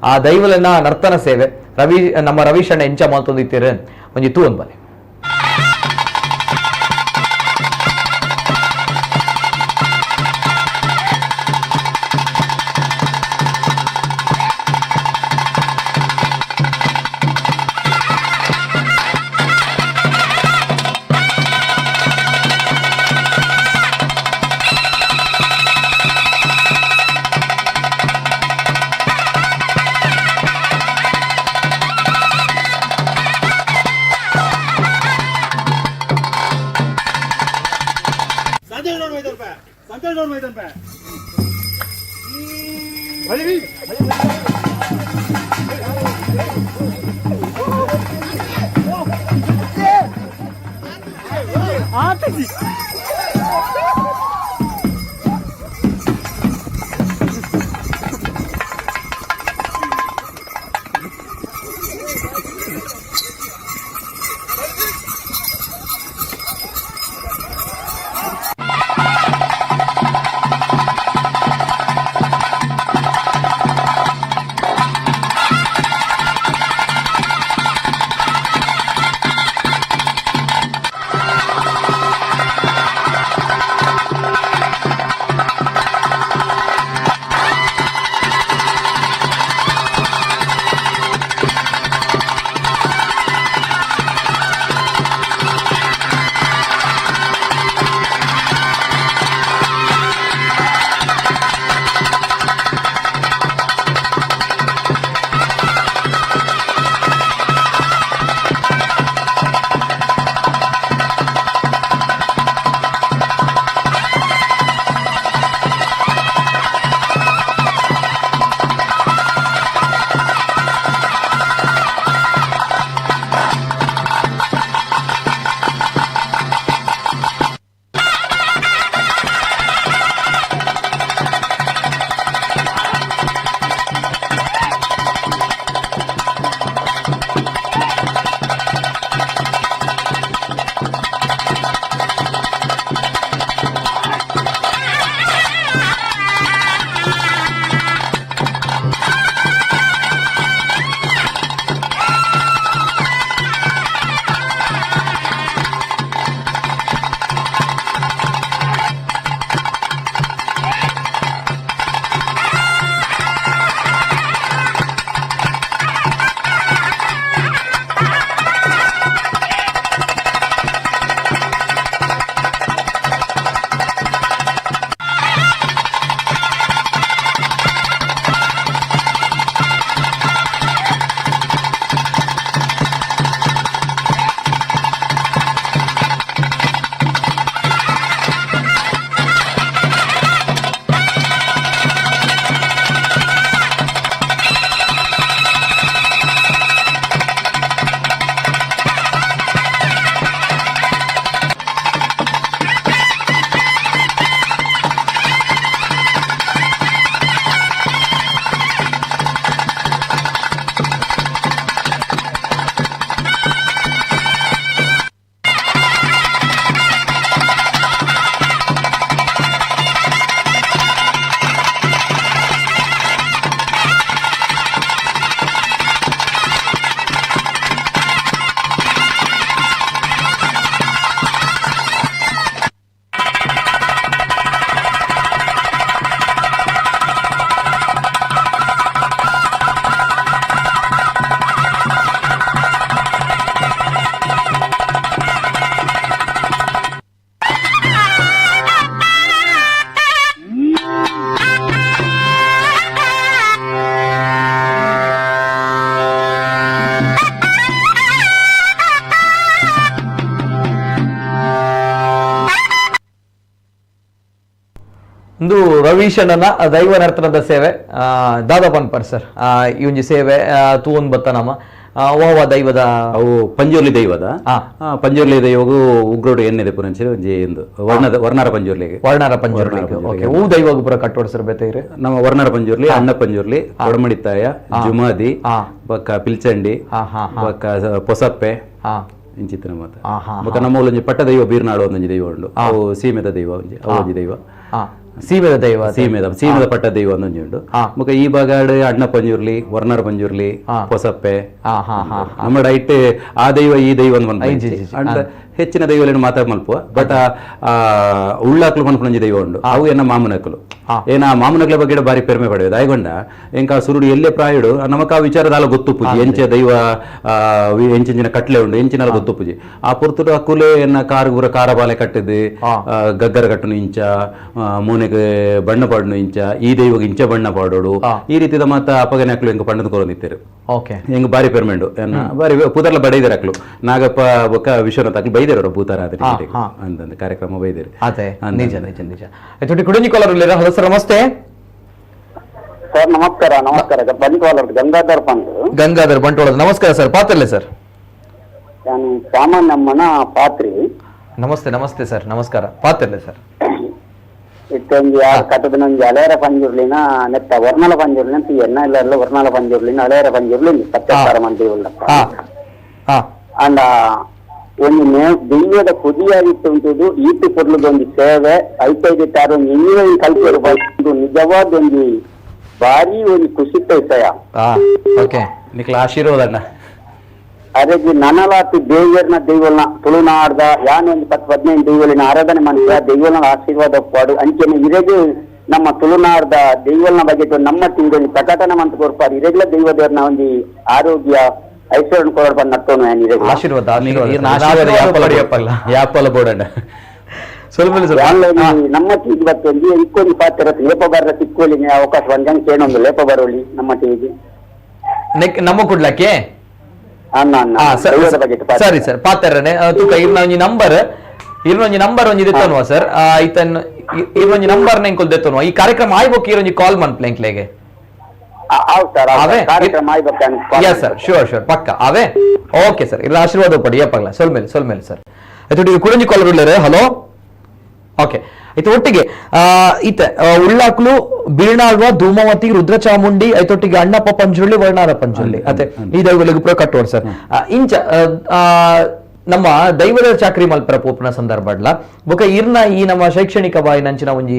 A: ಆ ದೈವಲನ ನರ್ತನ ಸೇವೆ ರವಿ ನಮ್ಮ ರವೀಶ್ ಅಣ್ಣ ಎಂಚ ಮಾತೊಂದಿತ್ತೀರ ಒಂಜಿ ತೂ ಒಂದ್ ಬಲೆ. ಇಂದು ರವೀಶಣ್ಣನ ದೈವ ನರ್ತನದ ಸೇವೆ ದಾದಾ ಪನ್ಪರ್ ಸರ್ ಈ ಒಂಜಿ ಸೇವೆ ತೂವೊಂದು ಬತ್ತ ನಮ್ಮ ಓವ ದೈವದ
C: ಅವು ಪಂಜುರ್ಲಿ ದೈವದ ಪಂಜುರ್ಲಿ ದೈವಗು ಉಗ್ರೋಡು ಎನ್ನಿದೆ ಪುರಂಚಿ ಒಂಜಿ ಇಂದು ವರ್ಣದ ವರ್ಣಾರ ಪಂಜುರ್ಲಿಗೆ
A: ವರ್ಣಾರ ಪಂಜುರ್ಲಿ. ಓಕೆ, ಹೂ ದೈವಗು ಪೂರ ಕಟ್ಟೋಡ್ ಸರ್ ಬೇತೆ
C: ನಮ್ಮ ವರ್ಣಾರ ಪಂಜುರ್ಲಿ, ಅಣ್ಣ ಪಂಜುರ್ಲಿ, ಕೊಡಮಣಿತ್ತಾಯ, ಜುಮಾದಿ, ಬೊಕ್ಕ ಪಿಲ್ಚಂಡಿ, ಬೊಕ್ಕ ಪೊಸಪ್ಪೆ ಇಂಚಿತ್ತಿನ ಮಾತ. ಬೊಕ್ಕ ನಮ್ಮ ಒಂಜಿ ಪಟ್ಟ ದೈವ ಬೀರ್ನಾಡು ಒಂದೊಂಜಿ ದೈವ ಉಂಡು, ಅವು ಸೀಮೆದ ದೈವ ಒಂಜಿ, ಅವು ಒಂಜಿ ದೈವ
A: ಸೀಮೆದ ದೈವ,
C: ಸೀಮೆದ ಪಟ್ಟ ದೈವ ಒಂದೊಂಜಿ ಉಂಡು. ಬೊಕ್ಕ ಈ ಭಾಗಡ್ ಅಣ್ಣ ಪಂಜುರ್ಲಿ, ವರ್ಣರ ಪಂಜುರ್ಲಿ, ಪೊಸಪ್ಪೆ, ನಮ್ಮ ಡೈಟ್ ಆ ದೈವ ಈ ದೈವ ಅಂತ ಹೆಚ್ಚಿನ ದೈವಗಳನ್ನು ಮಾತಾಡ್ ಮಲ್ಪುವ. ಬಟ್ ಆ ಉಳ್ಳಾಕ್ಲು ಮನ್ಪುನಂಜಿ ದೈವ ಉಂಡು, ಅವು ಎನ್ನ ಮಾಮನಕಲು. ಏನ ಮಾಮನಕಲ ಬಗ್ಗೆ ಬಾರಿ ಪೆರ್ಮೆ ಪಡೆಯೋದು ಆಯ್ಕೊಂಡ ಎಂಕ ಸುರುಡು ಎಲ್ಲೇ ಪ್ರಾಯುಡು ನಮಕ ಆ ವಿಚಾರದಾಲ ಗೊತ್ತುಪುಜಿ, ಎಂಚ ದೈವ ಎಂಚಿನ ಕಟ್ಲೆ ಉಂಡು ಎಂಚಿನಾಲ ಗೊತ್ತುಪುಜಿ. ಆ ಪೊರ್ತುಡು ಆ ಕುಲೆ ಎನ್ನ ಕಾರು ಗುರ ಕಾರ ಬಾಲೆ ಕಟ್ಟಿದ್ದು, ಗಗ್ಗರ ಕಟ್ಟುನು ಇಂಚ, ಮೂನೆಗೆ ಬಣ್ಣ ಪಾಡುನು ಇಂಚ, ಈ ದೈವಗೆ ಇಂಚ ಬಣ್ಣ ಪಾಡೋಡು, ಈ ರೀತಿದ ಮಾತ ಅಪ್ಪಗನೆ ಅಕ್ಲು ಎಂಕ ಪಂಡದ ಕೊರೊಂದಿತ್ತೇರು.
A: ಓಕೆ,
C: ಹೆಂಗ್ ಬಾರಿ ಪೆರ್ಮೆಂಡು ಎನ್ನ ಬಾರಿ ಪುದರ್ಲ ಬಡೈದಾರ ಅಕ್ಲು, ನಾಗಪ್ಪ ಬೊಕ್ಕ ವಿಶ್ವನಾಥ್ ಅಕ್ಲು ಬೈದೇರು ಭೂತಾರಾಧನೆ ಅಂತಂದು ಕಾರ್ಯಕ್ರಮ ಬೈದೇರು.
A: ಅದೇ ನಿಜ ನಿಜ ನಿಜ. ತುಟಿ ಕುಡಿಂಜಿ ಕಾಲರ್ ಉಳ್ಳೇರ. ಹಲೋ ಸರ್, ನಮಸ್ತೆ.
E: ಸರ್ ನಮಸ್ಕಾರ. ನಮಸ್ಕಾರ, ಬಂಟ್ವಾಳ ಗಂಗಾಧರ್ ಪಂಡ್.
A: ಗಂಗಾಧರ್ ಬಂಟ್ವಾಳ, ನಮಸ್ಕಾರ ಸರ್. ಪಾತ್ರಲೆ ಸರ್?
E: ನಾನು ಸಾಮಾನ್ಯಮ್ಮನ ಪಾತ್ರಿ.
A: ನಮಸ್ತೆ ನಮಸ್ತೆ ಸರ್, ನಮಸ್ಕಾರ. ಪಾತ್ರಲೆ ಸರ್?
E: ಇತ್ತೊಂಜಿ ಕಟ್ಟದನೊಂಜಿ ಅಲೇರ ಪಂಜುರ್ಲಿನ ನೆತ್ತ ವರ್ಣಲ ಪಂಜುರ್ಲಿನ ಎನ್ನ ಇಲ್ಲ ವರ್ಣಲ ಪಂಜುರ್ಲಿನ ಅಲೇರ ಪಂಜುರ್ಲಿ ಸತ್ಯಸಾರ ಮಂದಿ ಉಳ್ಳಪ್ಪ. ಅಂಡ ಒಂದು ದೆಯ್ಯದ ಕೊದಿಯಾಗಿತ್ತು ಉಂಟುದು ಈತು ಪೊರ್ಲುದೊಂದು ಸೇವೆ ಐತೈದು ತಾರ ಒಂದು ಇಂಜಿನಿಯರಿಂಗ್ ಕಲ್ಪರು ಬಂದು ನಿಜವಾದ ಒಂಜಿ ಭಾರಿ ಒಂದು ಖುಷಿತ ವಿಷಯ.
A: ಓಕೆ,
C: ನಿಕ್ಲ ಆಶೀರ್ವಾದ ಅಣ್ಣ.
E: ಅದೇ ನನಲಾತಿ ದೇವಿಯರ್ನ ದೈವಲ್ನ ತುಳುನಾಡ್ದ ಯಾನ್ ಒಂದು 10-15 ದೈವಲಿನ ಆರಾಧನೆ ಮನುಷ್ಯ ದೈವಲ್ನ ಆಶೀರ್ವಾದ ಪಾಡು ಅಂಚನೆ ಇರೆಗೆ ನಮ್ಮ ತುಳುನಾಡ್ದ ದೈವಲ್ನ ಬಗ್ಗೆ ನಮ್ಮ ತಿಂಗಳು ಪ್ರಕಟಣೆ ಮಂತ್ ಕೊರ್ಪಾರು ಇರೆಗ್ಲ ದೈವ ದೇವರ್ನ ಒಂದು ಆರೋಗ್ಯ ಐಶ್ವರ್ಯ ಕೊಡೋರ್ ಬಂದ್ ನಟ್ಟೋನು ಯಾನ್ ಇರೆಗ್ಲ.
A: ಆಶೀರ್ವಾದ
C: ಯಾಪಲ ಬೋಡಣ್ಣ.
E: ನಮ್ಮ ಟಿವಿ ಬತ್ತೊಂಜಿ ಇಕ್ಕೊಂಜಿ ಪಾತ್ರ ಲೇಪ ಬರ್ರ ತಿಕ್ಕೋಲಿ ಅವಕಾಶ ಬಂದಂಗೆ ಕೇಳೊಂದು ಲೇಪ ಬರೋಲಿ ನಮ್ಮ ಟಿವಿಗೆ
A: ನಮ್ಮ ಕುಡ್ಲಕ್ಕೆ. ಸರಿ ಸರ್, ಪಾತ್ರನೆ ತೂಕ ಇರ್ನ ಒಂಜಿ ನಂಬರ್, ಇರ್ನೊಂಜಿ ನಂಬರ್ ಒಂಜಿ ದೆತ್ತೊನುವ ಸರ್. ಐತನ್ ಇರ್ನೊಂಜಿ ನಂಬರ್ ನೆಂಕುಲ್ ದೆತ್ತೊನುವ. ಈ ಕಾರ್ಯಕ್ರಮ ಆಯ್ಬೊಕ್ಕ ಇರೊಂಜಿ ಕಾಲ್ ಮನ್ಪ್ಲೆ ಎಂಕ್ಲೆಗೆ. Yes sir, sure sure, ಪಕ್ಕ ಅವೇ. ಓಕೆ ಸರ್, ಇಲ್ಲ ಆಶೀರ್ವಾದ ಪಡಿ ಯಪ್ಪಗ್ಲ ಸೊಲ್ಮೇಲೆ ಸೊಲ್ಮೇಲೆ ಸರ್. ಆಯ್ತು, ಕುಡಂಜಿ ಕಾಲ್ ಬಿಡ್ಲಾರೆ. ಹಲೋ, ಓಕೆ ಆಯ್ತು. ಒಟ್ಟಿಗೆ ಈತ ಉಳ್ಳಾಕ್ಲು, ಬೀರ್ಣಾಳ್ವ, ಧೂಮಾವತಿ, ರುದ್ರಚಾಮುಂಡಿ, ಐತೊಟ್ಟಿಗೆ ಅಣ್ಣಪ್ಪ ಪಂಜುರ್ಲಿ, ವರ್ಣಾರ ಪಂಜುರ್ಲಿ, ಅದೇ ಈ ದೈವಗಳಿಗೆ ಪೂರ ಕಟ್ಟೋಡ್ ಸರ್. ಇಂಚ ನಮ್ಮ ದೈವದ ಚಾಕ್ರಿ ಮಲ್ಪರ ಪೋಪುನ ಸಂದರ್ಭಡ್ಲ ಬೊಕ ಇರ್ನ ಈ ನಮ್ಮ ಶೈಕ್ಷಣಿಕ ಬಾಯಿನಂಚಿನ ಒಂಜಿ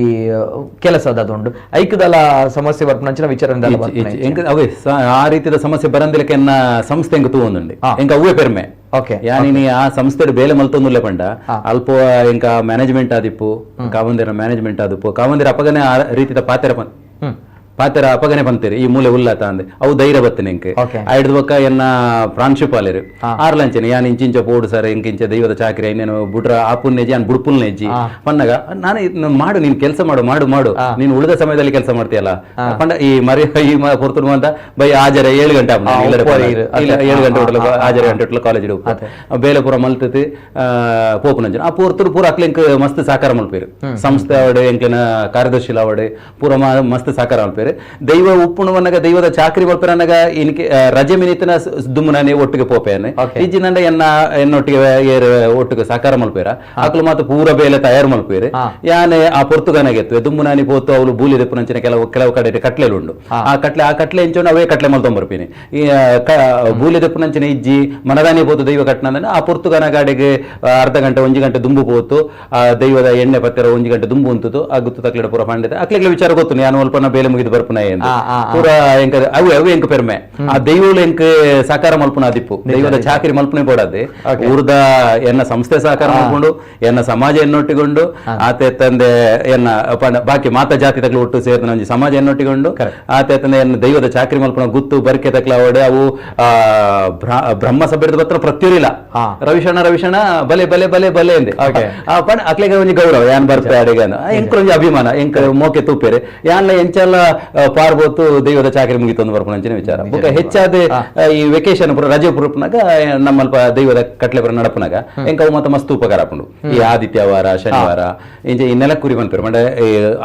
A: ಕೆಲಸದ ಉಂಡು ಐಕದಲ ಸಮಸ್ಯೆ ಬರ್ಪುನಂಚಿನ ವಿಚಾರ.
C: ಅವೇ ಆ ರೀತಿಯ ಸಮಸ್ಯೆ ಬರಂದಿಲಕ್ಕೆ ಎನ್ನ ಸಂಸ್ಥೆ ಎಂಕ ತೂವೊಂದುಂಡು, ಎಂಕ ಅವೇ ಪೆರ್ಮೆ.
A: ಓಕೆ,
C: ಯಾನಿನಿ ಆ ಸಂಸ್ಥೆ ಬೇಲೆ ಮಲ್ತೊಂದುಲ್ಲೆ ಪಂಡ ಅಲ್ಪ ಎಂಕ ಮ್ಯಾನೇಜ್ಮೆಂಟ್ ಆದಿಪ್ಪು, ಕಾವಂದಿರ ಮ್ಯಾನೇಜ್ಮೆಂಟ್ ಆದಿಪ್ಪು, ಕಾವಂದಿರ ಅಪಗನೆ ಆ ರೀತಿದ ಪಾತೆರ ಪಾತೆರ ಅಪಗನೆ ಬಂತೀರಿ ಈ ಮೂಲೆ ಉಲ್ಲಾತ ಅಂದೆ ಅವು ಧೈರ್ಯ ಬತ್ತಿನ ಎಂಕ್. ಐಡ್ದು ಬೊಕ್ಕ ಎನ್ನ ಪ್ರಾಂಶುಪಾಲರು ಆರ್ಲಂಚನೆ ಯಾನ್ ಇಂಚಿಂಚ ಪೋಡು ಸರ್, ಇಂಕಿಂಚ ದೈವದ ಚಾಕ್ರಿ ಇನ್ನೇನು ಬುಡ್ರ ಆಪುನ್ನೆಜ್ಜಿ ಯಾನ್ ಬುಡ್ಪುಲ್ನೆಜ್ಜಿ ಪನ್ನಗ ನಾನು ಮಾಡು, ನೀನ್ ಕೆಲಸ ಮಾಡು ಮಾಡು ಮಾಡು, ನೀನು ಉಳಿದ ಸಮಯದಲ್ಲಿ ಕೆಲಸ ಮಾಡ್ತೀಯಲ್ಲ ಪಂಡ ಈ ಮರಿ ಈ ಪೊರ್ತುಡು ಅಂತ ಬೈ ಆಜರೆ 7 ಗಂಟೆ ಇಲ್ಲ 7 ಗಂಟೆ ಹುಟ್ಟಲು ಆಜರೆ ಗಂಟೆ ಹುಟ್ಟಲು ಕಾಲೇಜ್ ಬೇಲೆ ಪೂರ ಮಲ್ತತಿ ಪೋಪುನಂಚನ ಆ ಪೂರ್ತುಡು ಪೂರ ಅಕ್ಲೆಂಕ್ ಮಸ್ತ್ ಸಾಕಾರ ಮಲ್ಪೇರು ಸಂಸ್ಥೆ ಅವಡೆ ಎಂಕ್ಲೆನ ಕಾರ್ಯದರ್ಶಿ ಅವಡೆ ಪೂರ ಮಸ್ತ್ ಸಾಕಾರ ಮಲ್ಪೇರು. ದೈವ ಉಪ್ಪುಣವನ್ನಗ ದೈವದ ಚಾಕ್ರಿ ಮಲ್ಪೇರನ್ನಗ ಇನ್ಕೆ ರಜೆ ಮಿನಿತನ ದುಮ್ಮುನಾನೆ ಒಟ್ಟಿಗೆ ಪೋಪೇನೆ ಇಜ್ಜಿನಂಡ ಎನ್ನ ಎನ್ನೊಟ್ಟಿಗೆ ಏರ್ ಒಟ್ಟಿಗೆ ಸಾಕಾರ ಮಲ್ಪೇರ ಅಕ್ಲು ಮಾತು ಪೂರ ಬೇಲೆ ತಯಾರು ಮಲ್ಪೇರು. ಯಾನೆ ಆ ಪೊರ್ತುಗನಾಗೆತ್ತು ದುಮ್ಮುನಾನಿ ಪೋತು ಅವಳು ಬೂಲಿ ದೆಪ್ಪುನಂಚಿನ ಕೆಲವು ಕೆಲವು ಕಡೆ ಕಟ್ಲೆಲು ಉಂಡು ಆ ಕಟ್ಲೆ ಆ ಕಟ್ಲೆ ಎಂಚೋಣ ಅವೇ ಕಟ್ಲೆ ಮಲ್ತೊಂಬರ್ಪಿನಿ ಈ ಬೂಲಿ ದೆಪ್ಪುನಂಚಿನ ಇಜ್ಜಿ ಮನದಾನಿ ಪೋತು ದೈವ ಕಟ್ನಂದ್ರೆ ಆ ಪೊರ್ತುಗನ ಗಾಡಿಗೆ ಅರ್ಧ ಗಂಟೆ 1 ಗಂಟೆ ದುಂಬು ಪೋತು ಆ ದೈವದ ಎಣ್ಣೆ ಪತ್ತೆರ 1 ಗಂಟೆ ದುಂಬು ಉಂಟು ಆ ಗುತ್ತು ತಕ್ಲೆಡ ಪೂರ ಪಂಡಿತ ಅಕ್ಲೆಗ್ಲ ವಿಚಾರ ಗೊತ್ತು ಯಾನು ಅಲ್ಪನ ಬೇಲೆ ಮುಗಿದು ಬರ್ಪುನ ಪೂರ ಎಂಕ ಅವು ಅವು ಎಂಕ ಪೆರ್ಮೆ ಆ ದೈವಳು ಎಂಕ ಸಾಕಾರ ಮಲ್ಪುನ ಅದಿಪ್ಪು ದೈವದ ಚಾಕರಿ ಮಲ್ಪನೆ ಬೋಡಾದೆ ಊರ್ದ ಎನ್ನ ಸಂಸ್ಥೆ ಸಹಕಾರ ಮಲ್ಕೊಂಡು ಎನ್ನ ಸಮಾಜ ಎನ್ನೊಟ್ಟಿಗೊಂಡು ಆತೆ ತಂದೆ ಎನ್ನ ಬಾಕಿ ಮಾತಾ ಜಾತಿ ತಕ್ಲು ಒಟ್ಟು ಸೇರಿದ ಒಂಜಿ ಸಮಾಜ ಎನ್ನೊಟ್ಟಿಗೊಂಡು ಆತೆ ತಂದೆ ಎನ್ನ ದೈವದ ಚಾಕರಿ ಮಲ್ಪುನ ಗುತ್ತು ಬರಿಕೆ ತಕ್ಲ ಅವಡೆ ಅವು ಬ್ರಹ್ಮ ಸಭೆದ ಬತ್ರ ಪ್ರತ್ಯೂರಿಲ್ಲ ರವಿಶಣ್ಣ ರವಿಶಣ್ಣ ಬಲೆ ಬಲೆ ಬಲೆ ಬಲೆ ಎಂದೆ ಪಂಡ ಅಕ್ಲೆಗೆ ಒಂಜಿ ಗೌರವ ಯಾನ್ ಬರ್ಪೆ ಅಡೆಗೆ ಎಂಕ್ ಒಂಜಿ ಅಭಿಮಾನ ಎಂಕ್ ಮೋಕೆ ತೂಪೇರೆ ಯಾನ್ಲ ಎಂಚೆಲ್ಲ ಪಾರ್ಬೋತು ದೈವದ ಚಾಕರಿ ಮುಗಿತೊಂದು ಬರ್ಪುನಂಚಿನ ವಿಚಾರ. ಬೊಕ ಹೆಚ್ಚಾದ ಈ ವೆಕೇಶನ್ ಪೂರ ರಜೆ ಪುರಪುನಾಗ ನಮ್ಮಲ್ಪ ದೈವದ ಕಟ್ಲೆ ಪುರ ನಡಪುನಾಗ ಎಂಕ ಅವು ಮಾತ ಮಸ್ತ್ ಉಪಕಾರ ಆಪುಂಡು. ಈ ಆದಿತ್ಯವಾರ, ಶನಿವಾರ ಇಂಚ ಈ ನೆಲಕ್ಕುರಿ ಪನ್ಪೆರ್ ಪಂಡ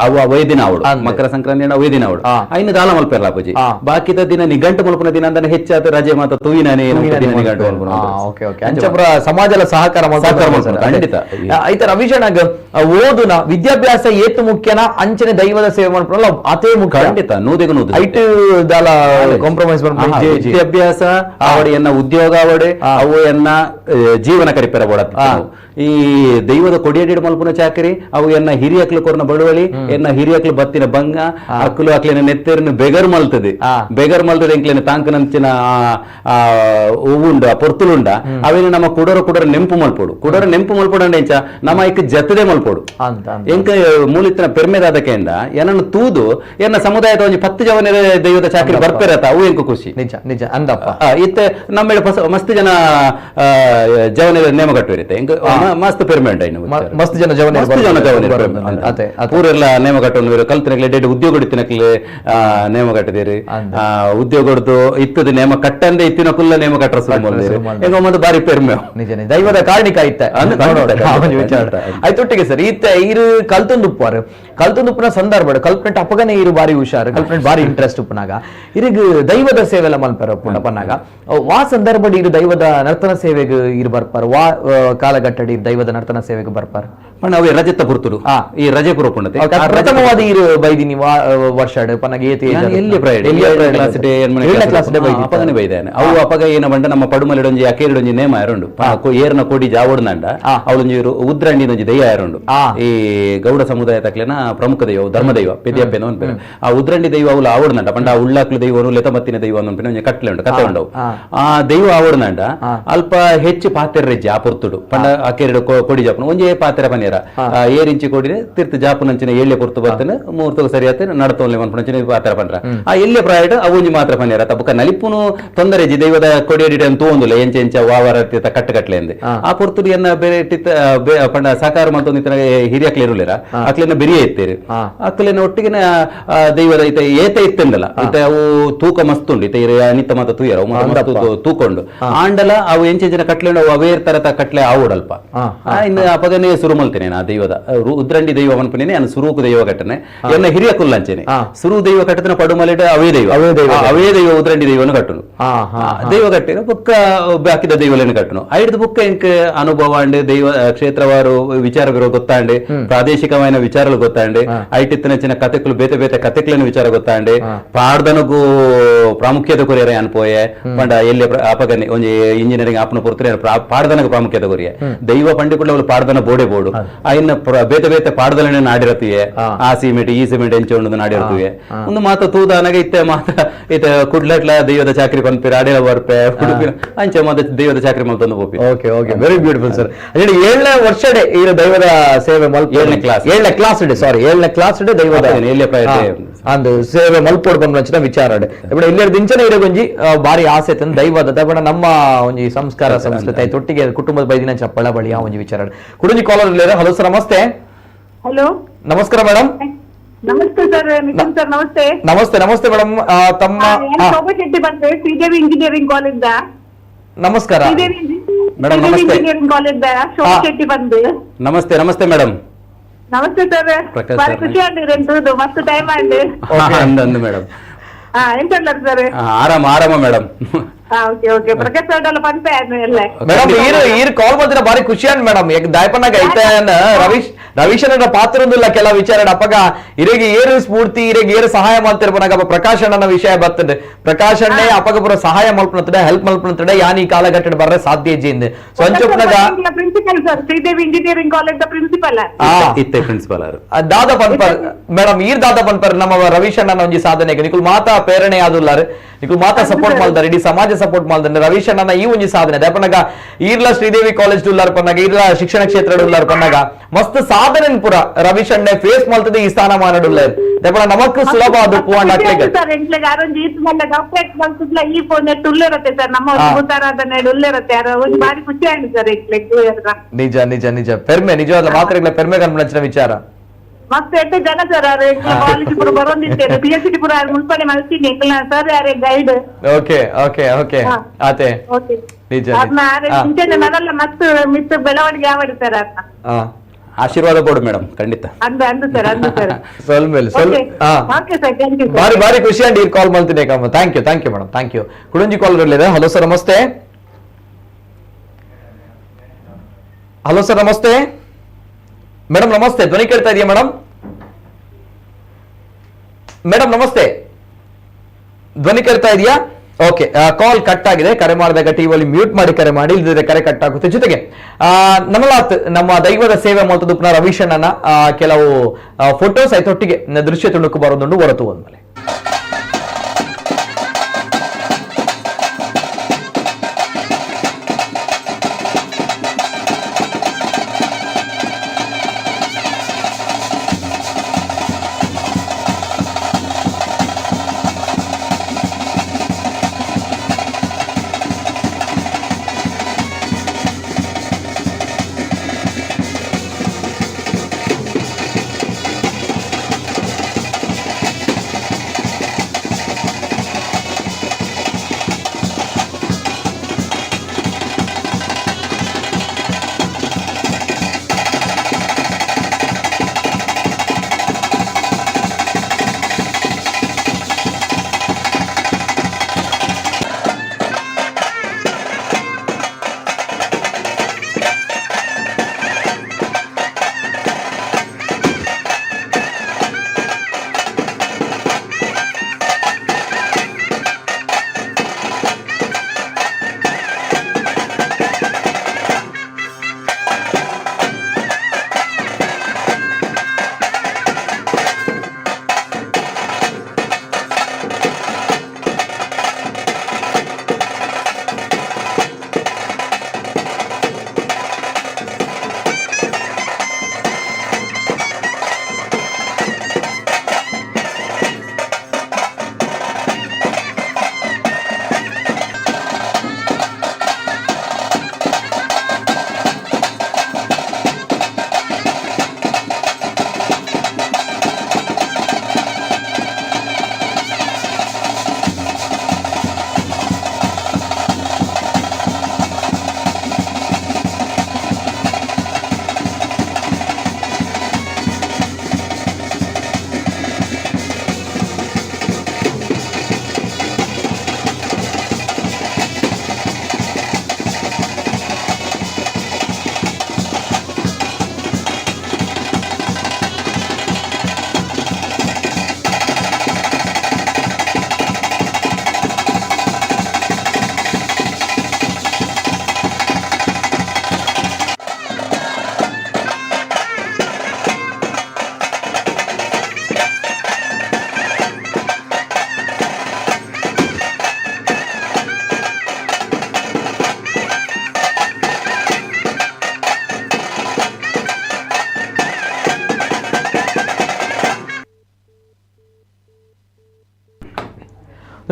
C: ಅವು ಅವೇ ದಿನ ಅವಡು, ಮಕರ ಸಂಕ್ರಾಂತಿ ಅವೇ ದಿನ ಅವಡು, ಐನ ದಾಲ ಮಲ್ಪೆರ್ಲ ಅಪ್ಪುಜಿ. ಬಾಕಿದ ದಿನ ನಿಘಂಟು ಮಲ್ಪುನ ದಿನ ಅಂದ್ರೆ ಹೆಚ್ಚಾದ ರಜೆ ಮಾತ ತೂಯಿನಾನೆ ದಿನ ನಿಘಂಟು ಮಲ್ಪುನ.
A: ಓಕೆ ಓಕೆ, ಅಂಚ ಪುರ ಸಮಾಜಲ ಸಹಕಾರ
C: ಸಹಕಾರ ಮಲ್ಪುನ, ಖಂಡಿತ.
A: ಐತ ರವಿಶಣ್ಣಗ್ ಓದುನ ವಿದ್ಯಾಭ್ಯಾಸ ಏತು ಮುಖ್ಯನ ಅಂಚನೆ ದೈವದ ಸೇವೆ ಮಲ್ಪುನಲ್ಲ ಅತೇ ಮುಖ್ಯ.
C: ಖಂಡಿತ, ನೂದೆಗೆ ನೂದು.
A: ಐಟ್ ದಾಲ ಕಾಂಪ್ರಮೈಸ್.
C: ವಿದ್ಯಾಭ್ಯಾಸ ಅವಡೆ ಎನ್ನ ಉದ್ಯೋಗ ಅವಡೆ ಅವು ಎನ್ನ ಜೀವನ ಕರಿಪೆರ ಬೋಡ. ಈ ದೈವದ ಕೊಡಿಯಡಿ ಮಲ್ಪುನ ಚಾಕರಿ ಅವು ಎನ್ನ ಹಿರಿಯಕ್ಲು ಕೊರ್ನ ಬಳುವಳಿ, ಎನ್ನ ಹಿರಿಯಕ್ಲು ಬತ್ತಿನ ಬಂಗ ಅಕ್ಲು ಅಕ್ಲಿನ ನೆತ್ತೆರ್ನ ಬೆಗರ್ ಮಲ್ತದೆ, ಬೆಗರ್ ಮಲ್ತದೆ ಎಂಕ್ಲಿನ ತಾಂಕನಂಚಿನ ಹೂವುಂಡ ಪೊರ್ತುಲುಂಡ ಅವೇನು ನಮ್ಮ ಕುಡರ ಕುಡರ ನೆಂಪು ಮಲ್ಪೋಡು, ಕುಡರ ನೆಂಪು ಮಲ್ಪೋಡು ಅಂಡ ಇಂಚ ನಮ್ಮ ಐಕ್ ಜತದೆ ಮಲ್ಪೋಡು. ಎಂಕ ಮೂಲಿತ್ತಿನ ಪೆರ್ಮೆದಾದಕೆಂಡ ಏನನ್ನು ತೂದು ಎನ್ನ ಸಮುದಾಯದ ಒಂಜಿ 10 ಜವನ ದೈವದ ಚಾಕರಿ ಬರ್ಪೆರತ ಅವು ಎಂಕ ಖುಷಿ.
A: ನಿಜ ನಿಜ ಅಂದಪ್ಪ.
C: ಇತ್ತೆ ನಮ್ಮ ಮಸ್ತ್ ಜನ ಜವನ ನೇಮ ಕಟ್ಟುವಿರುತ್ತೆ, ಎಂಕ ಮಸ್ತ್ ಪೆರ್ಮೆ ಉಂಟು.
A: ಮಸ್ತ್ ಜನ ಜವನ
C: ಮಸ್ತ್ ಜನ ಜವನ ಪೂರೆಲ್ಲ ನೇಮ ಕಟ್ಟುವ ಕಲ್ತಿನಕ್ಲೆ ಡೆಡ್ ಉದ್ಯೋಗ ಇತ್ತಿನಕ್ಲೆ ನೇಮ ಕಟ್ಟಿದಿರಿ, ಉದ್ಯೋಗಡ್ದು ಇತ್ತದ ನೇಮ ಕಟ್ಟಂದೆ ಇತ್ತಿನ ಕುಲ್ಲ ನೇಮ ಕಟ್ಟರ ಶುರು ಮಾಡಿದಿರಿ. ಎಂಕ ಒಂದು ಬಾರಿ ಪೆರ್ಮೆ.
A: ನಿಜ ನಿಜ ದೈವದ ಕಾರಣಿಕ ಇತ್ತೆ ವಿಚಾರ ಆಯ್ತೊಟ್ಟಿಗೆ ಸರ್. ಇತ್ತೆ ಇರು ಕಲ್ತೊಂದುಪ್ಪಾರು ಕಲ್ತೊಂದುಪ್ಪನ ಸಂದರ್ಭ ಕಲ್ಪನೆಟ್ ಅಪ್ಪಗನೆ ಇರು ಬಾರಿ ಹುಷಾರು, ಕಲ್ಪನೆಟ್ ಬಾರಿ ಇಂಟ್ರೆಸ್ಟ್ ಉಪ್ಪನಾಗ ಇರಿಗ್ ದೈವದ ಸೇವೆಲ್ಲ ಮಲ್ಪೆರ ಪುಂಡ ಪನ್ನಾಗ ವಾ ಸಂದರ್ಭ ಇರು ದೈವದ ನರ್ತನ ಸೇವೆಗೆ ಇರು ಬರ್ಪಾರ, ವಾ ಕಾಲಘಟ್ಟಡಿ ದೈವದ ನರ್ತನ ಸೇವೆಗೆ ಬರ್ಪಾರ?
C: ಪಂಡ ಅವೇ ರಜೆತ್ತ ಪುರ್ತುಡು, ಈ ರಜೆ ಪುರಪುಂಡತೆ
A: ಪ್ರಥಮವಾದ ಇರು ಬೈದಿನಿ ವಾ ವರ್ಷ ಪನ್ನಾಗ ಏತ್
C: ಎಲ್ಲಿ ಪ್ರೈಡ್ ಕ್ಲಾಸ್ ಡೇ
A: ಏಳನೇ ಕ್ಲಾಸ್ ಡೇ
C: ಅಪಗನೆ ಬೈದಾನೆ ಅವು. ಅಪಗ ಏನ ಬಂಡ ನಮ್ಮ ಪಡುಮಲಿಡೊಂಜಿ ಅಕೇರಿಡೊಂಜಿ ನೇಮ ಯಾರುಂಡು, ಏರ್ನ ಕೊಡಿ ಜಾವಡ್ನಂಡ ಅವಳೊಂಜಿ ಉದ್ರಂಡಿನೊಂಜಿ ದೈವ ಯಾರುಂಡು, ಈ ಗೌಡ ಸಮುದಾಯ ತಕ್ಲೆನ ಪ್ರಮುಖ ದೈವ ಧರ್ಮದೈವ ಪೆದ್ಯಪ್ಪೆನ ಅನ್ಪೇರು. ಆ ಉದ್ರಂಡಿ ದೈವ ಅವಳು ಆವಡ್ನಂಡ ಪಂಡ ಆ ಉಳ್ಳಾಕ್ಲು ದೈವನು ಲೆತಮತ್ತಿನ ದೈವ ಅನ್ಪಿನ ಒಂಜಿ ಕಟ್ಲೆ ಉಂಡು, ಕತೆ ಉಂಡವು. ಆ ದೈವ ಆವಡ್ನಂಡ ಅಲ್ಪ ಹೆಚ್ಚು ಪಾತೆರ ರೆಜ್ಜಿ ಆ ಪೊರ್ತುಡು ಪಂಡ ಅಕೇರಿಡ ಕೊಡಿ ಜಾಪನ ಒಂಜೇ ಪಾತೆರ ಪನಿಯರ ಏರಿಂಚಿ ಕೊಡಿನೆ ತಿರ್ತು ಜಾಪನಂಚಿನ ಏಳ್ಯ ಪೊರ್ತು ಬರ್ತೇನೆ ಮೂರ್ತకు ಸರಿಯಾತೆ ನಡತೋನ್ಲೆ ಮನ್ಪುನಂಚಿನ ಪಾತೆರ ಪಂಡ್ರ. ಆ ಎಲ್ಯ ಪ್ರಾಯಡ್ ಅವು ಒಂಜಿ ಮಾತ್ರ ಪನಿಯರ ತಪ್ಪಕ ನಲಿಪುನು ತೊಂದರೆ ಜಿ ದೈವದ ಕೊಡಿಯಡಿ ಅಂತ ತೋಂದುಲ್ಲ ಎಂಚ ಎಂಚ ವಾವರ ಕಟ್ಟು ಕಟ್ಲೆ ಅಂದೆ. ಆ ಪೊರ್ತುಡು ಎನ್ನ ಬೇರೆ ಪಂಡ ಸಾಕಾರ ಮಲ್ತೊಂದಿತ್ತಿನ ಹಿರಿಯಕ್ಲೆ ಇರುಲಿರ ಅಕ್ಲೆನ ಬೆರಿಯೇ ಇತ್ತೀರಿ ಅಕ್ಲೆನ ಒಟ್ಟಿಗೆನ ದೈವದ ಇತ ಏತ ಇತ್ತೆಂದಲ್ಲ ಇತ ಅವು ತೂಕ ಮಸ್ತ್ ಉಂಡು ಇತ ಅನಿತ ಮಾತ ತೂಯರ ಅವು ಮಸ್ತ್ ತೂಕೊಂಡು ಆಂಡಲ ಅವು ಎಂಚ ಜನ ಕಟ್ಲೆ ಅವು ಅವೇರ್ ತರತ ಕಟ್ಲೆ ಆವುಡಲ್ಪ. ಇನ್ನು ಅಪಗನೇ ಸುರು ಮಲ್ತೇನೆ ಆ ದೈವದ ಉದ್ರಂಡಿ ದೈವ ಮನ್ಪುನೇನೆ ನಾನು ಸುರೂಕು ದೈವ ಕಟ್ಟನೆ ಎನ್ನ ಹಿರಿಯ ಕುಲ್ಲಂಚೇನೆ ಸುರು ದೈವ ಕಟ್ಟತನ ಪಡುಮಲಿಡ ಅವೇ ದೈವ ಅವೇ ದೈವ ಉದ್ರಂಡಿ ದೈವನು ಕಟ್ಟುನು ದೈವ ಕಟ್ಟಿನ ಬುಕ್ಕ ಬಾಕಿದ ದೈವಲೇನು ಕಟ್ಟುನು. ಐಡ್ದು ಬುಕ್ಕ ಎಂಕ್ ಅನುಭವ ಅಂಡ್ ದೈವ ಕ್ಷೇತ್ರವಾರು ವಿಚಾರ ಬಿರೋ ಗೊತ್ತಾಂಡೆ, ಪ್ರಾದೇಶಿಕమైన ವಿಚಾರలు ಗೊತ್ತಾಂಡೆ, ಐಟಿತ್ತಿನ ಚಿನ್ನ ಕತೆಕುಲು ಬೇತೆ ಬೇತೆ ಕತೆಕ್ಲೆನ ವಿಚಾರ ಗೊತ್ತಾಂಡೆ, ಪಾಡ್ದನಗೂ ಪ್ರಾಮುಖ್ಯತೆ ಕೊರಿಯರೆ ಅನ್ಪೋಯೆ ಪಂಡ ಎಲ್ಲಿ ಅಪಗನೆ ಒಂಜಿ ಇಂಜಿನಿಯರಿಂಗ್ ಆಪನ ಪೊರ್ತರೆ ಪಾಡ್ದನಗ ಪ್ರಾಮುಖ್ಯತೆ ಕೊರಿಯೆ ದೈವ ಪಂಡಿ ಕೂಡ ಅವಳು ಪಾಡ್ದನ ಬೋಡೆ ಬೋಡು ಇನ್ನ ಬೇತೆ ಬೇತೆ ಪಾಡ್ದಲನೆ ನಾಡಿರತಿಯೆ, ಆ ಸಿಮೆಂಟ್ ಈ ಸಿಮೆಂಟ್ ಎಂಚ ಉಂಡು ನಾಡಿರತಿಯೆ. ಒಂದು ಮಾತ ತೂದಾನಗ ಇತ್ತೆ ಮಾತ ಇತ್ತೆ ಕುಡ್ಲಟ್ಲ ದೈವದ ಚಾಕ್ರಿ ಪನ್ಪಿರ ಅಡಿಲ ಬರ್ಪೆ ಉಡುಪಿನ ಅಂಚೆ ಮಾತ ದೈವದ ಚಾಕ್ರಿ ಮಲ್ತೊಂದು ಪೋಪಿ.
A: Okay okay, very beautiful sir. ಹೇಳಿ 7ನೇ ವರ್ಷಡೆ ಈ ದೈವದ ಸೇವೆ ಮಲ್ಪ
C: 7ನೇ ಕ್ಲಾಸ್,
A: 7ನೇ ಕ್ಲಾಸ್ ಇದೆ, ಸಾರಿ 7ನೇ ಕ್ಲಾಸ್ ಇದೆ ದೈವದ ಅಂದು ಸೇವೆ ಮಲ್ಪೋಡು ಪನ್ಪಂಚಿನ ವಿಚಾರ ఇప్పుడు ಇಲ್ಲಿ ದಿಂಚನ ಇರಗೊಂಜಿ ಬಾರಿ ಆಸೆ ತಂದು ದೈವದ ದಬಣ ನಮ್ಮ ಒಂಜಿ ಸಂಸ್ಕಾರ ಸಂಸ್ಕೃತಿ ಆಯ್ತು ಒಟ್ಟಿಗೆ ಕುಟುಂಬದ ಬೈದಿನ ಚಪ್ಪಳ ಬಳಿ ಆ ಒಂಜಿ ವಿಚಾರ. ಕುಡುಂಜಿ ಕಾಲರ್ ಇಲ್ಲೇರ. ಹಲೋ ಸರ್, ನಮಸ್ತೆ.
H: ಹಲೋ,
A: ನಮಸ್ಕಾರ ಮೇಡಮ್.
H: ನಮಸ್ತೆ ಸರ್, ನಿತಿನ್ ಸರ್ ನಮಸ್ತೆ.
A: ನಮಸ್ತೆ ನಮಸ್ತೆ ಮೇಡಮ್. ತಮ್ಮ
H: ಶೋಭಾ ಶೆಟ್ಟಿ ಬಂದೆ ಶ್ರೀದೇವಿ ಇಂಜಿನಿಯರಿಂಗ್ ಕಾಲೇಜ್.
A: ನಮಸ್ಕಾರ
C: ಮೇಡಮ್. ನಮಸ್ತೆ
H: ಇಂಜಿನಿಯರಿಂಗ್ ಕಾಲೇಜ್ ಶೋಭಾ ಶೆಟ್ಟಿ ಬಂದೆ.
C: ನಮಸ್ತೆ ನಮಸ್ತೆ ಮೇಡಮ್.
H: ನಮಸ್ತೆ ಸರ್, ಬಾರಿ ಖುಷಿ ಆಂಡ್ ಮಸ್ತ್ ಟೈಮ್ ಆಂಡ್
C: ಅಂದು ಮೇಡಮ್.
H: ಎಂತ ಸರ್?
C: ಆರಾಮ ಆರಾಮ madam.
H: Okay okay, Prakash sir ಪನ್ಪೆ ಎಲ್ಲ
A: ಮೇಡಮ್. ಈರ್ ಕಾಲ್ ಮಾಡ್ತಿರ ಬಾರಿ ಖುಷಿ ಅಂಡ್ ಮೇಡಮ್. ಯಾಕೆ ದಾಯಪನಾಗ ಐತೆ ರವೀಶ್ ರವೀಶನ ಪಾತ್ರ ಕೆಲ ವಿಚಾರ ಅಪ್ಪಗ ಇರೆಗೆ ಏರು ಸ್ಫೂರ್ತಿ ಇರೆಗೆ ಏರು ಸಹಾಯ ಮಾಡ್ತಿರ್ಪನಾಗ ಪ್ರಕಾಶ್ ಅಣ್ಣನ ವಿಷಯ ಬರ್ತದೆ. ಪ್ರಕಾಶ್ ಅಣ್ಣೆ ಅಪ್ಪಗ ಪೂರ ಸಹಾಯ ಮಲ್ಪನತ್ತಡೆ ಹೆಲ್ಪ್ ಮಲ್ಪನತ್ತಡೆ ಯಾನ್ ಈ ಕಾಲಘಟ್ಟಡೆ ಬರ್ರೆ ಸಾಧ್ಯ ಇಜ್ಜಿಂದ ಸೊ ಅಂಚೊಪ್ಪನಾಗ
H: Principal sir, Sridevi engineering college principal.
C: ಇತ್ತೆ ಪ್ರಿನ್ಸಿಪಲ್
A: ದಾದ ಪನ್ಪರ್ ಮೇಡಮ್, ಈರ್ ದಾದ ಪನ್ಪರ್ ನಮ್ಮ ರವೀಶ್ ಅಣ್ಣನ ಒಂಜಿ ಸಾಧನೆಗೆ ನಿಕುಲ್ ಮಾತಾ ಪ್ರೇರಣೆ ಆದುಲ್ಲಾರು, ನಿಕುಲ್ ಮಾತಾ ಸಪೋರ್ಟ್ ಮಾಡ್ತಾರೆ, ಇಡೀ ಸಮಾಜ ಸಪೋರ್ಟ್ ಮಾಡ್ತಾರೆ ರವೀಶ್ ಅಣ್ಣನ ಈ ಒಂಜಿ ಸಾಧನೆ. ದಾಪನಾಗ ಈರ್ಲ ಶ್ರೀದೇವಿ ಕಾಲೇಜ್ ಉಲ್ಲಾರ್ ಪನ್ನಾಗ ಈರ್ಲ ಶಿಕ್ಷಣ ಕ್ಷೇತ್ರ ಉಲ್ಲಾರ್ ಪನ್ನಾಗ ಮಸ್ತ್ ಸಾಧನೆ ಪುರ ರವೀಶ್ ಅಣ್ಣೆ ಫೇಸ್ ಮಾಡ್ತದೆ ಈ ಸ್ಥಾನಮಾನ ಉಲ್ಲಾರ್. ದಾಪನ ನಮಕ್ ಸುಲಭ ಅದು ಪೂವಂಡ ಅಕ್ಲೆಗ್.
H: ಸರ್ ಎಂಟ್ಲೆಗ್ ಆರೊಂಜಿ ಈತ್ ಮಲ್ಲ ಡಾಕ್ಟರೇಟ್ ಮಲ್ತುದ್ಲ ಈ ಫೋನ್ ನೆಟ್ ಉಲ್ಲಿರತ್ತೆ ಸರ್, ನಮ್ಮ ಭೂತಾರಾಧನೆ ಉಲ್ಲಿರತ್ತೆ. ಒಂಜಿ ಬಾರಿ ಖುಷಿ ಆಂಡ್ ಸರ್ ಎಂಕ್ಲೆಗ್.
A: ನಿಜ ನಿಜ ನಿಜ ಪೆರ್ಮೆ, ನಿಜವಾದ ಮಾತ್ರ ಪೆರ್ಮೆ ಕನ್ಪುನಂಚಿನ ವಿಚಾರ.
H: ಮಸ್ತ್ ಎಡ್ಡೆ ಜನ ಸರ್ ಆರ್ ಕಾಲೇಜ್ ಪೂರ ಬರೋಂದಿತ್ತೇನೆ ಪಿಎಚ್ಡಿ ಪೂರ ಮುಲ್ಪನೆ ಮಲ್ತೀನಿ ಎಂಕಲ್ನ ಸರ್ ಯಾರೇ guide.
A: Okay okay okay ಆತೆ
H: ಓಕೆ
A: ನಿಜ.
H: ಅದ್ನ ಆರೆ ಇಂಚನೆ ನನಲ್ಲ ಮಸ್ತ್ ಮಿಸ್ ಬೆಳವಣಿಗೆ ಆವಡಿ ಸರ್ ಅದ್ನ.
C: ಆಶೀರ್ವಾದ ಕೊಡು ಮೇಡಮ್, ಖಂಡಿತ.
H: ಅಂದು ಅಂದು ಸರ್, ಅಂದು sir.
A: ಸೊಲ್ಮೇಲೆ ಸೊಲ್.
H: Okay sir, thank you.
A: ಬಾರಿ ಬಾರಿ ಖುಷಿ ಅಂಡ್ ಈ ಕಾಲ್ ಮಾಡ್ತೀನಿ ಕಮ್ಮ. Thank you, thank you madam, thank you. ಕುಡಂಜಿ ಕಾಲ್ ಇದೆ. ಹಲೋ ಸರ್ ನಮಸ್ತೆ. Hello sir namaste. Madam namaste, ಧ್ವನಿ ಕೇಳ್ತಾ ಇದೆಯಾ ಮೇಡಮ್? ಮೇಡಮ್ ನಮಸ್ತೆ, ಧ್ವನಿ ಕೇಳ್ತಾ ಇದೆಯಾ? Okay, call cut ಆಗಿದೆ. ಕರೆ ಮಾಡಿದಾಗ ಟಿವಿಯಲ್ಲಿ ಮ್ಯೂಟ್ ಮಾಡಿ ಕರೆ ಮಾಡಿ, ಇಲ್ಲದಿದ್ರೆ ಕರೆ ಕಟ್ ಆಗುತ್ತೆ. ಜೊತೆಗೆ ನಮ್ಮಲಾತ್ ನಮ್ಮ ದೈವದ ಸೇವೆ ಮಾಡ್ತದ್ದು ಪುನಃ ರವೀಶಣ್ಣನ ಕೆಲವು ಫೋಟೋಸ್ ಆಯ್ತೊಟ್ಟಿಗೆ ದೃಶ್ಯ ತುಣುಕು ಬರೋದುಂಡು ಹೊರತು ಅಂದ್ಮೇಲೆ.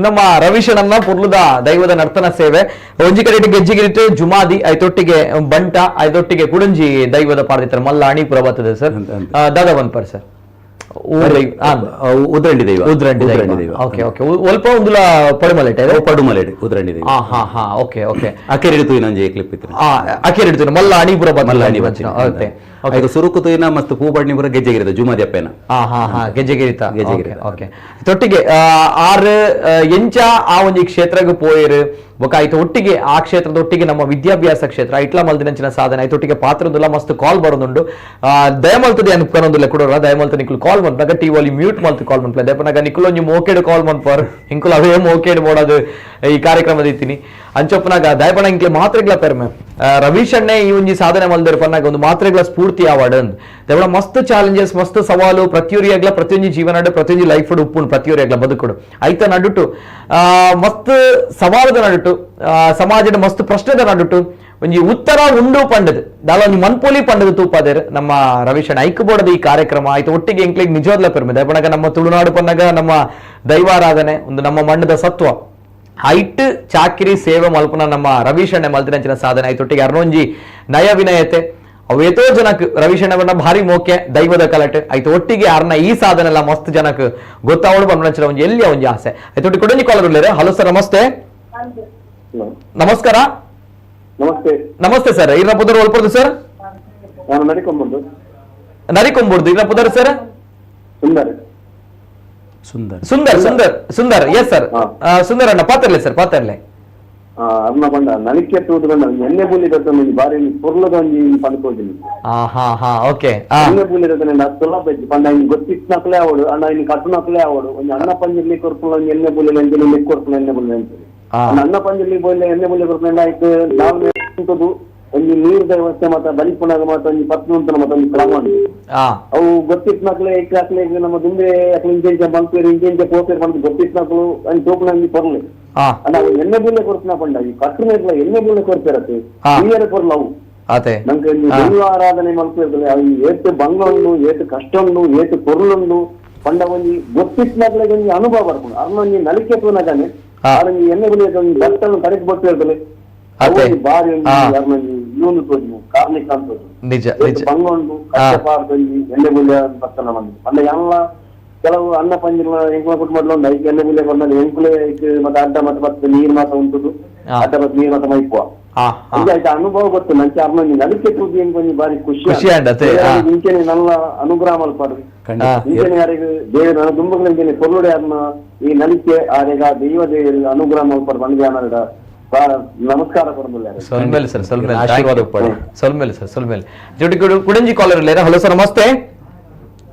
A: ನಮ್ಮ ರವಿಶಣ್ಣನ ಪುರ್ಲುದ ದೈವದ ನರ್ತನ ಸೇವೆ ಒಂಜಿ ಕಡೆಟ್ ಗೆಜ್ಜಿಗಿರಿಟ್ಟು ಜುಮಾದಿ ಐತೊಟ್ಟಿಗೆ ಬಂಟ ಐತೊಟ್ಟಿಗೆ ಕುಡಂಜಿ ದೈವದ ಪಾರ್ದಿತ್ತರ ಮಲ್ಲ ಅಣಿಪುರ ಬರ್ತದೆ ಸರ್. ದಾದಾ ಬಂದ್ಪರ್ ಸರ್
C: ಉದ್ರಂಡಿ ದೈವ.
A: ಉದ್ರಂಡಿ ದೈವ. ಓಕೆ ಓಕೆ ಒಲ್ಪ ಒಂದುಲ ಪಡುಮಲೆಟ್
C: ಪಡುಮಲೆಟ್ ಉದ್ರಂಡಿ ದೈವ.
A: ಹಾ ಹಾ ಹಾ ಓಕೆ ಓಕೆ
C: ಅಕೆರಿಡು ತೂಯಿನಂಜಿ ಕ್ಲಿಪ್ ಇತ್ತು.
A: ಅಕೆರಿಡು ತೂಯಿನ ಮಲ್ಲ ಅಣಿಪುರ
C: ಮಲ್ಲ ಅಣಿ ಓಕೆ ಓಕೆ ಸುರುಕು ತೂಯಿನ ಮಸ್ತ್ ಪೂಬಡ್ನಿ ಪುರ ಗೆಜ್ಜೆಗಿರಿದ ಜುಮಾದಿ ಅಪ್ಪೇನ.
A: ಹಾ ಹಾ ಹಾ ಗೆಜ್ಜೆಗಿರಿತ ಗೆಜ್ಜೆಗಿರಿತ. ಓಕೆ ತೊಟ್ಟಿಗೆ ಆರು ಎಂಚ ಆ ಒಂಜಿ ಕ್ಷೇತ್ರಗ್ ಪೋಯರು ಬೊಕ ಆಯ್ತು ಒಟ್ಟಿಗೆ ಆ ಕ್ಷೇತ್ರದ ಒಟ್ಟಿಗೆ ನಮ್ಮ ವಿದ್ಯಾಭ್ಯಾಸ ಕ್ಷೇತ್ರ ಇಟ್ಲ ಮಲ್ದಿನಂಚಿನ ಸಾಧನೆ ಆಯ್ತು ಒಟ್ಟಿಗೆ ಪಾತ್ರದುಲ್ಲ ಮಸ್ತ್ ಕಾಲ್ ಬರೋದುಂಡು. ದಯಮಲ್ತದೆ ಅನ್ಕೊನೊಂದುಲ್ಲ ಕೊಡೋರ ದಯಮಲ್ತ ನಿಕ್ಲು ಕಾಲ್ ಮನ್ಪನಾಗ ಟಿ ಒಲಿ ಮ್ಯೂಟ್ ಮಲ್ತು ಕಾಲ್ ಮನ್ಪಲ ದಯಪನಾಗ ನಿಕ್ಲು ಒಂಜಿ ಮೋಕೆಡ್ ಕಾಲ್ ಮನ್ಪರ್ ಇಂಕುಲು ಅವೇ ಮೋಕೆಡ್ ಮೋಡದು ಈ ಕಾರ್ಯಕ್ರಮದ ಇತ್ತೀನಿ ಅಂಚೊಪ್ಪನಾಗ ದಯಪಣ ಇಂಕ್ಲೆ ಮಾತ್ರೆಗ್ಲ ಪೆರ್ಮೆ ರವೀಶ್ ಅಣ್ಣೆ ಈ ಒಂಜಿ ಸಾಧನೆ ಮಲ್ದಿರ ಪನ್ನಾಗ ಒಂದು ಮಾತ್ರೆಗಳ ಸ್ಫೂರ್ತಿ ಅವಾರ್ಡ್ ಅಂದ್ ದೇವಳ ಮಸ್ತ್ ಚಾಲೆಂಜಸ್ ಮಸ್ತ್ ಸವಾಲು ಪ್ರತಿಯೊರಿಯಾಗ್ಲ ಪ್ರತಿಯೊಂಜಿ ಜೀವನ ಪ್ರತಿಯೊಂಜಿ ಲೈಫ್ ಉಪ್ಪುಂಡು ಪ್ರತಿಯೊರಿಯಾಗ್ಲ ಬದುಕುಡು ಐತ ನಡುಟು ಮಸ್ತ್ ಸವಾಲದ ನಡುಟು ಸಮಾಜದ ಮಸ್ತ್ ಪ್ರಶ್ನೆದ ನಡುಟು ಒಂಜಿ ಉತ್ತರ ಉಂಡು ಪಂಡದು ದಾಲ ಒಂಜಿ ಮನ್ಪೋಲಿ ಪಂಡದು ತೂಪಾದೇರು ನಮ್ಮ ರವೀಶಣ್ಣ ಐಕ್ ಬೋಡದ ಈ ಕಾರ್ಯಕ್ರಮ ಆಯ್ತು ಒಟ್ಟಿಗೆ ಎಂಕ್ಲೆಗ್ ನಿಜವಾದ್ಲ ಪೆರ್ಮೆ ದಯಪಣಗ ನಮ್ಮ ತುಳುನಾಡು ಪನ್ನಾಗ ನಮ್ಮ ದೈವಾರಾಧನೆ ಒಂದು ನಮ್ಮ ಮಣ್ಣದ ಸತ್ವ ಐಟ್ ಚಾಕಿರಿ ಸೇವೆ ಮಲ್ಪುನ ನಮ್ಮ ರವೀಶ್ ಅಣ್ಣೆ ಮಲ್ತಿನಂಚಿನ ಸಾಧನೆ ಆಯ್ತು ಒಟ್ಟಿಗೆ ಅರ್ನೊಂಜಿ ನಯ ವಿನಯತೆ ಅವೇತೋ ಜನಕ್ ರವಿಶಣ್ಣವನ್ನ ಭಾರಿ ಮೋಕೆ ದೈವದ ಕಲಟ್ ಆಯ್ತು ಒಟ್ಟಿಗೆ ಆರ್ನ ಈ ಸಾಧನೆಲ್ಲ ಮಸ್ತ್ ಜನಕ್ ಗೊತ್ತಾವಳು ಬಂದ ಒಂಜಿ ಎಲ್ಲಿ ಒಂಜಿ ಆಸೆ ಆಯ್ತು ಒಟ್ಟಿಗೆ ಕೊಡೊಂಜಿ ಕಾಲರ್ ಉಲ್ಲೇರೆ. ಹಲೋ ಸರ್, ನಮಸ್ತೆ. ನಮಸ್ಕಾರ.
D: ನಮಸ್ತೆ.
A: ನಮಸ್ತೆ ಸರ್, ಇರ್ನ ಪುದರ್ ಒಲ್ಪೊರ್ದು ಸರ್?
D: ನಾನು ನಡಿಕೊಂಬಂದು
A: ನರಿಕೊಂಬುರ್ದು. ಇರ್ನ ಪುದರ್ sir?
D: Sundar.
C: Sundar.
A: Sundar Sundar Sundar, yes sir. Sundar ಅಣ್ಣ ಪಾತ್ರಲೆ ಸರ್, ಪಾತ್ರಲೆ.
D: ಅರ್ನ ಬಂಡ ನಲಿಕೆ ತೂದು ಬಂಡ ಎಣ್ಣೆ ಬೂಲಿ ದತ್ತೊಂದು ಬಾರಿ ಪೊರ್ಲದ ಒಂಜಿ ಪನ್ಕೋದಿನಿ.
A: ಹಾ ಹಾ ಓಕೆ.
D: ಎಣ್ಣೆ ಬೂಲಿ ದತ್ತೊಂದು ಸುಲಭ ಇಜ್ಜಿ ಪಂಡ ಇನ್ ಗೊತ್ತಿತ್ನಕ್ಲೆ ಅವಡು ಅಣ್ಣ ಇನ್ ಕಟ್ಟುನಕ್ಲೆ ಅವಡು ಒಂಜಿ ಅಣ್ಣ ಪಂಜಿರ್ಲಿ ಕೊರ್ಪುಲ ಒಂಜಿ ಎಣ್ಣೆ ಬೂಲಿ ಅಂಜಲಿ ಕೊರ್ಪುಲ ಎಣ್ಣೆ ಬೂಲಿ ಅಂತೇಳಿ. ಅಣ್ಣ ಪಂಜಿರ್ಲಿ ಬೋಯ್ಲೆ ಎಣ್ಣೆ ಬೂಲಿ ಕೊರ್ಪುಲ ಆಯ್ತು ನಾವು ಉಂಟುದು ಒಂಜಿ ನೀರ್ದ ವ್ಯವಸ್ಥೆ ಮಾತ್ರ ಬಲಿಪುಣಾಗ ಮಾತ್ರ ಒಂಜಿ ಪತ್ನಿ ಉಂಟು ಮಾತ್ರ ಒಂಜಿ ಕ್ರಮ ಉಂಟು. ಅವು ಗೊತ್ತಿತ್ನಕ್ಲೆ ಅಕ್ಲೆ ನಮ್ಮ ದುಂಬೆ ಅಕ್ಲೆ ಇಂಚೆ ಇಂಚೆ ಬಂಪೇರು ಇಂಚೆ ಇಂಚೆ ಪೋಪೇರು ಬಂದು ಗೊತ್ತಿತ್ನಕ್ಲು ಒಂಜಿ ತೋಪುನ ಒಂಜಿ ಪೊರ್ಲು. ಅಣ್ಣ ಅವು ಎಣ್ಣೆ ಬೂಲೆ ಕೊರ್ಪುನ ಪಂಡ ಈ ಕಟ್ಟುನ ಎಣ್ಣೆ ಬೂಲೆ ಕೊರ್ಪಿರತ್ತೆ ನೀರ ಕೊರ್ಲು ಅವು ನಂಗೆ ದೈವ ಆರಾಧನೆ ಮಲ್ಪಿರ್ತದೆ. ಅವು ಏತು ಬಂಗ ಉಂಡು, ಏತು ಕಷ್ಟ ಉಂಡು, ಏತು ಪೊರ್ಲುಂಡು ಪಂಡ ಒಂಜಿ ಗೊತ್ತಿತ್ನಕ್ಲೆ ಒಂಜಿ ಅನುಭವ ಬರ್ಪುಂಡು. ಅರ್ನ ಒಂಜಿ ನಲಿಕೆ ತೂನಗನೆ ಒಂಜಿ ಎಣ್ಣೆ ಬುಲೆ ಒಂಜಿ ಭಕ್ತನು ಕರೆಕ್ಟ್ ಬೊಟ್ಟಿರ್ತದೆ. ಬಾರಿ ಒಂಜಿ ಇವನು ತೋಜು ಕಾರ್ಣಿಕ ಅಂತ
A: ನಿಜ ನಿಜ
D: ಬಂಗ ಉಂಡು ಕಷ್ಟ ಪಾರ್ದೊಂಜಿ ಎಣ್ಣೆ ಬುಲೆ ಭಕ್ತನ ಬಂದು ಪಂಡ ಎಲ್ಲ ಕೆಲವು ಅನ್ನ ಪಂಜಿನ ಎಂಕುಲ ಕುಟುಂಬ ಉಂಡು ಐಕ್ ಎಣ್ಣೆ ಬುಲೆ ಕೊಂಡ ಎಂಕುಲೆ ಮತ್ತೆ ಅಡ್ಡ ಮತ್ತೆ ಮತ್ತೆ ನೀರು ಮಾತ್ರ ಉಂಟುದು ಅಡ್ಡ ಮತ್ತೆ ನೀರು ಮಾತ್ರ ಮೈಪುವ. ಆಯ್ತು ಅನುಭವ ಗೊತ್ತು ನಂಚೆ ಅರ್ನ ನಲಿಕೆ ತೂದು ಎಂಕೊಂಜಿ ಬಾರಿ ಖುಷಿ
A: ಖುಷಿ ಆಂಡತೆ.
D: ಇಂಚೆನೆ ನನ್ನ ಅನುಗ್ರಹ ಮಲ್ಪಾಡು ಇಂಚೆನೆ ಯಾರಿಗೆ ದೇವರು ನನ್ನ ದುಂಬುಗಳ ಇಂಚೆನೆ ಕೊಲ್ಲುಡೆ ಅರ್ನ ಈ ನಲಿಕೆ ಆರೆಗ ದೈವ ದೇವರು ಅನುಗ್ರಹ ಮಲ್ಪಾಡು ಬಂದ ನಮಸ್ಕಾರ.
A: ಸೊಲ್ಮೇಲೆ ಸರ್, ಸೊಲ್ಮೇಲೆ ಆಶೀರ್ವಾದ ಉಪ್ಪಾಡು. ಸೊಲ್ಮೇಲೆ ಸರ್, ಸೊಲ್ಮೇಲೆ. ಜೊತೆ ಕುಡಂಜಿ ಕಾಲರ್ ಇಲ್ಲ. ಹಲೋ ಸರ್, ನಮಸ್ತೆ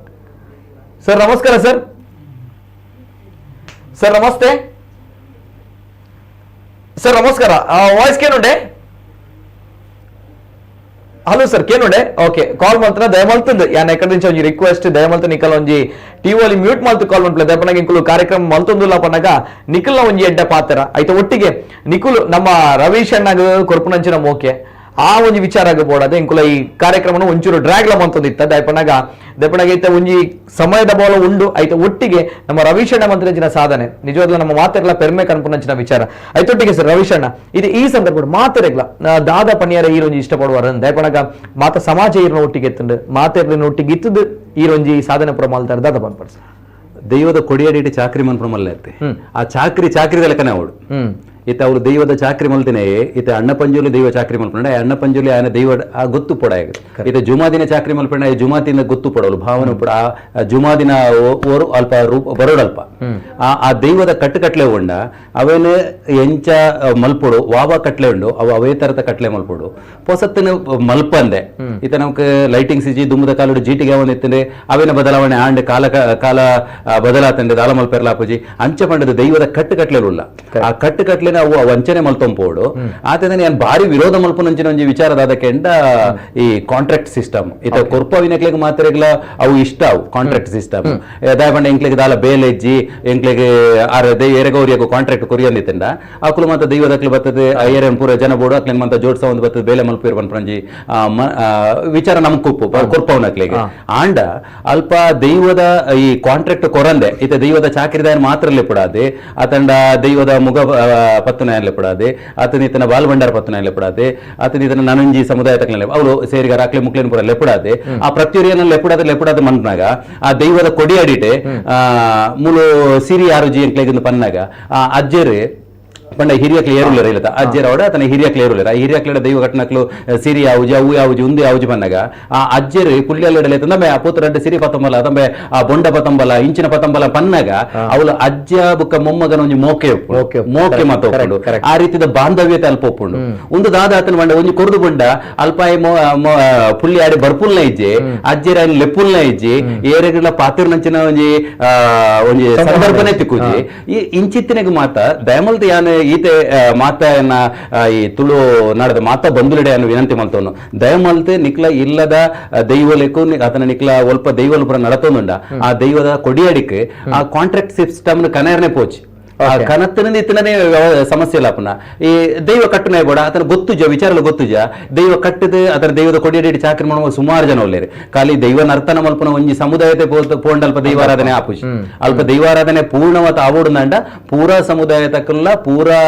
A: ಸರ್. ನಮಸ್ಕಾರ ಸರ್. ಸರ್ ನಮಸ್ತೆ ಸರ್, ನಮಸ್ಕಾರ. ವಾಯ್ಸ್ ಕೇನುಂಡೆ? ಹಲೋ ಸರ್, ಕೇನುಂಡೆ? ಓಕೆ, ಕಾಲ್ ಮಲ್ತನ ದಯಮಲ್ತಂದು ಯಾನ್ ಎಕ್ಕಡ నుంచి ಒಂಜಿ ರಿಕ್ವೆಸ್ಟ್ ದಯಮಲ್ತ ನಿಕಲ್ ಒಂಜಿ ಟಿವಿ ಮ್ಯೂಟ್ ಮಲ್ತು ಕಾಲ್ ಮಲ್ಪಲೆ ದಯಪನಾಗ ಇಂಕುಲು ಕಾರ್ಯಕ್ರಮ ಮಲ್ತೊಂದುಲ್ಲ ಪನ್ನಗ ನಿಖಲ್ನ ಒಂಜಿ ಎಡ್ಡ ಪಾತ್ರ ಆಯ್ತು. ಒಟ್ಟಿಗೆ ನಿಖುಲು ನಮ್ಮ ರವೀಶ್ ಅಣ್ಣಗ ಕೊರ್ಪುನಂಚಿನ ಮೋಕೆ ಆ ಒಂಜಿ ವಿಚಾರ ಬೋಡಾದ ಇಂಕುಲ ಈ ಕಾರ್ಯಕ್ರಮನ ಒಂಚೂರು ಡ್ರ್ಯಾಗ್ಲ ಮಂತೊಂದಿತ್ತ ದಯಪನಾಗ ದಯಪನಾಗ ಐತ ಒಂಜಿ ಸಮಯದ ಬೋಲ ಉಂಡು ಐತ. ಒಟ್ಟಿಗೆ ನಮ್ಮ ರವೀಶಣ್ಣ ಮಂತ್ರಂಚಿನ ಸಾಧನೆ ನಿಜವಾಗ್ಲೂ ನಮ್ಮ ಮಾತೆರ್ಲ ಪೆರ್ಮೆ ಕನ್ಪುನಂಚಿನ ವಿಚಾರ ಐತೊಟ್ಟಿಗೆ ಸರ್. ರವೀಶಣ್ಣ ಇದು ಈ ಸಂದರ್ಭ ಮಾತೆರೆಗ್ಲ ದಾದ ಪನಿಯಾರ ಈರೊಂಜಿ ಇಷ್ಟಪಡುವಾರ ದಯಪನಾಗ ಮಾತ ಸಮಾಜ ಈರ್ನ ಒಟ್ಟಿಗೆ ಎತ್ತುಂಡು ಮಾತೆರ್ಲಿನ ಒಟ್ಟಿಗೆ ಇತ್ತದು ಈರೊಂಜಿ ಸಾಧನೆ ಪುರ ಮಾಲ್ತಾರ ದಾದ ಪನ್ಪರ್ ಸರ್.
C: ದೈವದ ಕೊಡಿಯಡಿಟ್ಟು ಚಾಕ್ರಿ ಮನ್ಪುನ ಮಲ್ಲ ಇತ್ತೆ ಆ ಚಾಕ್ರಿ ಚಾಕ್ರಿದ ಲೆಕ್ಕನೆ ಅವಳು ಇತ್ತ ಅವ್ರು ದೈವದ ಚಾಕ್ರಿ ಮಲ್ತಿನೇ ಇತ್ತ ಅಣ್ಣ ಪಂಜುಲಿ ದೈವ ಚಾಕ್ರಿ ಮಲ್ಪಂಡ ಅಣ್ಣ ಪಂಜುಲಿ ಆಯನ ದೈವ ಆ ಗೊತ್ತು ಪೊಡ ಇತ್ತ ಜುಮಾದಿನ ಚಾಕ್ರಿ ಮಲ್ಪಂಡ ಜುಮಾತಿನ ಗೊತ್ತು ಪಡೋಲು ಭಾವನೆ ಪಡ ಆ ಜುಮಾದಿನ ಓರು ಅಲ್ಪ ರೂಪ ಬರೋಡಲ್ಪ ಆ ಆ ದೈವದ ಕಟ್ಟು ಕಟ್ಲೆ ಉಂಡ ಅವೇನು ಎಂಚ ಮಲ್ಪೊಡು ವಾವ ಕಟ್ಲೆ ಉಂಡು ಅವು ಅವೇ ತರದ ಕಟ್ಲೆ ಮಲ್ಪೊಡು ಪೊಸತ್ತಿನ ಮಲ್ಪಂದೆ ಇತ್ತ ನಮ್ಗೆ ಲೈಟಿಂಗ್ಸ್ ಇಜ್ಜಿ ದುಮ್ಮದ ಕಾಲುಡು ಜೀಟಿಗೆ ಅವನ್ ಇತ್ತಂದ್ರೆ ಅವೇನ ಬದಲಾವಣೆ ಆಂಡ್ ಕಾಲ ಕಾಲ ಬದಲಾತಂಡೆ ದಾಲ ಮಲ್ಪೆರ್ಲಾಪುಜಿ ಅಂಚ ಪಂಡದ ದೈವದ ಕಟ್ಟು ಕಟ್ಲೆ ಉಲ್ಲ ಆ ಕಟ್ಟು ಕಟ್ಲೆನ ಅವು ವಂಚನೆ ಮಲ್ತೊಂಪೋಡು ಆತಂದ್ರೆ ನಾನು ಭಾರಿ ವಿರೋಧ ಮಲ್ಪನಂಚಿನ ಒಂಜಿ ವಿಚಾರದಾದ ಕೆಂಡ ಈ ಕಾಂಟ್ರಾಕ್ಟ್ ಸಿಸ್ಟಮ್ ಇತ ಕೊರ್ಪವಿನಕ್ಲೆಗ್ ಮಾತ್ರೆಗ್ಲ ಅವು ಇಷ್ಟ ಅವು ಕಾಂಟ್ರಾಕ್ಟ್ ಸಿಸ್ಟಮ್ ದಾಯಪಂಡ ಎಂಕ್ಲೆಗ್ ದಾಲ ಬೇಲೆಜ್ಜಿ ಎಂಕ್ಲೆಗ್ ಆರ್ ಏರೆಗೌರಿಯಗು ಕಾಂಟ್ರಾಕ್ಟ್ ಕೊರಿಯೊಂದಿತ್ತಂಡ ಅಕುಲು ಮಾತ ದೈವದಕ್ಲು ಬರ್ತದೆ ಏರೆ ಪೂರ ಜನ ಬೋಡು ಅಕ್ಲೆನ್ ಮಂತ ಜೋಡ್ಸ ಒಂದು ಬರ್ತದೆ ಬೇಲೆ ಮಲ್ಪಿರ್ ಪನ್ಪಂಜಿ ವಿಚಾರ ನಮ್ ಕುಪ್ಪು ಕೊರ್ಪವನಕ್ಲೆಗ್ ಆಂಡ ಅಲ್ಪ ದೈವದ ಈ ಕಾಂಟ್ರಾಕ್ಟ್ ಕೊರಂದೆ ಇತ ದೈವದ ಚಾಕ್ರಿದಾಯನ ಮಾತ್ರ ಲೆಪ್ಪುಡಾದೆ ಆತಂಡ ದೈವದ ಮುಗ ಪತ್ತನ ಲೆಪ್ಪುಡಾದೆ ಆತನ ಈತನ ಬಾಲ್ಭಂಡಾರ ಪತ್ತನ ಲೆಪ್ಪುಡಾದೆ ಆತನ ಈತನ ನನಂಜಿ ಸಮುದಾಯ ತಕ್ಲೆ ಅವರು ಸೇರಿಗಾರ ಅಕ್ಲೆ ಮುಕ್ಲೇನ್ ಪೂರ ಲೆಪ್ಪುಡಾದೆ ಆ ಪ್ರತಿಯೊರಿಯನ್ನ ಲೆಪ್ಪುಡಾದೆ ಲೆಪ್ಪುಡಾದೆ ಮನ್ಪನಾಗ ಆ ದೈವದ ಕೊಡಿ ಅಡಿಟೆ ಮೂಲು ಸಿರಿ ಯಾರು ಜಿ ಎಂಕ್ಲೆಗ್ ಪನ್ನಾಗ ಆ ಅಜ್ಜೆರು ಪಂಡ ಹಿರಿಯಕ್ಲು ಏರುಲ್ಲೇರ ಇಲ್ಲ ಅಜ್ಜೆರ ಅವಡ ಆತನ ಹಿರಿಯಕ್ಲು ಏರುಲ್ಲೇರ ಆ ಹಿರಿಯಕ್ಲೆಡ ದೈವ ಕಟ್ಟನಕ್ಲು ಸಿರಿ ಯಾವುಜಿ ಅವು ಯಾವುಜಿ ಉಂದು ಯಾವುಜಿ ಪನ್ನಗ ಆ ಅಜ್ಜೆರು ಪುಳ್ಳಿಯಲ್ಲೆಡಲೆ ತಂಬೆ ಆ ಪೂತ ಸಿರಿ ಪತಂಬಲ ತಂಬೆ ಆ ಬೊಂಡ ಪತಂಬಲ ಇಂಚಿನ ಪತಂಬಲ ಪನ್ನಗ ಅವಳು ಅಜ್ಜ ಬುಕ್ಕ ಮೊಮ್ಮಗನ ಒಂಜಿ ಮೋಕೆ ಮೋಕೆ ಮಾತ ಒಪ್ಪುಂಡು ಆ ರೀತಿದ ಬಾಂಧವ್ಯತೆ ಅಲ್ಪ ಒಪ್ಪುಂಡು ಒಂದು ದಾದ ಆತನ ಬಂಡ ಒಂಜಿ ಕೊರ್ದು ಬೊಂಡ ಅಲ್ಪ ಪುಳ್ಳಿ ಆಡಿ ಬರ್ಪುಲ್ನ ಇಜ್ಜೆ ಅಜ್ಜೆರ ಆಯ್ನ ಲೆಪ್ಪುಲ್ನ ಇಜ್ಜಿ ಏರೆಗಳ ಪಾತಿರ್ನಂಚಿನ ಒಂಜಿ ಒಂಜಿ ಸಂದರ್ಭನೇ ತಿಕ್ಕುಜಿ ಈ ಇಂಚಿತ್ತಿನಗ ಮಾತ ದಯಮಲ್ದ ಯಾನ್ ಈತೆ ಮಾತೆಯನ್ನ ಈ ತುಳು ನಾಡದ ಮಾತಾ ಬಂಧುಲೆಡೆ ಅನ್ನು ವಿನಂತಿ ಮಲ್ತವನು ದಯಮಲ್ತೆ ನಿಕ್ಲ ಇಲ್ಲದ ದೈವಲೆಕ್ಕು ಆತನ ನಿಕ್ಲ ಒಲ್ಪ ದೈವಲು ಪುರ ನಡತೊಂದುಂಡ ಆ ದೈವದ ಕೊಡಿಯಡಿಕ್ ಆ ಕಾಂಟ್ರಾಕ್ಟ್ ಸಿಸ್ಟಮ್ ಕನೇರ್ನೆ ಪೋಚಿ ಕನತ್ತನಿಂದ ಇತ್ತನೇ ಸಮಸ್ಯೆ ಇಲ್ಲ ಪುನಃ. ಈ ದೈವ ಕಟ್ಟುನ ಬೋಡ ಆತನ ಗೊತ್ತುಜ ವಿಚಾರಲು ಗೊತ್ತುಜ ದೈವ ಕಟ್ಟದ ಅದರ ದೈವದ ಕೊಡಿಯಡಿ ಚಾಕರಿ ಮಾಡುವ ಸುಮಾರು ಜನ ಒಲ್ಲೇರು. ಖಾಲಿ ದೈವ ನರ್ತನ ಮಲ್ಪನ ಒಂಜಿ ಸಮುದಾಯತೆ ಪೋಂಡ ಅಲ್ಪ ದೈವಾರಾಧನೆ ಆಪುಜಿ. ಅಲ್ಪ ದೈವಾರಾಧನೆ ಪೂರ್ಣವತ ಆವೋಡುಂಡ ಪೂರಾ ಸಮುದಾಯ ತಕ್ಕಲ್ಲ ಪೂರಾ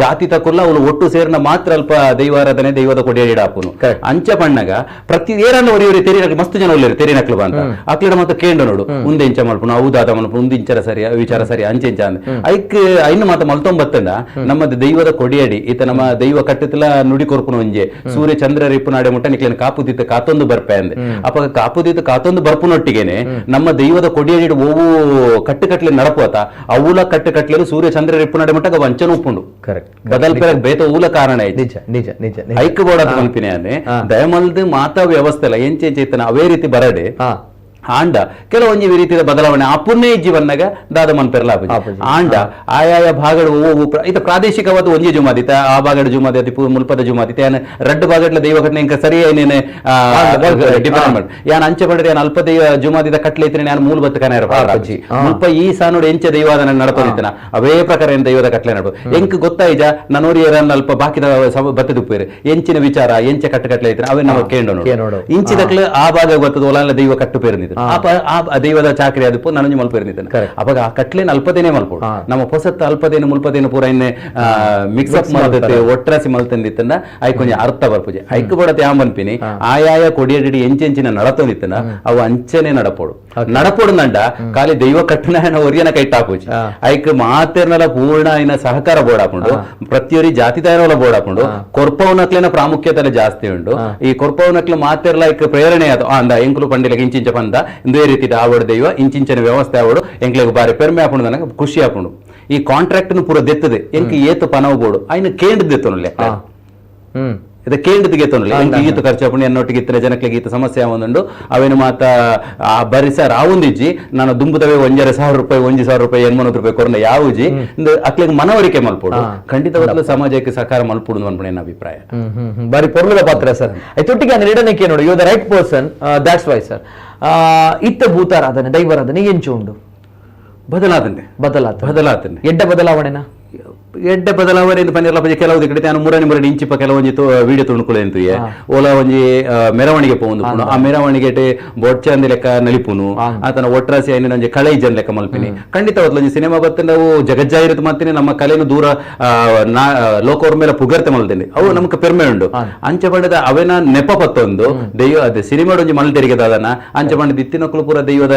C: ಜಾತಿ ತಕ್ಕಲ್ಲ ಅವಳು ಒಟ್ಟು ಸೇರಿನ ಮಾತ್ರ ಅಲ್ಪ ದೈವಾರಾಧನೆ ದೈವದ ಕೊಡಿಯಡಿ ಆಪುನು. ಅಂಚ ಪಣ್ಣಗ ಪ್ರತಿ ಏರನ್ನ ಒರಿಯೋರಿ ತೆರಿನಕ್ಲು ಮಸ್ತ್ ಜನ ಒಲ್ಲೇರು ತೆರಿನಕ್ಲು ಅಂತ ಅಕ್ಲಿಡ ಮತ್ತೆ ಕೇಂದ್ರ ನೋಡು ಉಂದೆ ಇಂಚ ಮಲ್ಪುನು ಹೌದಾದ ಮಲ್ಪುನು ಉಂದು ಇಂಚರ ಸರಿ ವಿಚಾರ ಸರಿ ಅಂಚೆ ಇಂಚ ಅಂದ ಐಕ್ ಐನು ಮಾತ ಮಲ್ತೊಂಬತ್ತಂಡ ನಮ್ಮ ದೈವದ ಕೊಡಿಯಡಿ ಈತ ನಮ್ಮ ದೈವ ಕಟ್ಟುತ್ತಲ ನುಡಿ ಕೊರ್ಪುನ ಒಂಜೆ ಸೂರ್ಯ ಚಂದ್ರ ರಿಪ್ಪು ನಾಡೆ ಮುಟ್ಟ ನಿಕ್ಲೇನ ಕಾಪುದಿತ್ತ ಕಾತೊಂದು ಬರ್ಪೆ ಅಂದೆ. ಅಪಗ ಕಾಪುದಿತ್ತ ಕಾತೊಂದು ಬರ್ಪುನೊಟ್ಟಿಗೆನೆ ನಮ್ಮ ದೈವದ ಕೊಡಿಯಡಿ ಓವು ಕಟ್ಟು ಕಟ್ಲೆ ನಡಪೋತ ಅವುಲ ಕಟ್ಟು ಕಟ್ಲೆಲು ಸೂರ್ಯ ಚಂದ್ರ ರಿಪ್ಪು ನಾಡೆ ಮುಟ್ಟ ವಂಚನ ಉಪ್ಪುಂಡು.
A: ಕರೆಕ್ಟ್.
C: ಬದಲ್ ಪೆರಗ್ ಬೇತ ಊಲ ಕಾರಣ ಐತಿ.
A: ನಿಜ ನಿಜ ನಿಜ.
C: ಐಕ್ ಬೋಡದ ಮಲ್ಪಿನೆ ದಯಮಲ್ದು ಮಾತಾ ವ್ಯವಸ್ಥೆ ಇಲ್ಲ ಎಂಚೆ ಚೇತನ ಅವೇ ರೀತಿ ಬರಡೆ ಆಂಡ ಕೆಲವೊಂಜಿ ರೀತಿಯ ಬದಲಾವಣೆ ಅಪುರ್ನೇ ಜೀವನ್ನಗ ದಾದ ಮನ್ಪೆರ್ಲ ಆಪುಜಿ. ಆಂಡ ಆಯಾಯ ಭಾಗಡು ಓವು ಇತ ಪ್ರಾದೇಶಿಕವಾದ ಒಂಜಿ ಜುಮಾದಿತ ಆ ಭಾಗಡ್ ಜುಮಾದಿ ಮುಲ್ಪದ ಜುಮಾದಿತ ಯಾನ್ ರಡ್ಡು ಭಾಗಡ್ಲ ದೈವ ಘಟನೆ ಇಂಕ ಸರಿ ಏನೇನೆ ಡಿಪೆಂಡ್ ಯಾನ್ ಅಂಚೆ ಪಡೆದ ಯಾನ್ ಅಲ್ಪ ದೈವ ಜುಮಾದಿದ ಕಟ್ಲೆ ಇತ್ತನೆ ಯಾನ್ ಮೂಲ ಬತ್ತಕನ ಆಪುಜಿ. ಮುಲ್ಪ ಈ ಸಾನೋಡು ಎಂಚೆ ದೈವಾದನ ನಡಪದಿತ್ತನ ಅವೇ ಪ್ರಕಾರ ಏನ್ ದೈವದ ಕಟ್ಲೆ ನಡು ಎಂಕ್ ಗೊತ್ತಾಯಿಜ ನನೋರಿ ಏರನ್ ಅಲ್ಪ ಬಾಕಿದ ಬತ್ತದುಪ್ಪೇರು ಎಂಚಿನ ವಿಚಾರ ಎಂಚೆ ಕಟ್ಟು ಕಟ್ಲೆ ಇತ್ತನ ಅವೇ ನಾವು ಕೇಂಡ ನೋಡು ಇಂಚಿದಕ್ಲೆ ಆ ಭಾಗ ಗೊತ್ತದ ಒಲಾಲ ದೈವ ಕಟ್ಟು ಪೇರ್ನಿತ್ತು ಆ ದೈವದ ಚಾಕರಿ ಅದಪ್ಪು ನನಂಜಿ ಮಲ್ಪೇರ್ನಿದ್ದಾನೆ. ಅವಾಗ ಆ ಕಟ್ಲೇನ ಅಲ್ಪದೇನೆ ಮಲ್ಪೋಡು ನಮ್ಮ ಪೊಸತ್ತ ಅಲ್ಪದೇನು ಮುಲ್ಪದೇನು ಪೂರ ಇನ್ನೆ ಮಿಕ್ಸ್ ಅಪ್ ಮಲ್ತತೆ ಒಟ್ರಾಸಿ ಮಲ್ತಂದಿತ್ತನ ಐಕ್ ಒಂಜಿ ಅರ್ಥ ಬರ್ಪುಜೆ. ಐಕ್ ಬೋಡತೆ ಯಾನ್ ಪನ್ಪಿನಿ ಆಯಾಯ ಕೊಡಿಯಡಿ ಎಂಚೆಂಚಿನ ನಡತೊಂದಿತ್ತನ ಅವು ಅಂಚನೆ ನಡಪೋಡು ನಡಪೋಡು ನಂಡ ಖಾಲಿ ದೈವ ಕಟ್ಟುನ ಒರಿಯನ ಕೈಟ್ ಹಾಪುಜಿ. ಐಕ್ ಮಾತೆರ್ನಲ ಪೂರ್ಣ ಐನ ಸಹಕಾರ ಬೋಡಾಪುಂಡು ಪ್ರತಿಯೊರಿ ಜಾತಿ ತಾಯನವಲ ಬೋಡಾಪುಂಡು ಕೊರ್ಪವನಕ್ಲೆನ ಪ್ರಾಮುಖ್ಯತೆ ಜಾಸ್ತಿ ಉಂಡು. ಈ ಕೊರ್ಪವನಕ್ಲೆ ಮಾತೆರ್ಲ ಐಕ್ ಪ್ರೇರಣೆ ಆದ ಅಂದ ಎಂಕುಲು ಪಂಡಿಲಕ್ಕೆ ಇಂಚಿಂಚ ಪಂದ ಇಂದೇ ರೀತಿ ಆವಡು ದೈವ ಇಂಚಿಂಚನ ವ್ಯವಸ್ಥೆ ಆವಡು ಎಂಕ್ಲೆಗ್ ಬಾರಿ ಪೆರ್ಮೆ ಆಪುಂಡು ನನಗೆ ಖುಷಿ ಆಪುಂಡು. ಈ ಕಾಂಟ್ರಾಕ್ಟ್ ಪೂರ ದೆತ್ತದೆ ಎಂಕ್ ಏತು ಪನವು ಬೋಡು ಐನ ಕೇಂದ್ರ ದೆತ್ತನು ಲೆಕ್ಕ ಇದು ಕೇಂದ್ರದಿಗೆ ಎತ್ತೊಂಡು ಎಂಕ್ ಈತ ಖರ್ಚು ಆಪುಂಡು ಎನ್ನೊಟ್ಟಿಗೆ ಇತ್ತರೆ ಜನಕ್ಲೆಗ್ ಈತ ಸಮಸ್ಯೆ ಆವೊಂದುಂಡು ಅವೇನು ಮಾತ ಆ ಬರಿ ಸರ್ ಆವೊಂದಿಜ್ಜಿ ನಾನು ದುಂಬುದವೇ 1,500 ರೂಪಾಯಿ 1,000 ರೂಪಾಯಿ 800 ರೂಪಾಯಿ ಕೊರನ ಯಾವುಜಿ ಅಕ್ಲೆಗ್ ಮನವರಿಕೆ ಮಲ್ಪೊಡು ಖಂಡಿತವಾಗ್ಲೂ ಸಮಾಜಕ್ಕೆ ಸಹಕಾರ ಮಲ್ಪೊಡು ಅನ್ಪುಣ ಎನ್ನ ಅಭಿಪ್ರಾಯ.
A: ಬಾರಿ ಪೊರ್ಲುದ ಪಾತ್ರ ಸರ್. ಐತೊಟ್ಟಿಗೆ ನೀಡನಕ್ಕೆ ನೋಡಿ you the right person that's why sir. ಇತ್ತ ಭೂತಾರಾಧನೆ ದೈವಾರಾಧನೆ ಎಂಚು ಉಂಡು
C: ಬದಲಾತಂಡೆ
A: ಬದಲಾತ
C: ಬದಲಾತಂಡೆ
A: ಎಡ್ಡ ಬದಲಾವಣೆನಾ
C: ಎಡ್ಡೆ ಬದಲಾವಣೆ ಪಂದಿರಲ ಪಂಜೆ ಕೆಲವು ಕಡೆ ತಾನು ಮುರಣಿ ಮುರಣಿ ಇಂಚಿಪ ಕೆಲವೊಂಜಿ ವಿಡಿಯೋ ತುಣುಕುಲೆ ಎಂತುಯೆ ಓಲ ಒಂಜಿ ಮೆರವಣಿಗೆ ಪೋವೊಂದು ಪುನು ಆ ಮೆರವಣಿಗೆ ಬೊಡ್ಚಂದಿ ಲೆಕ್ಕ ನಲಿಪುನು ಆತನ ಒಟ್ರಾಸಿ ಐನ ಒಂಜಿ ಕಳೆ ಇಜ್ಜನ್ ಲೆಕ್ಕ ಮಲ್ಪಿನಿ ಖಂಡಿತ ಒಂಜಿ ಸಿನಿಮಾ ಬತ್ತ ನಾವು ಜಗಜ್ಜಾಹಿರತು ಮಾಡ್ತೀನಿ ನಮ್ಮ ಕಲೆನು ದೂರ ಲೋಕೋರ್ ಮೇಲೆ ಪುಗರ್ತೆ ಮಲ್ತೀನಿ ಅವು ನಮಕ್ ಪೆರ್ಮೆ ಉಂಡು. ಅಂಚೆ ಪಂಡದ ಅವೇನ ನೆಪ ಪತ್ತೊಂದು ದೈವ ಅದೇ ಸಿನಿಮಾ ಒಂಜಿ ಮಲ್ತೆರಿಗೆ ದಾದನ ಅಂಚೆ ಪಂಡದ ಇತ್ತಿನಕ್ಕಲು ಪೂರ ದೈವದ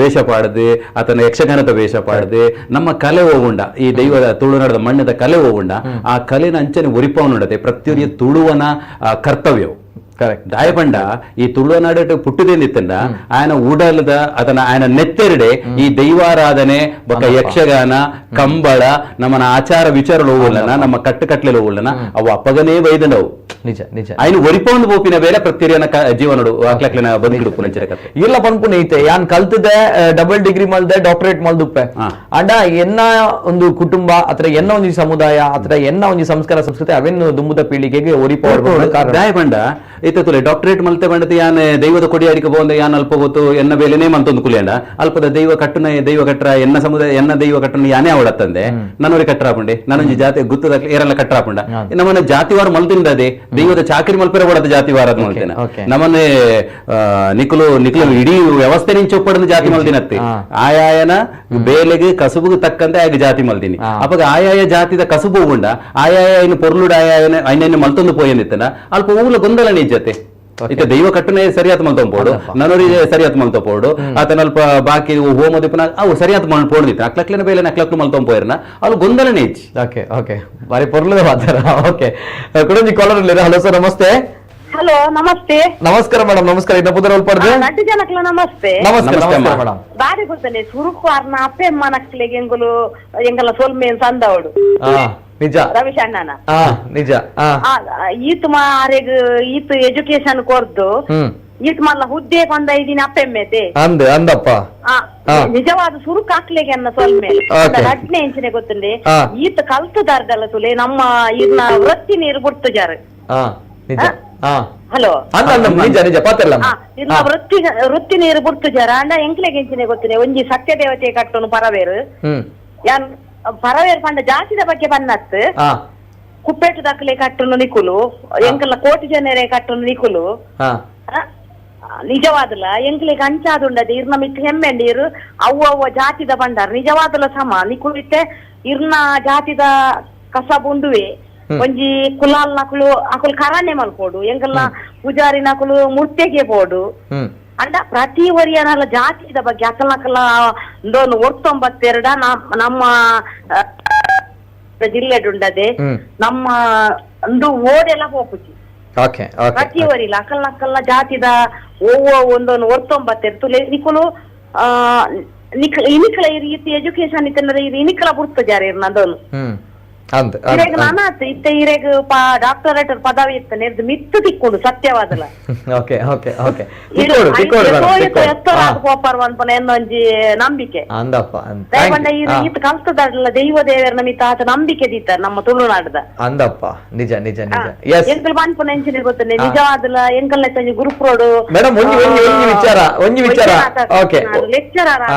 C: ವೇಷ ಪಾಡದೆ ಆತನ ಯಕ್ಷಗಾನದ ವೇಷ ಪಾಡದೆ ನಮ್ಮ ಕಲೆ ಹೋಗುಂಡ ಈ ದೈವದ ತುಳುನಾಡದ ಮಣ್ಣದ ಕಲೆ ಹೋಗುಂಡ ಆ ಕಲೆನ ಅಂಚನೆ ಒರಿಪವನುಂಡತೆ ಪ್ರತಿಯೊರಿಯ ತುಳುವನ ಕರ್ತವ್ಯವು.
A: ಕರೆಕ್ಟ್.
C: ದಾಯಪಂಡ ಈ ತುಳುವನಾಡ ಪುಟ್ಟುದೇನಿತ್ತಂಡ ಆಯನ ಉಡಲದ ಅದನ್ನ ಆಯನ ನೆತ್ತೆರಡೆ ಈ ದೈವಾರಾಧನೆ ಬೊಕ್ಕ ಯಕ್ಷಗಾನ ಕಂಬಳ ನಮ್ಮನ ಆಚಾರ ವಿಚಾರ ಹೋಗುಲ್ಲನ ನಮ್ಮ ಕಟ್ಟುಕಟ್ಲೆ ಹೋಗುಲ್ಲನ ಅವು ಅಪ್ಪಗನೇ ಬೈದಂಡವು.
A: ನಿಜ ನಿಜ.
C: ఆయన ಒರಿಪೊಂದು ಪೋಪಿನ ಬೇಲೆ ಪ್ರತಿಯೊರಿಯನ ಜೀವನಡು ಅಕ್ಲಕ್ಲೆನ ಬದುಕಿಡು ಪುನಂಚಿನ ಕತೆ
A: ಇಲ್ಲ ಪನ್ಪುನ ಐತೆ ಯಾನ್ ಕಲ್ತದೆ ಡಬಲ್ ಡಿಗ್ರಿ ಮಲ್ದೆ ಡಾಕ್ಟರೇಟ್ ಮಲ್ದುಪ್ಪೆ ಅಂಡ ಎನ್ನ ಒಂದು ಕುಟುಂಬ ಅಥವಾ ಎನ್ನ ಒಂದು ಸಮುದಾಯ ಅಥವಾ ಎನ್ನ ಒಂದು ಸಂಸ್ಕಾರ ಸಂಸ್ಕೃತಿ ಅವೆನ್ನು ದುಂಬುದ ಪೀಳಿಗೆಗೆ ಒರಿಪೋ
C: ದಾಯ ಪಂಡ ಇತ್ತ ತುಲೆ ಡಾಕ್ಟರೇಟ್ ಮಲ್ತೆ ಬಂಡತೆ ಯಾನ್ ದೈವದ ಕೊಡಿ ಅಡಿಕೆ ಪೋಂದ ಯಾನ್ ಅಲ್ಪ ಗೊತ್ತು ಎನ್ನ ಬೇಲೆನೇ ಮಂತೊಂದು ಕುಲಿಯಂಡ ಅಲ್ಪದ ದೈವ ಕಟ್ಟುನ ದೈವ ಕಟ್ಟರ ಎನ್ನ ಸಮುದಾಯ ಎನ್ನ ದೈವ ಕಟ್ಟುನ ಯಾನೇ ಅವಡತ್ತಂದೆ ನನ್ನೊರಿ ಕಟ್ಟರಾಪುಂಡೆ ನನ್ನೊಂಜಿ ಜಾತಿ ಗುತ್ತದ ಏರೆಲ್ಲ ಕಟ್ಟರಾಪುಂಡ ನಮ್ಮನ್ನ ಜಾತಿವಾರ ಮಲ್ತಿಂದದೆ ದೈವದ ಚಾಕರಿ ಮಲ್ಪೆರ ಬಡದ ಜಾತಿವಾರದ ಮಲ್ತೇನೆ ನಮ್ಮನ್ನೇ ನಿಕುಲು ನಿಕುಲು ಇಡೀ ವ್ಯವಸ್ಥೆ ನಿಂಚ ಒಪ್ಪಡದ ಜಾತಿ ಮಲ್ದಿನತ್ತೆ ಆಯಾಯನ ಬೇಲೆಗೆ ಕಸುಬುಗೆ ತಕ್ಕಂತೆ ಆಗ ಜಾತಿ ಮಲ್ದಿನಿ ಅಪಗ ಆಯಾಯ ಜಾತಿದ ಕಸುಬು ಉಂಡ ಆಯಾಯ ಇನ್ನು ಪೊರ್ಲುಡ ಆಯಾಯನ ಐನ ಮಲ್ತೊಂದು ಪೋಯಂದಿತ್ತನ ಅಲ್ಪ ಊಲ ಗೊಂದಲ ನಿಜ್ಜತೆ ಇತ್ತ ದೈವ ಕಟ್ಟುನೆ ಸರಿಯಾದ ಮಲ್ತೊಂಬೋಡು ನನೋರಿ ಸರಿಯಾದ ಮಲ್ತೊಂಬೋಡು ಆತನ ಅಲ್ಪ ಬಾಕಿ ಹೋಮ ದಿಪ್ಪನ ಅವು ಸರಿಯಾದ ಪೋಡ್ದಿತ್ತು ಅಕ್ಲಕ್ಲಿನ ಬೇಲೆ ಅಕ್ಲಕ್ಲು ಮಲ್ತೊಂಬೋಯಿರ್ನ ಅಲ್ಲಿ ಗೊಂದಲನೇ ಇಜ್ಜಿ.
A: ಓಕೆ ಓಕೆ ಬಾರಿ ಪೊರ್ಲುದ ಮಾತಾರ. ಓಕೆ ಕುಡೊಂಜಿ ಕಾಲರ್ ಇಲ್ಲೇರ. ಹಲೋ ಸರ್ ನಮಸ್ತೆ.
H: ಹಲೋ ನಮಸ್ತೆ.
A: ನಮಸ್ಕಾರ ಮೇಡಮ್. ನಮಸ್ಕಾರ ಇನ್ನ ಪುದರ್ ಒಲ್ಪಡ್ದೆ.
H: ನಟ್ಟು ಜನಕ್ಲ ನಮಸ್ತೆ.
A: ನಮಸ್ತೆ ನಮಸ್ತೆ ಮೇಡಮ್.
H: ಬಾರಿ ಗೊತ್ತನೆ ಸುರುಕು ಅರ್ನ ಅಪ್ಪೆ ಅಮ್ಮನಕ್ಲೆಗೆ ಎಂಗುಲು ಎಂಗಲ ಸೊಲ್ಮೇನ್ ಸಂದವಡು
A: ನಿಜ
H: ರವಿಶ್ ಅಣ್ಣನ
A: ನಿಜ
H: ಈತ ಮಾರೆಗ್ ಈತ ಎಜುಕೇಶನ್ ಕೊರ್ದು ಈತ ಮಲ್ಲ ಹುದ್ದೆ ಕೊಂದ ಇದೀನಿ ಅಪ್ಪೆಮ್ಮೆತೆ
A: ಅಂದ್ ಅಂದಪ್ಪ
H: ನಿಜವಾದ ಸುರುಕು ಹಾಕ್ಲೆಗೆ ಅನ್ನ ಸೊಲ್ಮೆ ರಡ್ನೆ ಎಂಚಿನೆ ಗೊತ್ತುಂಡೆ ಈತ ಕಲ್ತದಾರ್ದಲ್ಲ ತುಲೆ ನಮ್ಮ ಈರ್ನ ವೃತ್ತಿ ನೀರು ಗುರ್ತು ಜಾರು
A: ನಿಜ
H: ಹಲೋ
A: ನಿಜ ನಿಜ ಪಾತ್ರಲ್ಲ
H: ಇರ್ನ ವೃತ್ತಿ ವೃತ್ತಿ ನೀರು ಗುರ್ತು ಜಾರ ಅಂಡ ಎಂಕ್ಲೆಗೆ ಎಂಚಿನೆ ಗೊತ್ತುಂಡೆ ಒಂಜಿ ಸತ್ಯ ದೇವತೆ ಕಟ್ಟೋನು ಪರವೇರು ಯಾನ್ ಪರವೇರ್ ಪಂಡ ಜಾತಿದ ಬಗ್ಗೆ ಬನ್ನತ್ ಕುಪ್ಪೇಟು ದಾಖಲೆ ಕಟ್ಟುನು ನಿಕುಲು, ಎಂಕಲ್ಲ ಕೋಟಿ ಜನರೇ ಕಟ್ಟುನು ನಿಕುಲು. ನಿಜವಾದಲ ಎಂಕ್ಲೆಗ್ ಅಂಚಾದುಂಡದೆ ಇರ್ನ ಮಿತ್ ಹೆಮ್ಮೆಂಡು ಇರು ಅವ್ವ ಅವ್ವ ಜಾತಿದ ಬಂಡಾರ ನಿಜವಾದಲ ಸಮ ನಿಕುಲಿತ್ತೆ ಇರ್ನ ಜಾತಿದ ಕಸಬುಂಡುವೆ ಒಂಜಿ ಕುಲಾಲ್ ನಕುಲು ಅಕುಲು ಕರಾನೆ ಮಲ್ಪೋಡು, ಎಂಕಲ್ಲ ಪೂಜಾರಿ ನಕುಲು ಮೂರ್ತಿಗೆ ಪೋಡು. ಅಂಡ ಪ್ರತಿ ಒರಿಯನಲ್ಲ ಜಾತಿದ ಬಗ್ಗೆ ಅಕಲ್ನಕಲ್ಲ ಒಂದೊಂದು ಒರ್ತೊಂಬತ್ತೆರಡ ನಮ್ಮ ಜಿಲ್ಲೆಡುಂಡದೆ ನಮ್ಮ ಒಂದು ಓಡೆಲ್ಲ ಹೋಪುಜಿ. ಪ್ರತಿ ಒರಿಲ್ಲ ಅಕಲ್ನಕಲ್ಲ ಜಾತಿದ ಒವ್ವ ಒಂದೊಂದು ಒರ್ತೊಂಬತ್ತೆರಡು ತುಲೆ ನಿಕುಲು ಇನಿಕಲ ಈ ರೀತಿ ಎಜುಕೇಶನ್ ಇತ್ತಂದ್ರೆ ಇನಿಕಲ ಬುರ್ತ ಜಾರಿ ನಂದೊಂದು ಇರೆಗ್ ನಾನಾತ್ ಇತ್ತೆ ಇರೆಗ್ ಡಾಕ್ಟರೇಟ್ ಪದವಿ ಇತ್ತನೆ ಮಿತ್ತು ತಿಕ್ಕೊಂಡು ಸತ್ಯವಾದಲ.
A: Okay okay okay
H: ಪೋಪರ್ ಪನ್ಪನ ಎನ್ನೊಂಜಿ ನಂಬಿಕೆ
A: ಅಂದಪ್ಪ.
H: ದಯಪಂಡ ಈತ ಕಲ್ತದಲ್ಲ ದೈವ ದೇವರ ಮಿತ್ತ ಆತ ನಂಬಿಕೆ ದೀತ ನಮ್ಮ ತುಳುನಾಡದ
A: ಅಂದಪ್ಪ. ನಿಜ ನಿಜ ನಿಜ.
H: ಎಂಕಲ್ ಪನ್ಪುನ ಎಂಚಿನ ಗೊತ್ತನೆ ನಿಜವಾದಲ ಎಂಕಲ್ ನೆತ್ತಂಜಿ ಗುರುಪ್ರೋಡು
A: ಮೇಡಮ್ ಒಂಜಿ ಒಂಜಿ ಒಂಜಿ ವಿಚಾರ ಒಂಜಿ ವಿಚಾರ ಓಕೆ
H: ಲೆಕ್ಚರರ್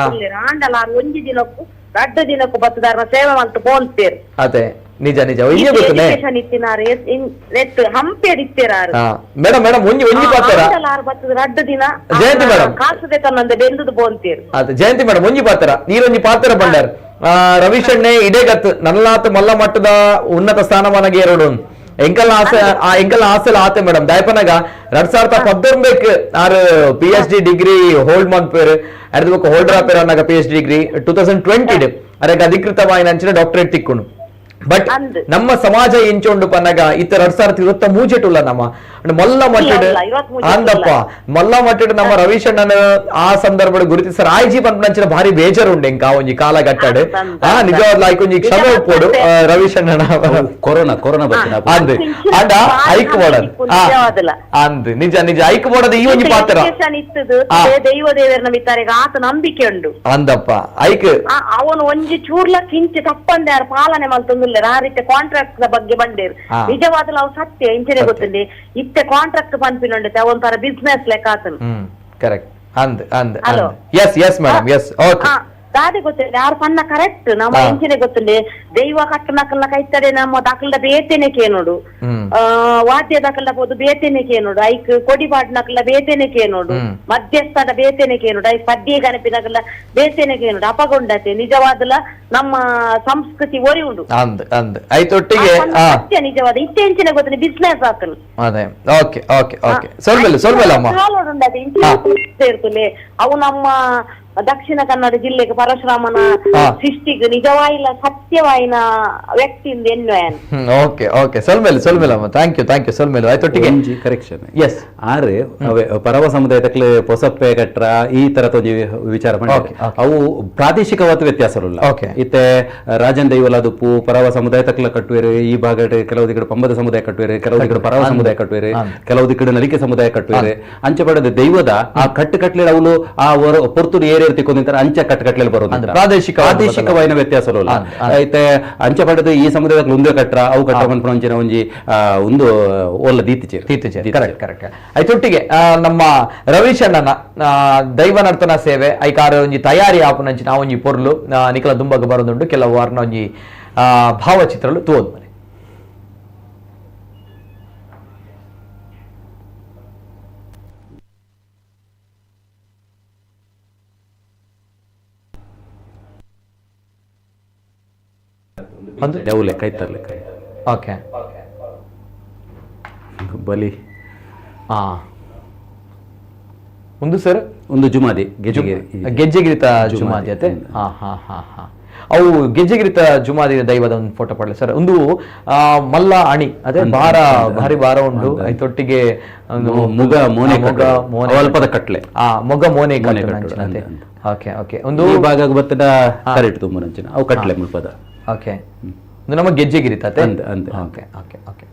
H: ಆಂಡಲ ಒಂಜಿ ದಿನಕ್ಕೂ ರಡ್ಡು ದಿನಕ್ಕೂ ಬತ್ತದಾರ ಸೇವೆ ಮಂತು ಪೋನ್ತೇರು.
A: ಅದೇ ನಿಜ ನಿಜ ಒಂಜಿ ಗೊತ್ತನೆ
H: ಎಜುಕೇಶನ್ ಇತ್ತಿನಾರು ನೆಟ್ ಹಂಪೆಡ್ ಇತ್ತಿರಾರು.
A: ಮೇಡಮ್ ಮೇಡಮ್ ಒಂಜಿ ಒಂಜಿ ಪಾತ್ರ
H: ಆಂಡಲಾರ್ ಬತ್ತದ ರಡ್ಡು ದಿನ
A: ಜಯಂತಿ ಮೇಡಮ್
H: ಕಾಸುದೆ ತನ್ನಂದೆ ಬೆಂದದು ಪೋನ್ತೇರು.
A: ಅದೇ ಜಯಂತಿ ಮೇಡಮ್ ಒಂಜಿ ಪಾತ್ರ ನೀರೊಂಜಿ ಪಾತ್ರ ಬಂಡಾರ್ ರವಿಶಣ್ಣೆ ಇಡೇಗತ್ ನಲ್ಲಾತ್ ಮಲ್ಲ ಮಟ್ಟದ ಉನ್ನತ ಸ್ಥಾನಮಾನಗೆ ಎರಡು ಎಂಕಲ್ ಆಸೆ ಆ ಎಂಕಲ್ ಆಸೆಲ ಆತೆ ಮೇಡಮ್ ದಾಯಪನಾಗ 2019 ಆರು PhD degree hold ಮನ್ಪೇರು ಅರ್ಧ ಹೋಲ್ಡರ್ ಆಪೇರ್ ಅನ್ನಾಗ PhD degree 2020 ಅರೆಗ್ ಅಧಿಕೃತವಾಗಿ ನಂಚಿನ ಡಾಕ್ಟರೇಟ್ ತಿಕ್ಕೊಂಡು. ಬಟ್ ನಮ್ಮ ಸಮಾಜ ಎಂಚೊಂಡು ಪನ್ನಗ ಇತ್ತ 2023 ಉಲ್ಲ ನಮ್ಮ ಮಲ್ಲ ಮಟ್ಟಡ್ ಅಂದಪ್ಪ ಮಲ್ಲ ಮಟ್ಟಡ್ ನಮ್ಮ ರವಿಶಣ್ಣನ ಆ ಸಂದರ್ಭ ಗುರುತಿಸರ್ ಆಯ್ಜಿ ಪನ್ಪನಂಚಿನ ಭಾರಿ ಬೇಜಾರು ಉಂಡೆ ಇಂಕ ಒಂಜಿ ಕಾಲ ಗಟ್ಟಡ್. ಆ ನಿಜವಾದ್ಲ ಆಯ್ಕೊಂಜಿ ಒಂಜಿ ಕ್ಷಮೆ ಒಪ್ಪೋಡು ರವಿಶಣ್ಣನ
C: ಕೊರೋನಾ ಕೊರೋನಾ
A: ಅಂದ್ ಅಂಡ ಐಕ್ ಬೋಡದ್ ಅಂದ್ ನಿಜ ನಿಜ ಐಕ್ ಬೋಡದ ಈ ಒಂಜಿ ಪಾತ್ರ
H: ದೈವ ದೇವರ ಮಿತ್ತಾರೆಗ್ ಆತ ನಂಬಿಕೆ ಉಂಡು
A: ಅಂದಪ್ಪ. ಐಕ್
H: ಅವನು ಒಂಜಿ ಚೂರ್ಲ ಕಿಂಚಿ ತಪ್ಪಂದೆ ಯಾರು ಪಾಲನೆ ಮಲ್ತೊಂದುಲ್ಲೆರ್. ಆ ರೀತಿ ಕಾಂಟ್ರಾಕ್ಟ್ ದ ಬಗ್ಗೆ ಬಂಡೇರು ನಿಜವಾದಲ ಅವು ಸತ್ಯ ಇಂಚನೆ ಗೊತ್ತುಂಡಿ ಇತ್ತೆ ಕಾಂಟ್ರಾಕ್ಟ್ ಪನ್ಪಿನೊಂಡೆ ಅವೊಂಥರ ಬಿಸ್ನೆಸ್ ಲೆಕ್ಕ ಆತನು.
A: ಕರೆಕ್ಟ್ ಅಂದ್ ಅಂದ್ yes yes madam yes okay
H: ದಾದೆ ಗೊತ್ತಿಲ್ಲ ಯಾರು ಪನ್ನ ಕರೆಕ್ಟ್ ನಮ್ಮ ಎಂಚಿನೆ ಗೊತ್ತುಂಡೆ ದೈವ ಕಟ್ಟನಕಲ್ನ ಕೈತಡೆ ನಮ್ಮ ದಾಖಲ್ದ ಬೇತೇನೆ ಕೇನೋಡು, ವಾದ್ಯ ದಾಖಲ್ದ ಬೋದು ಬೇತೇನೆ ಕೇನೋಡು, ಐಕ್ ಕೊಡಿ ಪಾಡ್ನಕಲ್ಲ ಬೇತೇನೆ ಕೇನೋಡು, ಮಧ್ಯಸ್ಥದ ಬೇತೇನೆ ಕೇನೋಡು, ಐಕ್ ಪದ್ಯ ಗಣಪಿನಕಲ್ಲ ಬೇತೇನೆ ಕೇನೋಡು. ಅಪಗೊಂಡತೆ ನಿಜವಾದಲ ನಮ್ಮ ಸಂಸ್ಕೃತಿ ಒರಿ ಉಂಡು
A: ಅಂದ್ ಅಂದ್ ಐತೊಟ್ಟಿಗೆ
H: ಸತ್ಯ ನಿಜವಾದ ಇತ್ತೆ ಎಂಚಿನ ಗೊತ್ತಿಲ್ಲ ಬಿಸ್ನೆಸ್ ಆತನು.
A: ಅದೇ okay okay okay ಸೊಲ್ಮೆಲ್ ಸೊಲ್ಮೆಲ್ ಅಮ್ಮ
H: ಇರ್ತದೆ ಅವು ನಮ್ಮ ದಕ್ಷಿಣ ಕನ್ನಡ ಜಿಲ್ಲೆಗೆ ಪರಶುರಾಮನ ಸೃಷ್ಟಿಗೆ ನಿಜವಾಯಿಲ್ಲ ಸತ್ಯವಾಯಿನ ವ್ಯಕ್ತಿಯಿಂದ ಎನ್ನುವನ್.
A: ಓಕೆ ಓಕೆ ಸೊಲ್ಮೆಲ್ ಸೊಲ್ಮೆಲ್ ಅಮ್ಮ thank you thank you ಸೊಲ್ಮೆಲ್ ಆಯ್ತೊಟ್ಟಿಗೆ
C: ಒಂಜಿ ಕರೆಕ್ಷನ್
A: ಎಸ್
C: ಆರೆ ಅವೇ ಪರವ ಸಮುದಾಯದಕ್ಲೆ ಪೊಸಪ್ಪೆ ಕಟ್ರ ಈ ತರ ಒಂಜಿ ವಿಚಾರ ಮಾಡಿ ಅವು ಪ್ರಾದೇಶಿಕವಾದ ವ್ಯತ್ಯಾಸವಿಲ್ಲ. ಇತ್ತೆ ರಾಜನ್ ದೈವಲಾದುಪ್ಪು ಪರವ ಸಮುದಾಯ ತಕ್ಲ ಕಟ್ಟುವೇರು, ಈ ಭಾಗ ಕೆಲವು ದಿಕ್ಕಡೆ ಪಂಬದ ಸಮುದಾಯ ಕಟ್ಟುವೇರು, ಕೆಲವು ದಿಕ್ಕಡೆ ಪರವ ಸಮುದಾಯ ಕಟ್ಟುವೇರು, ಕೆಲವು ದಿಕ್ಕಡೆ ನಲಿಕೆ ಸಮುದಾಯ ಕಟ್ಟುವೇರು. ಅಂಚೆ ಪಡೆದ ದೈವದ ಆ ಕಟ್ಟು ಕಟ್ಲೆ ಅವಳು ಆ ಪೊರ್ತುಡು ಏರೇರು ತಿಕ್ಕೊಂದಿಂತಾರೆ ಅಂಚೆ ಕಟ್ಟು ಕಟ್ಲೆ ಬರೋದು
A: ಪ್ರಾದೇಶಿಕ
C: ಪ್ರಾದೇಶಿಕವಾದ ವ್ಯತ್ಯಾಸ ಐತೆ. ಅಂಚೆ ಪಡೆದು ಈ ಸಮುದಾಯದ ಉಂದೇ ಕಟ್ರ ಅವು ಕಟ್ರ ಒಂಜಿನ ಒಂಜಿ ಒಂದು ಒಲ್ಲ ದೀತಿಚೇರು
A: ದೀತಿಚೇರು ಕರೆಕ್ಟ್ ಕರೆಕ್ಟ್. ಐತೊಟ್ಟಿಗೆ ನಮ್ಮ ರವಿಶಣ್ಣನ ದೈವ ನರ್ತನ ಸೇವೆ ಐಕಾರ ಒಂಜಿ ತಯಾರಿ ಆಪುನಂಚಿನ ಆ ಒಂಜಿ ಪೊರ್ಲು ನಿಕಲ ದುಂಬಗ ಬರೋದುಂಡು. ಕೆಲವು ವಾರನ ಒಂಜಿ ಭಾವಚಿತ್ರಲು ತೋದ್ ಮನೆ ಓಕೆ
C: ಬಲಿ
A: ಒಂದು ಸರ್
C: ಒಂದು ಜುಮಾದಿ
A: ಗೆಜ್ಜೆಗಿರಿತ ಜುಮಾದಿ ಅತ್ತೆ. ಹಾ ಹಾ ಹಾ ಹಾ ಅವು ಗೆಜ್ಜೆಗಿರಿತ ಜುಮಾದಿ ದೈವದ ಒಂದು ಫೋಟೋ ಪಡಲಿ ಸರ್. ಒಂದು ಮಲ್ಲ ಅಣಿ ಅದೇ ಭಾರ ಭಾರಿ ಭಾರ ಉಂಟು ಐತೊಟ್ಟಿಗೆ
C: ಮುಗ ಮೋನೆ ಮೊಗ ಮೋನೆ ಅಲ್ಪದ ಕಟ್ಲೆ
A: ಆ ಮೊಗ ಮೋನೆ ಕಟ್ಲೆ. ಓಕೆ ಓಕೆ ಒಂದು
C: ಭಾಗ ಬತ್ತದ ಕರೆಕ್ಟ್ ತುಂಬ ನಂಚಿನ ಅವು ಕಟ್ಲೆ ಮುಲ್ಪದ.
A: ಓಕೆ ಒಂದು ನಮ್ಮ ಗೆಜ್ಜೆಗಿರಿತ
C: ಅಂದೆ.
A: Okay okay okay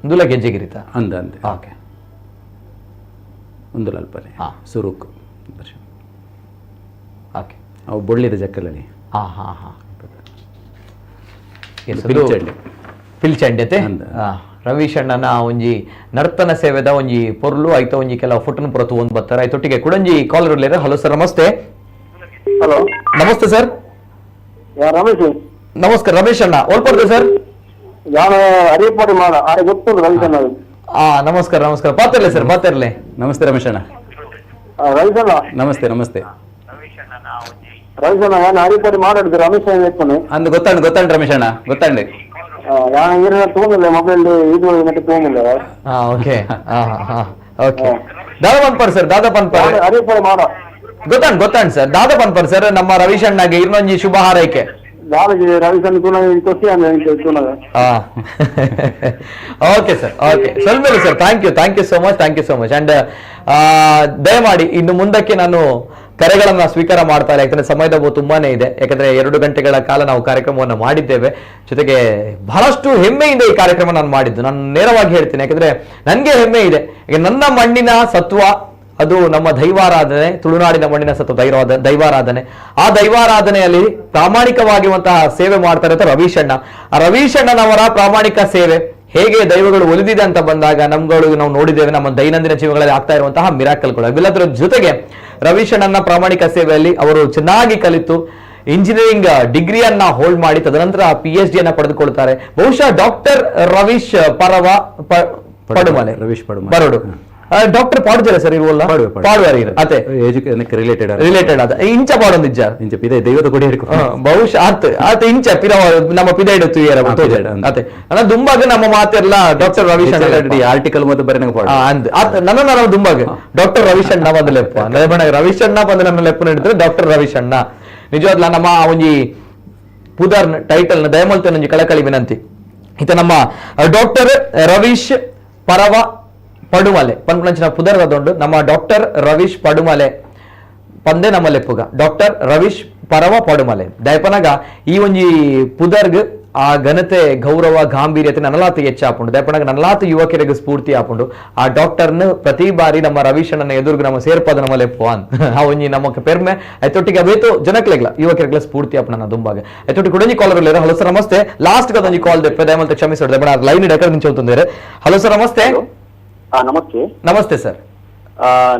A: ಒಂದುಲ ಗೆಜ್ಜೆಗಿರಿತ
C: ಅಂದ ಅಂದೆ.
A: ಓಕೆ
C: ಒಂದು ಅಲ್ಪನೆ ಸುರುಕು
A: ಓಕೆ
C: ಅವು ಬೊಳ್ಳಿದ ಜಕ್ಕಲಲ್ಲಿ.
A: ಹಾ ಹಾ ಹಾ ಪಿಲ್ಚಂಡೆ. ಪಿಲ್ಚಂಡೆ. Ravish ಅಣ್ಣನ ಒಂಜಿ ನರ್ತನ ಸೇವೆದ ಒಂಜಿ ಪೊರ್ಲು ಐತ ಒಂಜಿ ಕೆಲವು ಫೋಟೋನ ಪುರ ತೂವೊಂದು ಬರ್ತಾರೆ. ಐತೊಟ್ಟಿಗೆ ಕುಡಂಜಿ ಕಾಲರ್ ಉಲ್ಲೇರು. ಹಲೋ ಸರ್, ನಮಸ್ತೆ.
E: ಹಲೋ,
A: ನಮಸ್ತೆ ಸರ್.
E: ರಮೇಶ್.
A: ನಮಸ್ಕಾರ ರಮೇಶ್ ಅಣ್ಣ, ಓಲ್ಪಡ್ದೆ ಸರ್?
E: ನಾನು ಅರಿಯಪಾಡಿ ಮಾಡ ಆರೆ ಗೊತ್ತುಂಟು ರವಿಶ್ ಅಣ್ಣ.
A: ನಮಸ್ಕಾರ ನಮಸ್ಕಾರ, ಪಾತಿರ್ಲೆ ಸರ್, ಪಾತಿರ್ಲೆ.
C: ನಮಸ್ತೆ ರಮೇಶ್ ಅಣ್ಣ.
E: ರವಿಶ್ ಅಣ್ಣ.
C: ನಮಸ್ತೆ ನಮಸ್ತೆ
E: ರವಿಶ್ ಅಣ್ಣ, ನಾನು ಅರಿಯಪಾಡಿ ಮಾತಾಡಿದ್ದು ರಮೇಶ್ ಅಣ್ಣ.
C: ಅಂದ್ ಗೊತ್ತಾಂಡ್ ಗೊತ್ತಾಂಡ್ ರಮೇಶ್ ಅಣ್ಣ, ಗೊತ್ತಾಂಡ್.
E: ನಾನು ಏನ ತಗೊಂಡಿಲ್ಲ ಮೊಬೈಲ್, ಇದು ಮತ್ತೆ ತಗೊಂಡಿಲ್ಲ.
A: Okay okay. ದಾದಾ ಪನ್ಪರ್ ಸರ್, ದಾದಾ ಪನ್ಪರ್.
E: ಅರಿಯಪಾಡಿ ಮಾಡ.
A: ಗೊತ್ತಾಂಡ್ ಗೊತ್ತಾಂಡ್ ಸರ್, ದಾದಾ ಪನ್ಪರ್ ಸರ್. ನಮ್ಮ ರವಿಶ್ ಅಣ್ಣಗೆ ಇನ್ನೊಂಜಿ ಶುಭ ಹಾರೈಕೆ. Okay sir, okay. ಸ್ವಲ್ಪ sir, thank you, thank you so much, thank you so much. And ದಯಮಾಡಿ ಇನ್ನು ಮುಂದಕ್ಕೆ ನಾನು ಕರೆಗಳನ್ನ ಸ್ವೀಕಾರ ಮಾಡ್ತಾ ಇಲ್ಲ, ಯಾಕಂದ್ರೆ ಸಮಯದ ತುಂಬಾನೇ ಇದೆ. ಯಾಕಂದ್ರೆ 2 ಗಂಟೆಗಳ ಕಾಲ ನಾವು ಕಾರ್ಯಕ್ರಮವನ್ನು ಮಾಡಿದ್ದೇವೆ. ಜೊತೆಗೆ ಬಹಳಷ್ಟು ಹೆಮ್ಮೆಯಿಂದ ಈ ಕಾರ್ಯಕ್ರಮ ನಾನು ಮಾಡಿದ್ದು, ನಾನು ನೇರವಾಗಿ ಹೇಳ್ತೇನೆ. ಯಾಕಂದ್ರೆ ನನಗೆ ಹೆಮ್ಮೆ ಇದೆ, ನನ್ನ ಮಣ್ಣಿನ ಸತ್ವ ಅದು ನಮ್ಮ ದೈವಾರಾಧನೆ, ತುಳುನಾಡಿನ ಮಣ್ಣಿನ ಸತ್ವ ದೈವಾರಾಧನೆ. ಆ ದೈವಾರಾಧನೆಯಲ್ಲಿ ಪ್ರಾಮಾಣಿಕವಾಗಿರುವಂತಹ ಸೇವೆ ಮಾಡ್ತಾರೆ ಅಂತ ರವೀಶ್ ಅಣ್ಣ. ಆ ರವೀಶ್ ಅಣ್ಣನವರ ಪ್ರಾಮಾಣಿಕ ಸೇವೆ ಹೇಗೆ ದೈವಗಳು ಒಲಿದಿದೆ ಅಂತ ಬಂದಾಗ ನಮ್ಗಳು ನಾವು ನೋಡಿದ್ದೇವೆ ನಮ್ಮ ದೈನಂದಿನ ಜೀವನಗಳಲ್ಲಿ ಆಗ್ತಾ ಇರುವಂತಹ ಮಿರಾಕಲ್ಗಳು. ಅವೆಲ್ಲದರ ಜೊತೆಗೆ ರವೀಶ್ ಅಣ್ಣನ ಪ್ರಾಮಾಣಿಕ ಸೇವೆಯಲ್ಲಿ ಅವರು ಚೆನ್ನಾಗಿ ಕಲಿತು ಇಂಜಿನಿಯರಿಂಗ್ ಡಿಗ್ರಿಯನ್ನ ಹೋಲ್ಡ್ ಮಾಡಿ ತದನಂತರ PhD ಅನ್ನ ಪಡೆದುಕೊಳ್ತಾರೆ. ಬಹುಶಃ ಡಾಕ್ಟರ್ ರವೀಶ್ ಪರವ ಪಡುಮಲೆ,
C: ರವೀಶ್ ಪಡುಮಲೆ
A: ಬರೋಡು ಡಾಕ್ಟರ್ ಪಾಡುಜರ ಸರ್ ಇರುವಲ್ಲ ಪಾಡುವಾರಿ ಅದೇ
C: ರಿಲೇಟೆಡ್
A: ರಿಲೇಟೆಡ್ ಅದ ಇಂಚ ಪಾಡೊಂದಿಜ್ಜ
C: ಇಂಚ ಪಿದೆ ದೈವದ ಕೊಡಿ
A: ಬಹುಶಃ ಆತ್ ಆತ ಇಂಚ ಪಿರ ನಮ್ಮ ಪಿದೆ ಇಡುತ್ತು ಅದೇ ಅಣ್ಣ ದುಂಬಾಗ ನಮ್ಮ ಮಾತೆಲ್ಲ ಡಾಕ್ಟರ್ ರವೀಶ್
C: ಅಣ್ಣ ಆರ್ಟಿಕಲ್ ಮತ್ತೆ ಬರೆನ
A: ಅಂದ್ ಆತ ನನ್ನ ನಾನು ದುಂಬಾಗ ಡಾಕ್ಟರ್ ರವೀಶ್ ಅಣ್ಣ ಬಂದ ಲೆಪ್ಪ ರವೀಶ್ ಅಣ್ಣ ಬಂದ ನನ್ನ ಲೆಪ್ಪ ಹಿಡಿದ್ರೆ ಡಾಕ್ಟರ್ ರವೀಶ್ ಅಣ್ಣ ನಿಜವಾದ್ಲ ನಮ್ಮ ಒಂಜಿ ಪುದರ್ ಟೈಟಲ್ ದಯಮಲ್ತೆ ಒಂಜಿ ಕಳಕಳಿ ವಿನಂತಿ. ಈತ ನಮ್ಮ ಡಾಕ್ಟರ್ ರವೀಶ್ ಪರವ ಪಡುಮಲೆ ಪನ್ಪುನಂಚಿನ ಪುದರ್ ದೊಂಡು ನಮ್ಮ ಡಾಕ್ಟರ್ ರವೀಶ್ ಪಡುಮಲೆ ಪಂದೆ ನಮ್ಮ ಲೆಪ್ಪುಗ ಡಾಕ್ಟರ್ ರವೀಶ್ ಪರವ ಪಡುಮಲೆ ದಯಪನಗ ಈ ಒಂಜಿ ಪುದರ್ಗ್ ಆ ಘನತೆ ಗೌರವ ಗಾಂಭೀರ್ಯತೆ ನನ್ನಲಾತ ಹೆಚ್ಚಾಪುಂಡು. ದಯಪನಗ ನನ್ನಲಾತ ಯುವಕರಿಗೆ ಸ್ಫೂರ್ತಿ ಆಪುಂಡು. ಆ ಡಾಕ್ಟರ್ನ ಪ್ರತಿ ಬಾರಿ ನಮ್ಮ ರವೀಶಣ್ಣನ ಎದುರುಗ ನಮ್ಮ ಸೇರ್ಪದ ನಮ್ಮ ಲೆಪ್ಪು ಅಂತ ಆ ಒಂಜಿ ನಮ್ಮ ಪೆರ್ಮೆ. ಐತೊಟ್ಟಿಗೆ ಅವೇತು ಜನಕ್ಲೆಗ್ಲ ಯುವಕರಿಗೆಲ್ಲ ಸ್ಫೂರ್ತಿ ಆಪುಂಡು ನನ್ನ ದುಂಬಾಗ. ಐತೊಟ್ಟಿಗೆ ಕುಡಂಜಿ ಕಾಲರ್ ಉಲ್ಲೇರು. ಹಲೋ ಸರ್ ನಮಸ್ತೆ. ಲಾಸ್ಟ್ ಒಂಜಿ ಕಾಲ್ ದೆಪ್ಪೆ ದಯಮಲ್ತ ಕ್ಷಮಿಸೋಡು ದಯಪಣ ಲೈನ್ ಎಕಡೆ ನಿಂಚೋತುಂದೇರು. ಹಲೋ ಸರ್ ನಮಸ್ತೆ.
E: ನಮಸ್ತೆ.
A: ನಮಸ್ತೆ ಸರ್.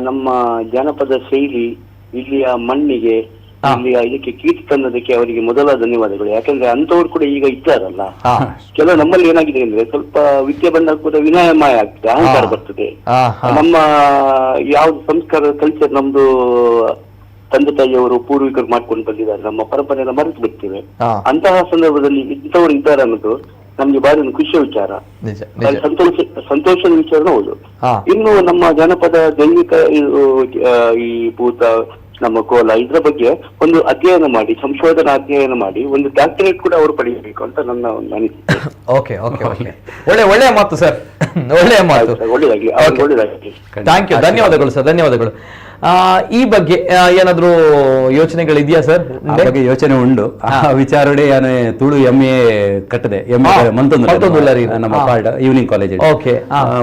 E: ನಮ್ಮ ಜಾನಪದ ಶೈಲಿ ಇಲ್ಲಿಯ ಮಣ್ಣಿಗೆ ಇಲ್ಲಿಯ ಇದಕ್ಕೆ ಕೀರ್ತಿ ತಂದದಕ್ಕೆ ಅವರಿಗೆ ಮೊದಲ ಧನ್ಯವಾದಗಳು. ಯಾಕಂದ್ರೆ ಅಂತವ್ರು ಕೂಡ ಈಗ ಇದ್ದಾರಲ್ಲ. ಕೆಲವು ನಮ್ಮಲ್ಲಿ ಏನಾಗಿದೆ ಅಂದ್ರೆ ಸ್ವಲ್ಪ ವಿದ್ಯೆ ಬಂದಾಗ ಕೂಡ ವಿನಯಮಯ ಆಗ್ತದೆ, ಅಹಂಕಾರ ಬರ್ತದೆ. ನಮ್ಮ ಯಾವ್ದು ಸಂಸ್ಕಾರ ಕಲ್ಚರ್ ನಮ್ದು ತಂದೆ ತಾಯಿಯವರು ಪೂರ್ವಿಕರು ಮಾಡ್ಕೊಂಡು ಬಂದಿದ್ದಾರೆ, ನಮ್ಮ ಪರಂಪರೆಯನ್ನು ಮರೆತು ಬಿಡ್ತೇವೆ. ಅಂತಹ ಸಂದರ್ಭದಲ್ಲಿ ಇಂಥವ್ರು ಇದ್ದಾರೆ ಅನ್ನೋದು ನಮ್ಗೆ ಬಾರಿ ಒಂದು ಖುಷಿಯ ವಿಚಾರ, ಸಂತೋಷ ಸಂತೋಷದ ವಿಚಾರನೂ ಹೌದು. ಇನ್ನು ನಮ್ಮ ಜಾನಪದ ದೈವಿಕ ಈ ಭೂತ ನಮ್ಮ ಕೋಲ ಇದರ ಬಗ್ಗೆ ಒಂದು ಅಧ್ಯಯನ ಮಾಡಿ, ಸಂಶೋಧನಾ ಅಧ್ಯಯನ ಮಾಡಿ ಒಂದು ಡಾಕ್ಟರೇಟ್ ಕೂಡ ಅವರು ಪಡೆಯಬೇಕು ಅಂತ ನನ್ನ ಒಂದು ಅನಿಸಿಕೆ.
A: Okay okay okay, ಒಳ್ಳೆ ಒಳ್ಳೆಯ ಮಾತು ಸರ್, ಒಳ್ಳೆಯ ಮಾತು.
E: ಒಳ್ಳೇದಾಗ್ಲಿ, ಒಳ್ಳೇದಾಗ್ಲಿ.
A: Thank you, ಧನ್ಯವಾದಗಳು ಸರ್, ಧನ್ಯವಾದಗಳು. ಈ ಬಗ್ಗೆ ಏನಾದ್ರು ಯೋಚನೆಗಳಿದೆಯಾ ಸರ್?
C: ಬಗ್ಗೆ ಯೋಚನೆ ಉಂಟು. ಆ ವಿಚಾರಣೆ ತುಳು ಎಂ.ಎ ಕಟ್ಟದೆ ಎಂ.ಎ ಮಂತೊಂದು ನಮ್ಮ ಪಾರ್ಟ್ evening college
A: okay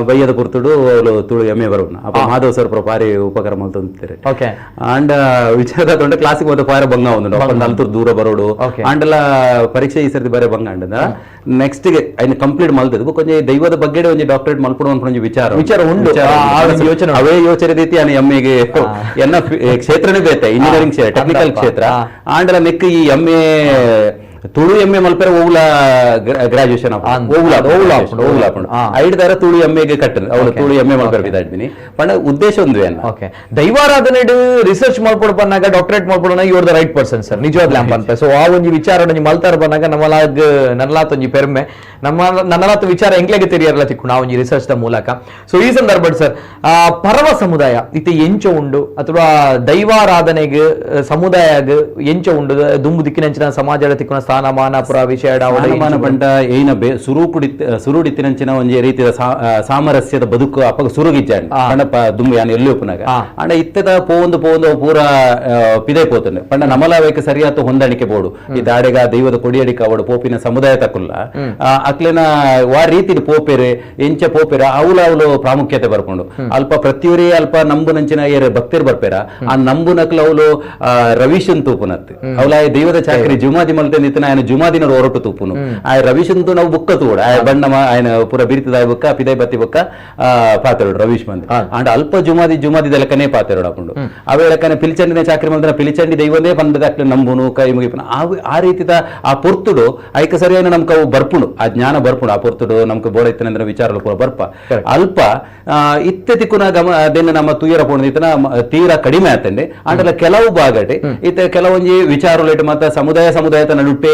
C: ಬಯ್ಯದ ಪುರ್ತುಡು ಅವಳು ತುಳು ಎಂ.ಎ ಬರೋಣ ಅಪ್ಪ ಮಾಧವ್ ಸರ್ ಪಾರಿ ಉಪಕಾರ ಮಲ್ತೊಂತಾರೆ.
A: ಓಕೆ
C: ಅಂಡ್ ವಿಚಾರ ತೊಂಡ ಕ್ಲಾಸಿಗೆ ಹೋದ ಪಾರ ಬಂಗ ಒಂದು ಅಲ್ತುರ್ ದೂರ ಬರೋಡು ಅಂಡಲ ಪರೀಕ್ಷೆ ಈ ಸರ್ತಿ ಬರೇ ಬಂಗ ಅಂಡದ ನೆಕ್ಸ್ಟ್ ಗೆ ಐನ ಕಂಪ್ಲೀಟ್ ಮಲ್ತದ್ದು ಕೊಂಚ ದೈವದ ಬಗ್ಗೆ ಒಂಜಿ ಡಾಕ್ಟರೇಟ್ ಮಲ್ಪಡು ಒಂಜಿ ವಿಚಾರ
A: ವಿಚಾರ ಉಂಟು
C: ಯೋಚನೆ ಅವೇ ಯೋಚನೆ ರೀತಿ ಎಂ.ಎಗೆ ಎನ್ನ ಕ್ಷೇತ್ರನೇ ಬೇತೆ ಇಂಜಿನಿಯರಿಂಗ್ ಕ್ಷೇತ್ರ ಟೆಕ್ನಿಕಲ್ ಕ್ಷೇತ್ರ ಆಂಡಲ ನೆಕ್ ಈ ಎಂ.ಎ ತುಳು ಎಂ.ಎ ಮಲ್ಪೆರೆ ಓವುಲ ಗ್ರಾಜುಯೇಷನ್ ಓವುಲ ಓವುಲ ಓವುಲ ಐಡ್ದಾರ ತುಳು ಎಂ.ಎಗೆ ಕಟ್ಟನು ಅವಳು ತುಳು ಎಂ.ಎ ಮಲ್ಪೆರೆ ಬಿದ್ದಾಡ್ತೀನಿ ಪಂಡ ಉದ್ದೇಶ ಒಂದು ಅನ್ನ.
A: ಓಕೆ, ದೈವಾರಾಧನೆ ರಿಸರ್ಚ್ ಮಾಡ್ಕೊಡ್ ಬಂದಾಗ ಡಾಕ್ಟರೇಟ್ ಮಾಡ್ಕೊಡೋಣ you are the right person sir, ನಿಜವಾಗ್ಲೂ ಅಂತ. ಸೊ ಆ ಒಂಜಿ ವಿಚಾರ ಒಂಜಿ ಮಲ್ತಾರ ಬಂದಾಗ ನಮ್ಮಲಾಗ್ ನನ್ನಲಾತ್ ಒಂಜಿ ಪೆರ್ಮೆ, ನಮ್ಮ ನನ್ನಲಾತ್ ವಿಚಾರ ಎಂಕ್ಲೆಗೆ ತೆರಿಯರ್ಲ ತಿಕ್ಕು ನಾವು ಒಂಜಿ ರಿಸರ್ಚ್ the ಮೂಲಕ. ಸೊ ಈ ಸಂದರ್ಭ ಸರ್, ಪರವ ಸಮುದಾಯ ಇತ್ತೆ ಎಂಚ ಉಂಡು ಅಥವಾ ದೈವಾರಾಧನೆಗೆ ಸಮುದಾಯಗ್ ಎಂಚ ಉಂಡು ದುಂಬು ದಿಕ್ಕಿನಂಚಿನ ಸಮಾಜದ ತಿಕ್ಕುನ ಸ್ಥಾನಮಾನ ಪುರ ವಿಷಯ
C: ಸ್ಥಾನಮಾನ ಪಂಡ ಏನ ಸುರುಡಿತ್ತಿನಂಚಿನ ಒಂಜಿ ರೀತಿಯ ಸಾಮರಸ್ಯದ ಬದುಕು ಅಪ್ಪಗ ಸುರುಗಿಜ್ಜಾಂಡ್ ಪಂಡ ದುಂಬು ಯಾನ್ ಎಲ್ಲಿ ಉಪ್ಪುನಾಗ ಅಂಡ ಇತ್ತದ ಪೋವೊಂದು ಪೋವೊಂದು ಪೂರ ಪಿದೆ ಪೋತುಂಡು ಪಂಡ ನಮಲ ಅವೇಕ್ ಸರಿಯಾದ ಹೊಂದಾಣಿಕೆ ಬೋಡು ಈ ದಾಡೆಗ ದೈವದ ಕೊಡಿಯಡಿಕ ಅವಡು ಪೋಪಿನ ಸಮುದಾಯ ತಕುಲ್ಲ ಅಕ್ಲೆನ ವಾ ರೀತಿಡ್ ಪೋಪೆರ್ ಎಂಚ ಪೋಪೆರ್ ಅವುಲ ಅವುಲು ಪ್ರಾಮುಖ್ಯತೆ ಬರ್ಪುಂಡು. ಅಲ್ಪ ಪ್ರತಿಯೊರಿ ಅಲ್ಪ ನಂಬುನಂಚಿನ ಏರ್ ಭಕ್ತರು ಬರ್ಪೇರ ಆ ನಂಬುನಕ್ಲ ಅವುಲು ರವೀಶನ್ ತೂಪುನತ್ ಅವಲ ದೈವದ ಚಾಕರಿ ಜುಮಾದಿ ಮಲ್ತೆಂದಿತ್ತಿನ ಆಯನ ಜುಮಾದಿನ ಹೊರಟು ತೂಪುನು ಆ ರವೀಶನ್ ತೂ ನಾವು ಬುಕ್ಕ ತೂಡ ಆಯ ಬಣ್ಣ ಆಯನ ಪೂರ ಬಿರಿತದ ಬುಕ್ಕ ಪಿದೈ ಬತ್ತಿ ಬುಕ್ಕ ಪಾತೆರೋಡು ರವೀಶ್ ಮಂದಿ. ಅಂಡ್ ಅಲ್ಪ ಜುಮಾದಿ ಜುಮಾದಿ ಲೆಕ್ಕನೇ ಪಾತೆರೋಡು ಹಾಕೊಂಡು ಅವೇ ಲೆಕ್ಕನೆ ಪಿಲಿಚಂಡಿನ ಚಾಕರಿ ಮಲ್ತನ ಪಿಲಿಚಂಡಿ ದೈವದೇ ಬಂದದ ಅಕ್ಲೆ ನಂಬುನು ಕೈ ಮುಗಿಪುನು ಆ ರೀತಿದ ಆ ಪೊರ್ತುಡು ಐಕ ಸರಿಯಾದ ನಮ್ಕ ಅವು ಬರ್ಪುಂಡು ಆ ಜ್ಞಾನ ಬರ್ಪುಂಡು ಆ ಪೊರ್ತುಡು ನಮ್ಕ ಬೋಡ ಇತ್ತನಂದ್ರೆ ವಿಚಾರలు ಪೂರ ಬರ್ಪ. ಅಲ್ಪ ಇತ್ತೆ ತಿಕ್ಕುನ ಗಮ ಅದನ್ನ ನಮ್ಮ ತುಯರ ಪೋಣ ತೀರಾ ಕಡಿಮೆ ಆತಂಡೆ. ಆಂಡಲ ಕೆಲವು ಭಾಗಟೆ ಇತ್ತೆ ಕೆಲವೊಂಜಿ ವಿಚಾರಲೇಟ್ ಮಾತ ಸಮುದಾಯ ಸಮುದಾಯದ ನಡುಟೆ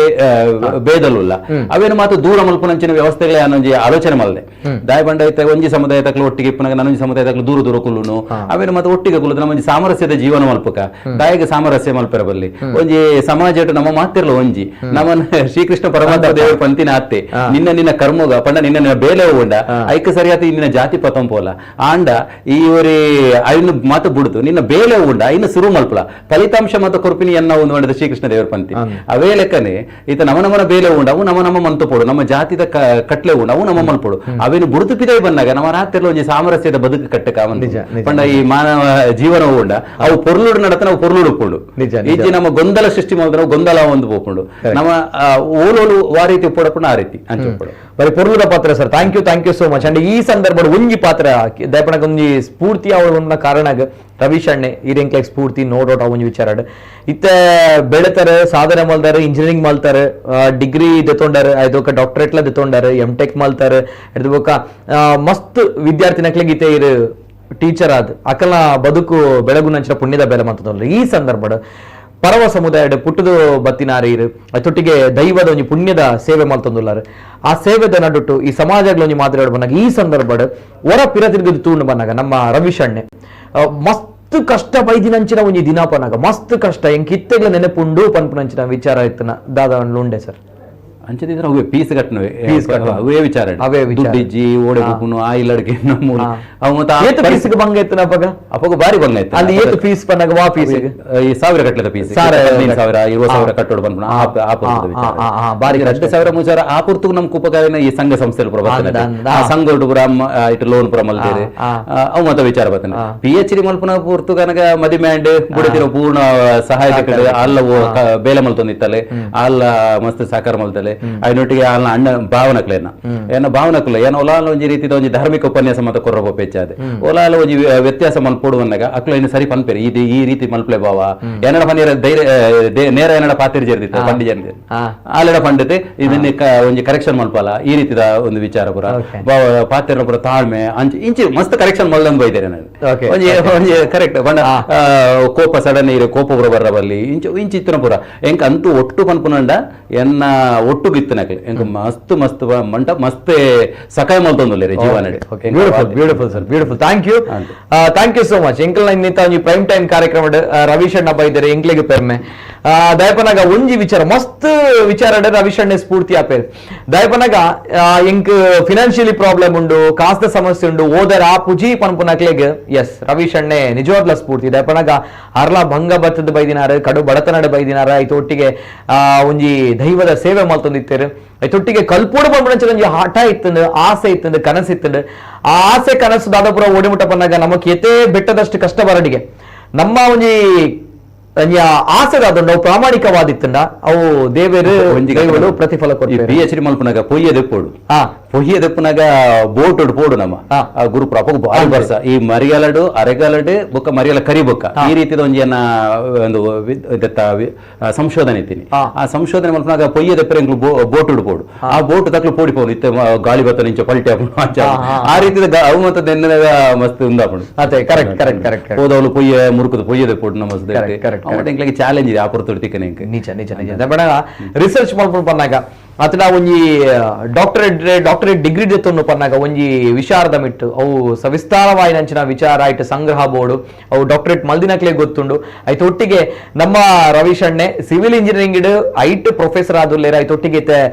C: ಭೇದಲುಲ್ಲ ಅವೇನು ಮಾತು ದೂರ ಮಲ್ಪುನಂಚಿನ ವ್ಯವಸ್ಥೆಗಳೇ ಅನ್ನೊಂಜಿ ಆಲೋಚನೆ ಮಲ್ದೆ ದಾಯ ಬಂಡ ಇತ್ತೆ ಒಂಜಿ ಸಮುದಾಯ ತಕ್ಲು ಒಟ್ಟಿಗೆ ಇಪ್ಪುನಗ ನನೊಂಜಿ ಸಮುದಾಯ ತಕ್ಲು ದೂರ ದೂರ ಕುಲ್ಲುನು ಅವೇನು ಮಾತು ಒಟ್ಟಿಗೆ ಕುಲ್ಲುದು ನಮ್ಮೊಂಜಿ ಸಾಮರಸ್ಯದ ಜೀವನ ಮಲ್ಪಕ ದಾಯಗ ಸಾಮರಸ್ಯ ಮಲ್ಪೆರ ಬಲ್ಲಿ ಒಂಜಿ ಸಮಾಜ ನಮ್ಮ ಮಾತಿರ್ಲ ಒಂಜಿ ನಮ್ಮನ್ನ ಶ್ರೀಕೃಷ್ಣ ಪರಮಾತ್ಮ ದೇವರು ಪಂತಿನ ಅತ್ತೆ ನಿನ್ನ ನಿನ್ನ ಕರ್ಮಗ ಪಂಡ ನಿನ್ನ ನಿನ್ನ ಬೇಲೆ ಉಂಡ ಐಕ ಸರಿಯಾದ ನಿನ್ನ ಜಾತಿ ಪತಂಪೋಲ ಆಂಡ ಈ ಒರಿ ಐನು ಮಾತು ಬುಡ್ದು ನಿನ್ನ ಬೇಲೆ ಉಂಡ ಐನು ಸುರು ಮಲ್ಪಲ ಫಲಿತಾಂಶ ಮಾತ ಕೊರ್ಪಿನಿ ಎನ್ನ ಒಂದು ಮಾಡಿದ ಶ್ರೀಕೃಷ್ಣ ದೇವರ ಪಂತಿ. ಅವೇ ಲೆಕ್ಕನೆ ಈತ ನಮ ನಮನ ಬೇಲೆ ಉಂಡ ಅವು ನಮ ನಮ್ಮ ಮಂತು ಪೋಡು ನಮ್ಮ ಜಾತಿದ ಕಟ್ಲೆ ಉಂಡು ಅವು ನಮ್ಮ ಮಲ್ಪೋಡು ಅವೇನು ಬುಡುತು ಪಿದೈ ಬಂದಾಗ ನಮ್ಮ ರಾತ್ರಿ ಒಂಜಿ ಸಾಮರಸ್ಯದ ಬದುಕು ಕಟ್ಟಕ ಪಂಡ ಈ ಮಾನವ ಜೀವನ ಉಂಡ ಅವು ಪೊರ್ಲುಡು ನಡತ ನಾವು ಪೊರ್ಲುಡು ಉಪ್ಪುಂಡು ಇಜ್ಜಿ ನಮ್ಮ ಗೊಂದಲ ಸೃಷ್ಟಿ ಮಾಡಿದ್ರೆ ನಾವು ಗೊಂದಲ ಒಂದು ಪೋಪುಂಡು ನಮ್ಮ ಓಲೋಲು ಆ ರೀತಿ ಉಪ್ಪಡಪುಂಡು ಆ ರೀತಿ ಅಂಚ ಉಪ್ಪಡು.
A: ಬರೀ ಪೊರ್ಲುದ ಪಾತ್ರ sir. Thank you, thank you so much. And ಈ ಸಂದರ್ಭ ಒಂಜಿ ಪಾತ್ರ ದಯಪಣಕ್ಕೆ ಒಂಜಿ ಸ್ಫೂರ್ತಿ ಅವಳ ಕಾರಣ ರವೀಶ್ ಅಣ್ಣೆ ಈ ಸ್ಫೂರ್ತಿ ನೋ ಡೌಟ್ ಆ ಒಂಜಿ ವಿಚಾರ ಇತ್ತೆ ಬೆಳೆತಾರೆ ಸಾಧನೆ ಮಲ್ದಾರೆ ಇಂಜಿನಿಯರಿಂಗ್ ಮಲ್ತಾರೆ ಡಿಗ್ರಿ ದೆತ್ತೊಂಡಾರೆ ಆಯ್ತು ಡಾಕ್ಟರೇಟ್ಲ ದೆತ್ತೊಂಡಾರೆ ಎಂ ಟೆಕ್ ಮಲ್ತಾರೆ ಬೊಕ್ಕ ಮಸ್ತ್ ವಿದ್ಯಾರ್ಥಿನಕ್ಲೆಗ್ ಇತ್ತೆ ಇರು ಟೀಚರ್ ಆದ್ ಅಕಲ್ನ ಬದುಕು ಬೆಳಗುನಂಚಿನ ಪುಣ್ಯದ ಬೆಲೆ ಮಂತದಲ್ಲ. ಈ ಸಂದರ್ಭಡ್ ಪರವ ಸಮುದಾಯಡ್ ಪುಟ್ಟದು ಬತ್ತಿನಾರು ಇರು ಅತ್ತೊಟ್ಟಿಗೆ ದೈವದ ಒಂಜಿ ಪುಣ್ಯದ ಸೇವೆ ಮಲ್ತೊಂದುಲ್ಲಾರು ಆ ಸೇವೆದ ನಡುಟ್ಟು ಈ ಸಮಾಜಗಳ ಒಂಜಿ ಮಾದರಿ ಬಂದಾಗ ಈ ಸಂದರ್ಭಡ್ ಹೊರ ಪಿರ ತಿರುಗದು ತೂಂಡು ಬಂದಾಗ ನಮ್ಮ ರವೀಶ್ ಅಣ್ಣೆ ಮಸ್ತ್ ಕಷ್ಟ ಬೈದಿನಂಚಿನ ಒಂಜಿ ದಿನ ಪನಾಗ ಮಸ್ತ್ ಕಷ್ಟ ಎಂಕ್ ಇತ್ತೆಗ್ಲ ನೆನಪುಂಡು ಪನ್ಪುನಂಚಿನ ವಿಚಾರ ಇತ್ತನ ದಾದ ಉಂಡೆ ಸರ್.
C: ಅಂಚದಿದ್ರೆ ಅವೇ ಪೀಸ್ ಕಟ್ಟನವೇ
A: ಪೀಸ್ ಕಟ್ಟುವ.
C: ಅವೇ ವಿಚಾರ
A: ಅವೇ ವಿಚಾರ.
C: ದುಡ್ಡಿಜ್ಜಿ ಓಡೆ ಹೋಗುನು ಆ ಇಲ್ಲಡಿಗೆ ನಮ್ಮ ಅವು ಮತ್ತೆ ಆ
A: ಏತ್ ಪೀಸ್ಗೆ ಬಂಗ ಇತ್ತನ ಅಪಗ
C: ಅಪಗ ಬಾರಿ ಬಂಗ ಇತ್ತು.
A: ಅಲ್ಲಿ ಏತ್ ಪೀಸ್ ಪನ್ನಾಗ ವಾ ಪೀಸ್
C: ಈ 1000 ಕಟ್ಲೆದ ಪೀಸ್
A: ಸಾವಿರ
C: 15,000 20,000 ಕಟ್ಟೋಡು ಬಂದ್ಬಿಡ ಆ ಪುರ್ತದ ವಿಚಾರ.
A: ಬಾರಿ
C: 2,000 3,000 ಆ ಪುರ್ತುಗ್ ನಮ್ ಕುಪಕಾರಿನ ಈ ಸಂಘ ಸಂಸ್ಥೆలు ಪೂರ ಬರ್ತದೆ. ಆ ಸಂಘ ಪೂರ ಇಟ್ಟು ಲೋನ್ ಪೂರ ಮಲ್ತೇವೆ ಅವು ಮತ್ತೆ ವಿಚಾರ ಬರ್ತದೆ. PhD ಮಲ್ಪುನ ಪುರ್ತು ಕನಕ ಮದಿಮೆ ಅಂಡ್ ಬುಡತಿರೋ ಪೂರ್ಣ ಸಹಾಯ ಸಿಕ್ಕಡೆ ಅಲ್ಲ ಬೇಲೆ ಮಲ್ತೊಂದಿತ್ತಲೆ ಅಲ್ಲ ಮಸ್ತ್ ಸಹಕಾರ ಮಲ್ತಲೆ ಐನೊಟ್ಟಿಗೆ ಅಲ್ಲ ಅಣ್ಣ ಭಾವನಕ್ಲೇನ ಏನ ಭಾವನಕ್ಲ ಏನ ಒಲಾಲ ಒಂಜಿ ರೀತಿದ ಒಂಜಿ ಧಾರ್ಮಿಕ ಉಪನ್ಯಾಸ ಮತ ಕೊರ್ರ ಪೆಚ್ಚಾದೆ ಒಲಾಲ ಒಂಜಿ ವ್ಯತ್ಯಾಸ ಮಲ್ಪೊಡು ಅನ್ನಾಗ ಅಕ್ಲ ಇನ್ನು ಸರಿ ಪನ್ಪೇರು ಇದು ಈ ರೀತಿ ಮಲ್ಪ್ಲೆ ಬಾವ ಏನಡ ಪನ್ನೀರ ಧೈರ್ಯ ನೇರ ಏನಡ ಪಾತಿರಿ ಜರ್ದಿತ್ತು ಪಂಡಿ ಜರ್ದಿ ಆಲೆಡ ಪಂಡಿತೆ ಇದನ್ನೇ ಒಂಜಿ ಕರೆಕ್ಷನ್ ಮಲ್ಪಲ್ಲ ಈ ರೀತಿದ ಒಂದು ವಿಚಾರ ಪೂರ ಬಾವ ಪಾತಿರ್ನ ಪೂರ ತಾಳ್ಮೆ ಅಂಚೆ ಇಂಚಿ ಮಸ್ತ್ ಕರೆಕ್ಷನ್ ಮಲ್ಲಂದು ಬೈದೇನೆ ನಾನು ಒಂಜಿ ಒಂಜಿ ಕರೆಕ್ಟ್ ಬಣ್ಣ ಕೋಪ ಸಡನ್ ಇರು ಕೋಪ ಪೂರ ಬರ್ರ ಬರ್ಲಿ ಇಂಚು ಇಂಚಿ ಇತ್ತನ ಪೂರ ಎಂಕ ಅಂತೂ ಒಟ್ಟು ಪನ್ಪುನಂಡ ಎನ್ನ ಒಟ್ಟು ಗಿತ್ತನಕ್ಲೆ ಎಂಕ ಮಸ್ತ್ ಮಸ್ತ್ ಮಂಟ ಮಸ್ತ್ ಸಕಾಯ ಮಲ್ತೊಂದುಲ್ಲೇರಿ ಜೀವನ.
A: Beautiful, beautiful sir, beautiful. Thank you, thank you so much. ಎಂಕಲ್ ಇನ್ನಿತ ಒಂಜಿ ಪ್ರೈಮ್ ಟೈಮ್ ಕಾರ್ಯಕ್ರಮ ರವೀಶ್ ಅಣ್ಣ ಬೈದರೆ ಎಂಕ್ಲೆಗ್ ಪೆರ್ಮೆ. ದಯಪನಾಗ ಒಂಜಿ ವಿಚಾರ ಮಸ್ತ್ ವಿಚಾರ ರವೀಶ್ ಅಣ್ಣೆ ಸ್ಫೂರ್ತಿ ಆಪೇರ್. ದಯಪನಾಗ ಎಂಕ್ ಫಿನಾನ್ಷಿಯಲಿ ಪ್ರಾಬ್ಲಮ್ ಉಂಡು, ಕಾಸ್ದ ಸಮಸ್ಯೆ ಉಂಡು, ಓದರ ಆ ಪುಜಿ ಪನ್ಪುನಕ್ಲೆಗ್ ಎಸ್ ರವೀಶ್ ಅಣ್ಣೆ ನಿಜವಾಗ್ಲ ಸ್ಫೂರ್ತಿ. ದಯಪನಾಗ ಅರ್ಲ ಭಂಗ ಬತ್ತದ ಬೈದಿನಾರ, ಕಡು ಬಡತನಡ ಬೈದಿನಾರ, ಐತೊಟ್ಟಿಗೆ ಒಂಜಿ ದೈವದ ಸೇವೆ ಮಲ್ತೊಂದಿತ್ತೇರು. ಐತೊಟ್ಟಿಗೆ ಕಲ್ಪೋಡು ಪನ್ಪುನಂಚಿನ ಒಂಜಿ ಹಠ ಇತ್ತಂದು, ಆಸೆ ಇತ್ತಂದು, ಕನಸು ಇತ್ತಂದು. ಆ ಆಸೆ ಕನಸು ದಾದಾಪುರ ಓಡಿಮುಟ್ಟ ಪನ್ನಾಗ ನಮಕ್ ಎತೆ ಬೆಟ್ಟದಷ್ಟು ಕಷ್ಟ ಬರಡಿಗೆ ನಮ್ಮ ಒಂಜಿ ಒಂಜಿ ಆಸೆ ದಾದುಂಡು ಅವು ಪ್ರಾಮಾಣಿಕವಾದಿತ್ತಂಡ ಅವು ದೇವೇರು ದೈವಲು ಪ್ರತಿಫಲ ಕೊಡ್ತಾರೆ.
C: PhD ಮಲ್ಪುನಾಗ ಪೊಯ್ಯ ದೆಪ್ಪೋಡು ಪೊಯ್ಯ ದೆಪ್ಪುನಾಗ ಬೋಟ್ ಪೋಡು ನಮ್ಮ ಗುರು ಅಪಗ ಬಾರಿ ಬರ್ಸ ಈ ಮರಿಯಲಡು ಅರೆಗಲಡು ಬೊಕ್ಕ ಮರಿಯಲ ಕರಿ ಬೊಕ್ಕ ಈ ರೀತಿದ ಒಂಜಿ ಏನ ಒಂದು ಸಂಶೋಧನೆ ಇತ್ತೀನಿ. ಆ ಸಂಶೋಧನೆ ಮಲ್ಪುನಾಗ ಪೊಯ್ಯ ದೆಪ್ಪರೆ ಎಂಕ್ಲು ಬೋಟ್ ಪೋಡು ಆ ಬೋಟ್ ತಕ್ಲು ಪೋಡಿ ಪೋನು ಇತ್ತೆ ಗಾಳಿ ಬತ್ತ ನಿಂಚ ಪಲ್ಟಿ ಆಪುಂಡು ಆ ರೀತಿದ ಅವು ಮತ್ತೆ ದೆನ್ನಗ ಮಸ್ತ್ ಉಂದಾಪುಂಡು.
A: ಅದೇ correct correct correct
C: ಹೋದವಳು ಪೊಯ್ಯ ಮುರುಕುದು ಪೊಯ್ಯ ದೆಪ್ಪೋಡು ನಮ್ಮ ಮಸ್ತ್ ಎಂಕ್ಲೆಗ್ ಚಾಲೆಂಜ್ ಇದೆ ಆ ಪೊರ್ತುಡು ತಿಕ್ಕನೆ ಎಂಕ್.
A: ನಿಜ ನಿಜ ನಿಜ. ಬಡ ರಿಸರ್ಚ್ ಮಲ್ಪುಂಡು ಪನ್ನಾಗ ಅತನ ಒಂಜಿ ಡಾಕ್ಟರೇಟ್ ಡಿಗ್ರಿ ದೆತ್ತೊಂಡು ಪನ್ನಾಗ ಒಂಜಿ ವಿಚಾರದ ಮಿಟ್ಟು ಅವು ಸವಿಸ್ತಾರವಾಯಿನಂಚಿನ ವಿಚಾರ ಐಟ್ ಸಂಗ್ರಹ ಬೋರ್ಡು ಅವು ಡಾಕ್ಟರೇಟ್ ಮಲ್ದಿನಕ್ಲೆ ಗೊತ್ತುಂಡು. ಐತ ಒಟ್ಟಿಗೆ ನಮ್ಮ ರವೀಶ್ ಅಣ್ಣೆ ಸಿವಿಲ್ ಇಂಜಿನಿಯರಿಂಗ್ ಐಟ್ ಪ್ರೊಫೆಸರ್ ಆದುಲ್ಲೇರ, ಐತೊಟ್ಟಿಗೆ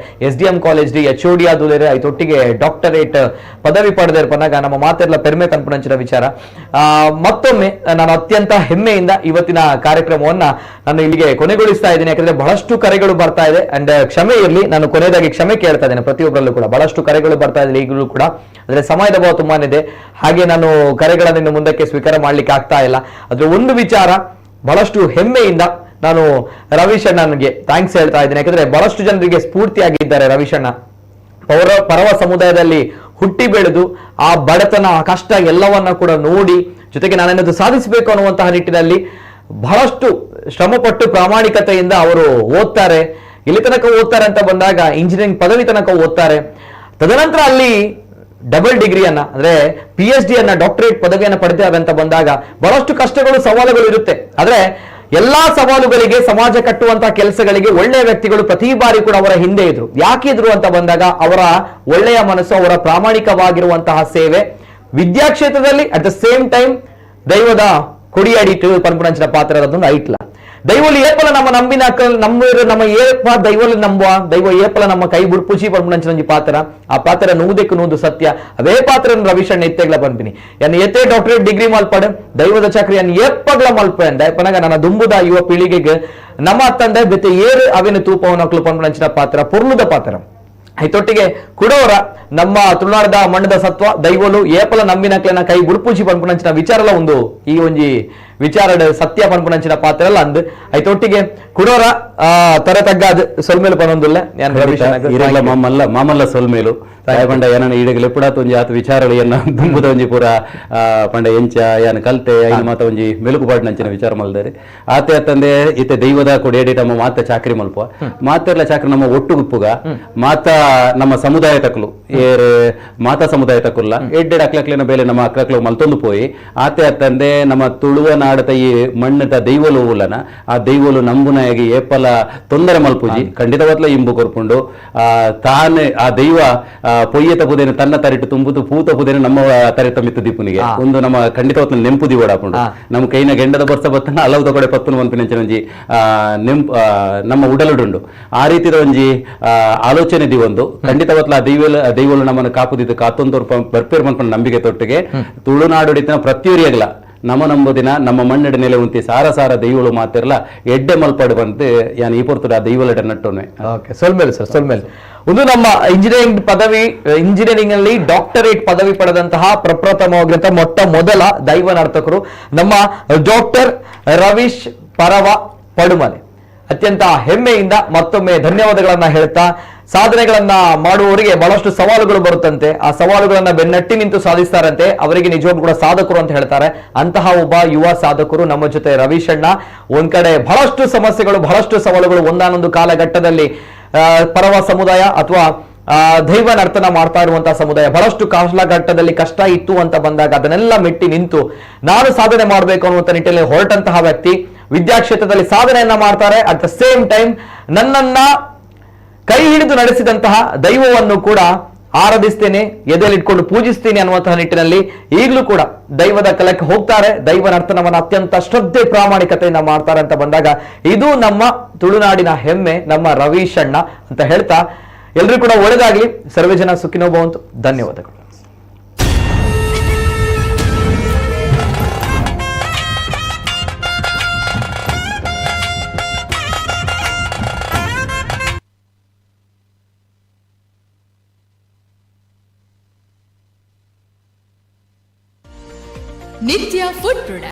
A: SDM college D HOD ಆದುಲ್ಲೇರ, ಐತೊಟ್ಟಿಗೆ doctorate ಪದವಿ ಪಡೆದೇರ್ ಪನ್ನಾಗ ನಮ್ಮ ಮಾತೆಲ್ಲ ಪೆರ್ಮೆ ಕನ್ಪುನಂಚಿನ ವಿಚಾರ. ಮತ್ತೊಮ್ಮೆ ನಾನು ಅತ್ಯಂತ ಹೆಮ್ಮೆಯಿಂದ ಇವತ್ತಿನ ಕಾರ್ಯಕ್ರಮವನ್ನ ನಾನು ಇಲ್ಲಿಗೆ ಕೊನೆಗೊಳಿಸ್ತಾ ಇದ್ದೀನಿ. ಯಾಕಂದ್ರೆ ಬಹಳಷ್ಟು ಕರೆಗಳು ಬರ್ತಾ ಇದೆ ಅಂಡ್ ಕ್ಷಮೆ ಇರಲಿ, ನಾನು ಕೊನೆಯದಾಗಿ ಕ್ಷಮೆ ಕೇಳ್ತಾ ಇದ್ದೇನೆ ಪ್ರತಿಯೊಬ್ಬರಲ್ಲೂ ಕೂಡ. ಬಹಳಷ್ಟು ಕರೆಗಳು ಬರ್ತಾ ಇದೆ ಈಗಲೂ ಕೂಡ, ಅಂದ್ರೆ ಸಮಯದ ಅಭಾವ ತುಂಬಾನೇ ಇದೆ. ಹಾಗೆ ನಾನು ಕರೆಗಳನ್ನು ಇನ್ನು ಮುಂದಕ್ಕೆ ಸ್ವೀಕಾರ ಮಾಡ್ಲಿಕ್ಕೆ ಆಗ್ತಾ ಇಲ್ಲ. ಆದ್ರೆ ಒಂದು ವಿಚಾರ ಬಹಳಷ್ಟು ಹೆಮ್ಮೆಯಿಂದ ನಾನು ರವೀಶ್ ಅಣ್ಣನಿಗೆ thanks ಹೇಳ್ತಾ ಇದ್ದೇನೆ. ಯಾಕಂದ್ರೆ ಬಹಳಷ್ಟು ಜನರಿಗೆ ಸ್ಫೂರ್ತಿಯಾಗಿದ್ದಾರೆ ರವೀಶ್ ಅಣ್ಣ. ಪರವ ಸಮುದಾಯದಲ್ಲಿ ಹುಟ್ಟಿ ಬೆಳೆದು ಆ ಬಡತನ, ಆ ಕಷ್ಟ ಎಲ್ಲವನ್ನ ಕೂಡ ನೋಡಿ, ಜೊತೆಗೆ ನಾನೇನಾದ್ರು ಸಾಧಿಸಬೇಕು ಅನ್ನುವಂತಹ ನಿಟ್ಟಿನಲ್ಲಿ ಬಹಳಷ್ಟು ಶ್ರಮಪಟ್ಟು ಪ್ರಾಮಾಣಿಕತೆಯಿಂದ ಅವರು ಓದ್ತಾರೆ. ಇಲ್ಲಿ ತನಕ ಓದ್ತಾರೆ ಅಂತ ಬಂದಾಗ ಇಂಜಿನಿಯರಿಂಗ್ ಪದವಿ ತನಕ ಓದ್ತಾರೆ. ತದನಂತರ ಅಲ್ಲಿ ಡಬಲ್ ಡಿಗ್ರಿಯನ್ನ, ಅಂದ್ರೆ PhD ಅನ್ನ, ಡಾಕ್ಟರೇಟ್ ಪದವಿಯನ್ನ ಪಡೆದಿದ್ದಾರೆ ಅಂತ ಬಂದಾಗ ಬಹಳಷ್ಟು ಕಷ್ಟಗಳು, ಸವಾಲುಗಳು ಇರುತ್ತೆ. ಆದ್ರೆ ಎಲ್ಲಾ ಸವಾಲುಗಳಿಗೆ, ಸಮಾಜ ಕಟ್ಟುವಂತಹ ಕೆಲಸಗಳಿಗೆ ಒಳ್ಳೆಯ ವ್ಯಕ್ತಿಗಳು ಪ್ರತಿ ಬಾರಿ ಕೂಡ ಅವರ ಹಿಂದೆ ಇದ್ರು. ಯಾಕಿದ್ರು ಅಂತ ಬಂದಾಗ ಅವರ ಒಳ್ಳೆಯ ಮನಸ್ಸು, ಅವರ ಪ್ರಾಮಾಣಿಕವಾಗಿರುವಂತಹ ಸೇವೆ ವಿದ್ಯಾಕ್ಷೇತ್ರದಲ್ಲಿ, at the same time ದೈವದ ಕೊಡಿಯಡಿಟ್ಟು ಪನ್ಪುಣಂಚಿನ ಪಾತ್ರ ಅದನ್ನು ಐಟ್ಲ ದೈವಲಿ ಏಪಲ ನಮ್ಮ ನಂಬಿನ ನಮ್ಮ ನಮ್ಮ ಏಪ ದೈವಲಿ ನಂಬುವ ದೈವ ಏಪಲ ನಮ್ಮ ಕೈ ಬುಡ್ಪುಚಿ ಪನ್ಪುಣಂಚಿನ ಒಂಜಿ ಪಾತ್ರ. ಆ ಪಾತ್ರ ನೂದಕ್ಕೆ ನೂದು ಸತ್ಯ. ಅವೇ ಪಾತ್ರ ರವಿಶಣ್ಣ ಎತ್ತೆಗ್ಲ ಪನ್ಪಿನಿ ಎನ್ ಎತ್ತೆ ಡಾಕ್ಟರೇಟ್ ಡಿಗ್ರಿ ಮಲ್ಪಡ್ ದೈವದ ಚಾಕ್ರಿ ಅನ್ ಏಪಗ್ಲ ಮಲ್ಪೆ ಪನಗ ನನ್ನ ದುಂಬುದ ಯುವ ಪೀಳಿಗೆಗೆ ನಮ್ಮ ತಂದೆ ಬೆತ್ತೆ ಏರು ಅವಿನ ತೂಪವನ ಪನ್ಪುಣಂಚಿನ ಪಾತ್ರ ಪೊರ್ಲುದ ಪಾತ್ರ. ಐತೊಟ್ಟಿಗೆ ಕುಡೋರ ನಮ್ಮ ತುಳುನಾಡದ ಮಣ್ಣದ ಸತ್ವ ದೈವಲು ಏಪಲ ನಂಬಿನಕ್ಲೆನ ಕೈ ಬುಡ್ಪುಜಿ ಪನ್ಪುನಂಚಿನ ವಿಚಾರಲ ಒಂದು ಈ ಒಂಜಿ ವಿಚಾರ ಸತ್ಯ ಪನ್ಪುನಂಚಿನ ಪಾತ್ರ ಅಲ್ಲ ಅಂದ್. ಐತೊಟ್ಟಿಗೆ ಕುಡೋರ ತರೆ ತಗ್ಗಾದ್ ಸೊಲ್ಮೇಲು ಪನೊಂದುಲ್ಲೆ
C: ಮಾಮಲ್ಲ ಮಾಮಲ್ಲ ಸೊಲ್ಮೇಲು ಪಂಡ ಏನನ್ನ ಈಡಗಲೆ ಪುಡಾತ್ ಒಂಜಿ ಆತ ವಿಚಾರಗಳು ಎನ್ನ ದುಂಬುದ ಒಂಜಿ ಪೂರ ಪಂಡ ಎಂಚ ಯಾನ್ ಕಲ್ತೆ ಐನ ಮಾತ ಒಂಜಿ ಮೆಲುಕು ಪಾಡ್ನಂಚಿನ ವಿಚಾರ ಮಲ್ದಾರೆ. ಆತೆ ಅತ್ತಂದೆ ಇತ್ತೆ ದೈವದ ಕೊಡೇಡಿ ನಮ್ಮ ಮಾತ ಚಾಕ್ರಿ ಮಲ್ಪ ಮಾತೆರ್ಲ ಚಾಕ್ರಿ ನಮ್ಮ ಒಟ್ಟು ಗುಪ್ಪುಗ ಮಾತ ನಮ್ಮ ಸಮುದಾಯ ತಕ್ಲು ಏರ್ ಮಾತಾ ಸಮುದಾಯ ತಕುಲ್ಲ ಎಡ್ಡೆಡ್ ಅಕ್ಲಕ್ಲಿನ ಬೇಲೆ ನಮ್ಮ ಅಕ್ಲಕ್ಲು ಮಲ್ತೊಂದು ಪೋಯಿ. ಆತೆ ಅತ್ತಂದೆ ನಮ್ಮ ತುಳುವ ನಾಡತ ಈ ಮಣ್ಣದ ದೈವಲು ಉಲ್ಲನ ಆ ದೈವಲು ನಂಬುನಾಗಿ ಏಪಲ ತೊಂದರೆ ಮಲ್ಪುಜಿ ಖಂಡಿತವಾದ್ಲ ಇಂಬು ಕೊರ್ಪುಂಡು. ಆ ತಾನೇ ಆ ದೈವ ಪೊಯ್ಯತ ಪುದೇನ ತನ್ನ ತರಿಟು ತುಂಬುದು ಪೂತ ಪುದೇನ ನಮ್ಮ ತರಿತ ಮಿತ್ತು ದೀಪುನಿಗೆ ಒಂದು ನಮ್ಮ ಖಂಡಿತವಾದ್ಲ ನೆಂಪು ದಿವಡಾಪುಂಡು. ನಮ್ಮ ಕೈನ ಗೆಂಡದ ಬರ್ಸ ಬತ್ತನ ಅಲವುದ ಕೊಡೆ ಪತ್ತುನು ಒಂಪಿನಂಚಿನ ಒಂಜಿ ನೆಂಪು ನಮ್ಮ ಉಡಲುಡುಂಡು. ಆ ರೀತಿದ ಒಂಜಿ ಆಲೋಚನೆ ದಿವೊಂದು ಖಂಡಿತವಾದ್ಲ ಆ ದೈವಲು ನಮ್ಮನ್ನು ಕಾಪುದಿದ್ದು ಕಾತೊಂದು ಬರ್ಪೇರ್ ಮನ್ಪನ ನಂಬಿಕೆ ತೊಟ್ಟಿಗೆ ತುಳುನಾಡುಡಿತನ ಪ್ರತಿಯೊರಿಯಾಗಲ ನಮ್ಮ ನಂಬುದಿನ ನಮ್ಮ ಮಣ್ಣಡ ನೆಲೆ ಉಂತಿ ಸಾರ ಸಾರ ದೈವಳು ಮಾತಿರ್ಲ ಎಡ್ಡೆ ಮಲ್ಪಾಡು ಬಂತು ಯಾನ್ ಈ ಪೊರ್ತುಡು ಆ ದೈವಲಡೆ ನಟ್ಟೋನೆ.
A: Okay, ಸೊಲ್ಮೇಲೆ sir, ಸೊಲ್ಮೇಲೆ. ಒಂದು ನಮ್ಮ ಇಂಜಿನಿಯರಿಂಗ್ ಪದವಿ, ಇಂಜಿನಿಯರಿಂಗ್ ಅಲ್ಲಿ ಡಾಕ್ಟರೇಟ್ ಪದವಿ ಪಡೆದಂತಹ ಪ್ರಪ್ರಥಮವಾಗಿರಂತಹ ಮೊಟ್ಟ ಮೊದಲ ದೈವ ನರ್ತಕರು ನಮ್ಮ ಡಾಕ್ಟರ್ ರವೀಶ್ ಪರವ ಪಡುಮಲೆ. ಅತ್ಯಂತ ಹೆಮ್ಮೆಯಿಂದ ಮತ್ತೊಮ್ಮೆ ಧನ್ಯವಾದಗಳನ್ನ ಹೇಳ್ತಾ, ಸಾಧನೆಗಳನ್ನ ಮಾಡುವವರಿಗೆ ಬಹಳಷ್ಟು ಸವಾಲುಗಳು ಬರುತ್ತಂತೆ, ಆ ಸವಾಲುಗಳನ್ನ ಬೆನ್ನಟ್ಟಿ ನಿಂತು ಸಾಧಿಸ್ತಾರಂತೆ, ಅವರಿಗೆ ನಿಜವಾಗ್ಲೂ ಕೂಡ ಸಾಧಕರು ಅಂತ ಹೇಳ್ತಾರೆ. ಅಂತಹ ಒಬ್ಬ ಯುವ ಸಾಧಕರು ನಮ್ಮ ಜೊತೆ ರವೀಶ್ ಅಣ್ಣ. ಒಂದ್ ಕಡೆ ಬಹಳಷ್ಟು ಸಮಸ್ಯೆಗಳು, ಬಹಳಷ್ಟು ಸವಾಲುಗಳು, ಒಂದಾನೊಂದು ಕಾಲಘಟ್ಟದಲ್ಲಿ ಪರವ ಸಮುದಾಯ ಅಥವಾ ದೈವ ನರ್ತನ ಮಾಡ್ತಾ ಇರುವಂತಹ ಸಮುದಾಯ ಬಹಳಷ್ಟು ಕಾಲಘಟ್ಟದಲ್ಲಿ ಕಷ್ಟ ಇತ್ತು ಅಂತ ಬಂದಾಗ ಅದನ್ನೆಲ್ಲ ಮೆಟ್ಟಿ ನಿಂತು ನಾನು ಸಾಧನೆ ಮಾಡಬೇಕು ಅನ್ನುವಂಥ ನಿಟ್ಟಿನಲ್ಲಿ ಹೊರಟಂತಹ ವ್ಯಕ್ತಿ ವಿದ್ಯಾಕ್ಷೇತ್ರದಲ್ಲಿ ಸಾಧನೆಯನ್ನ ಮಾಡ್ತಾರೆ. At the same time ನನ್ನನ್ನ ಕೈ ಹಿಡಿದು ನಡೆಸಿದಂತಹ ದೈವವನ್ನು ಕೂಡ ಆರಾಧಿಸ್ತೇನೆ, ಎದೆಯಲ್ಲಿಟ್ಕೊಂಡು ಪೂಜಿಸ್ತೀನಿ ಅನ್ನುವಂತಹ ನಿಟ್ಟಿನಲ್ಲಿ ಈಗಲೂ ಕೂಡ ದೈವದ ಕಲಕ್ಕೆ ಹೋಗ್ತಾರೆ. ದೈವ ನರ್ತನವನ್ನು ಅತ್ಯಂತ ಶ್ರದ್ಧೆ ಪ್ರಾಮಾಣಿಕತೆಯಿಂದ ಮಾಡ್ತಾರೆ ಅಂತ ಬಂದಾಗ ಇದು ನಮ್ಮ ತುಳುನಾಡಿನ ಹೆಮ್ಮೆ, ನಮ್ಮ ರವೀಶ್ ಅಣ್ಣ ಅಂತ ಹೇಳ್ತಾ ಎಲ್ರೂ ಕೂಡ ಒಳ್ಳೆದಾಗ್ಲಿ, ಸರ್ವೇ ಜನ ಸುಖಿನೋ ಭವಂತು. ಧನ್ಯವಾದಗಳು.
I: ನಿತ್ಯ ಫುಡ್ ಪ್ರಾಡಕ್ಟ್.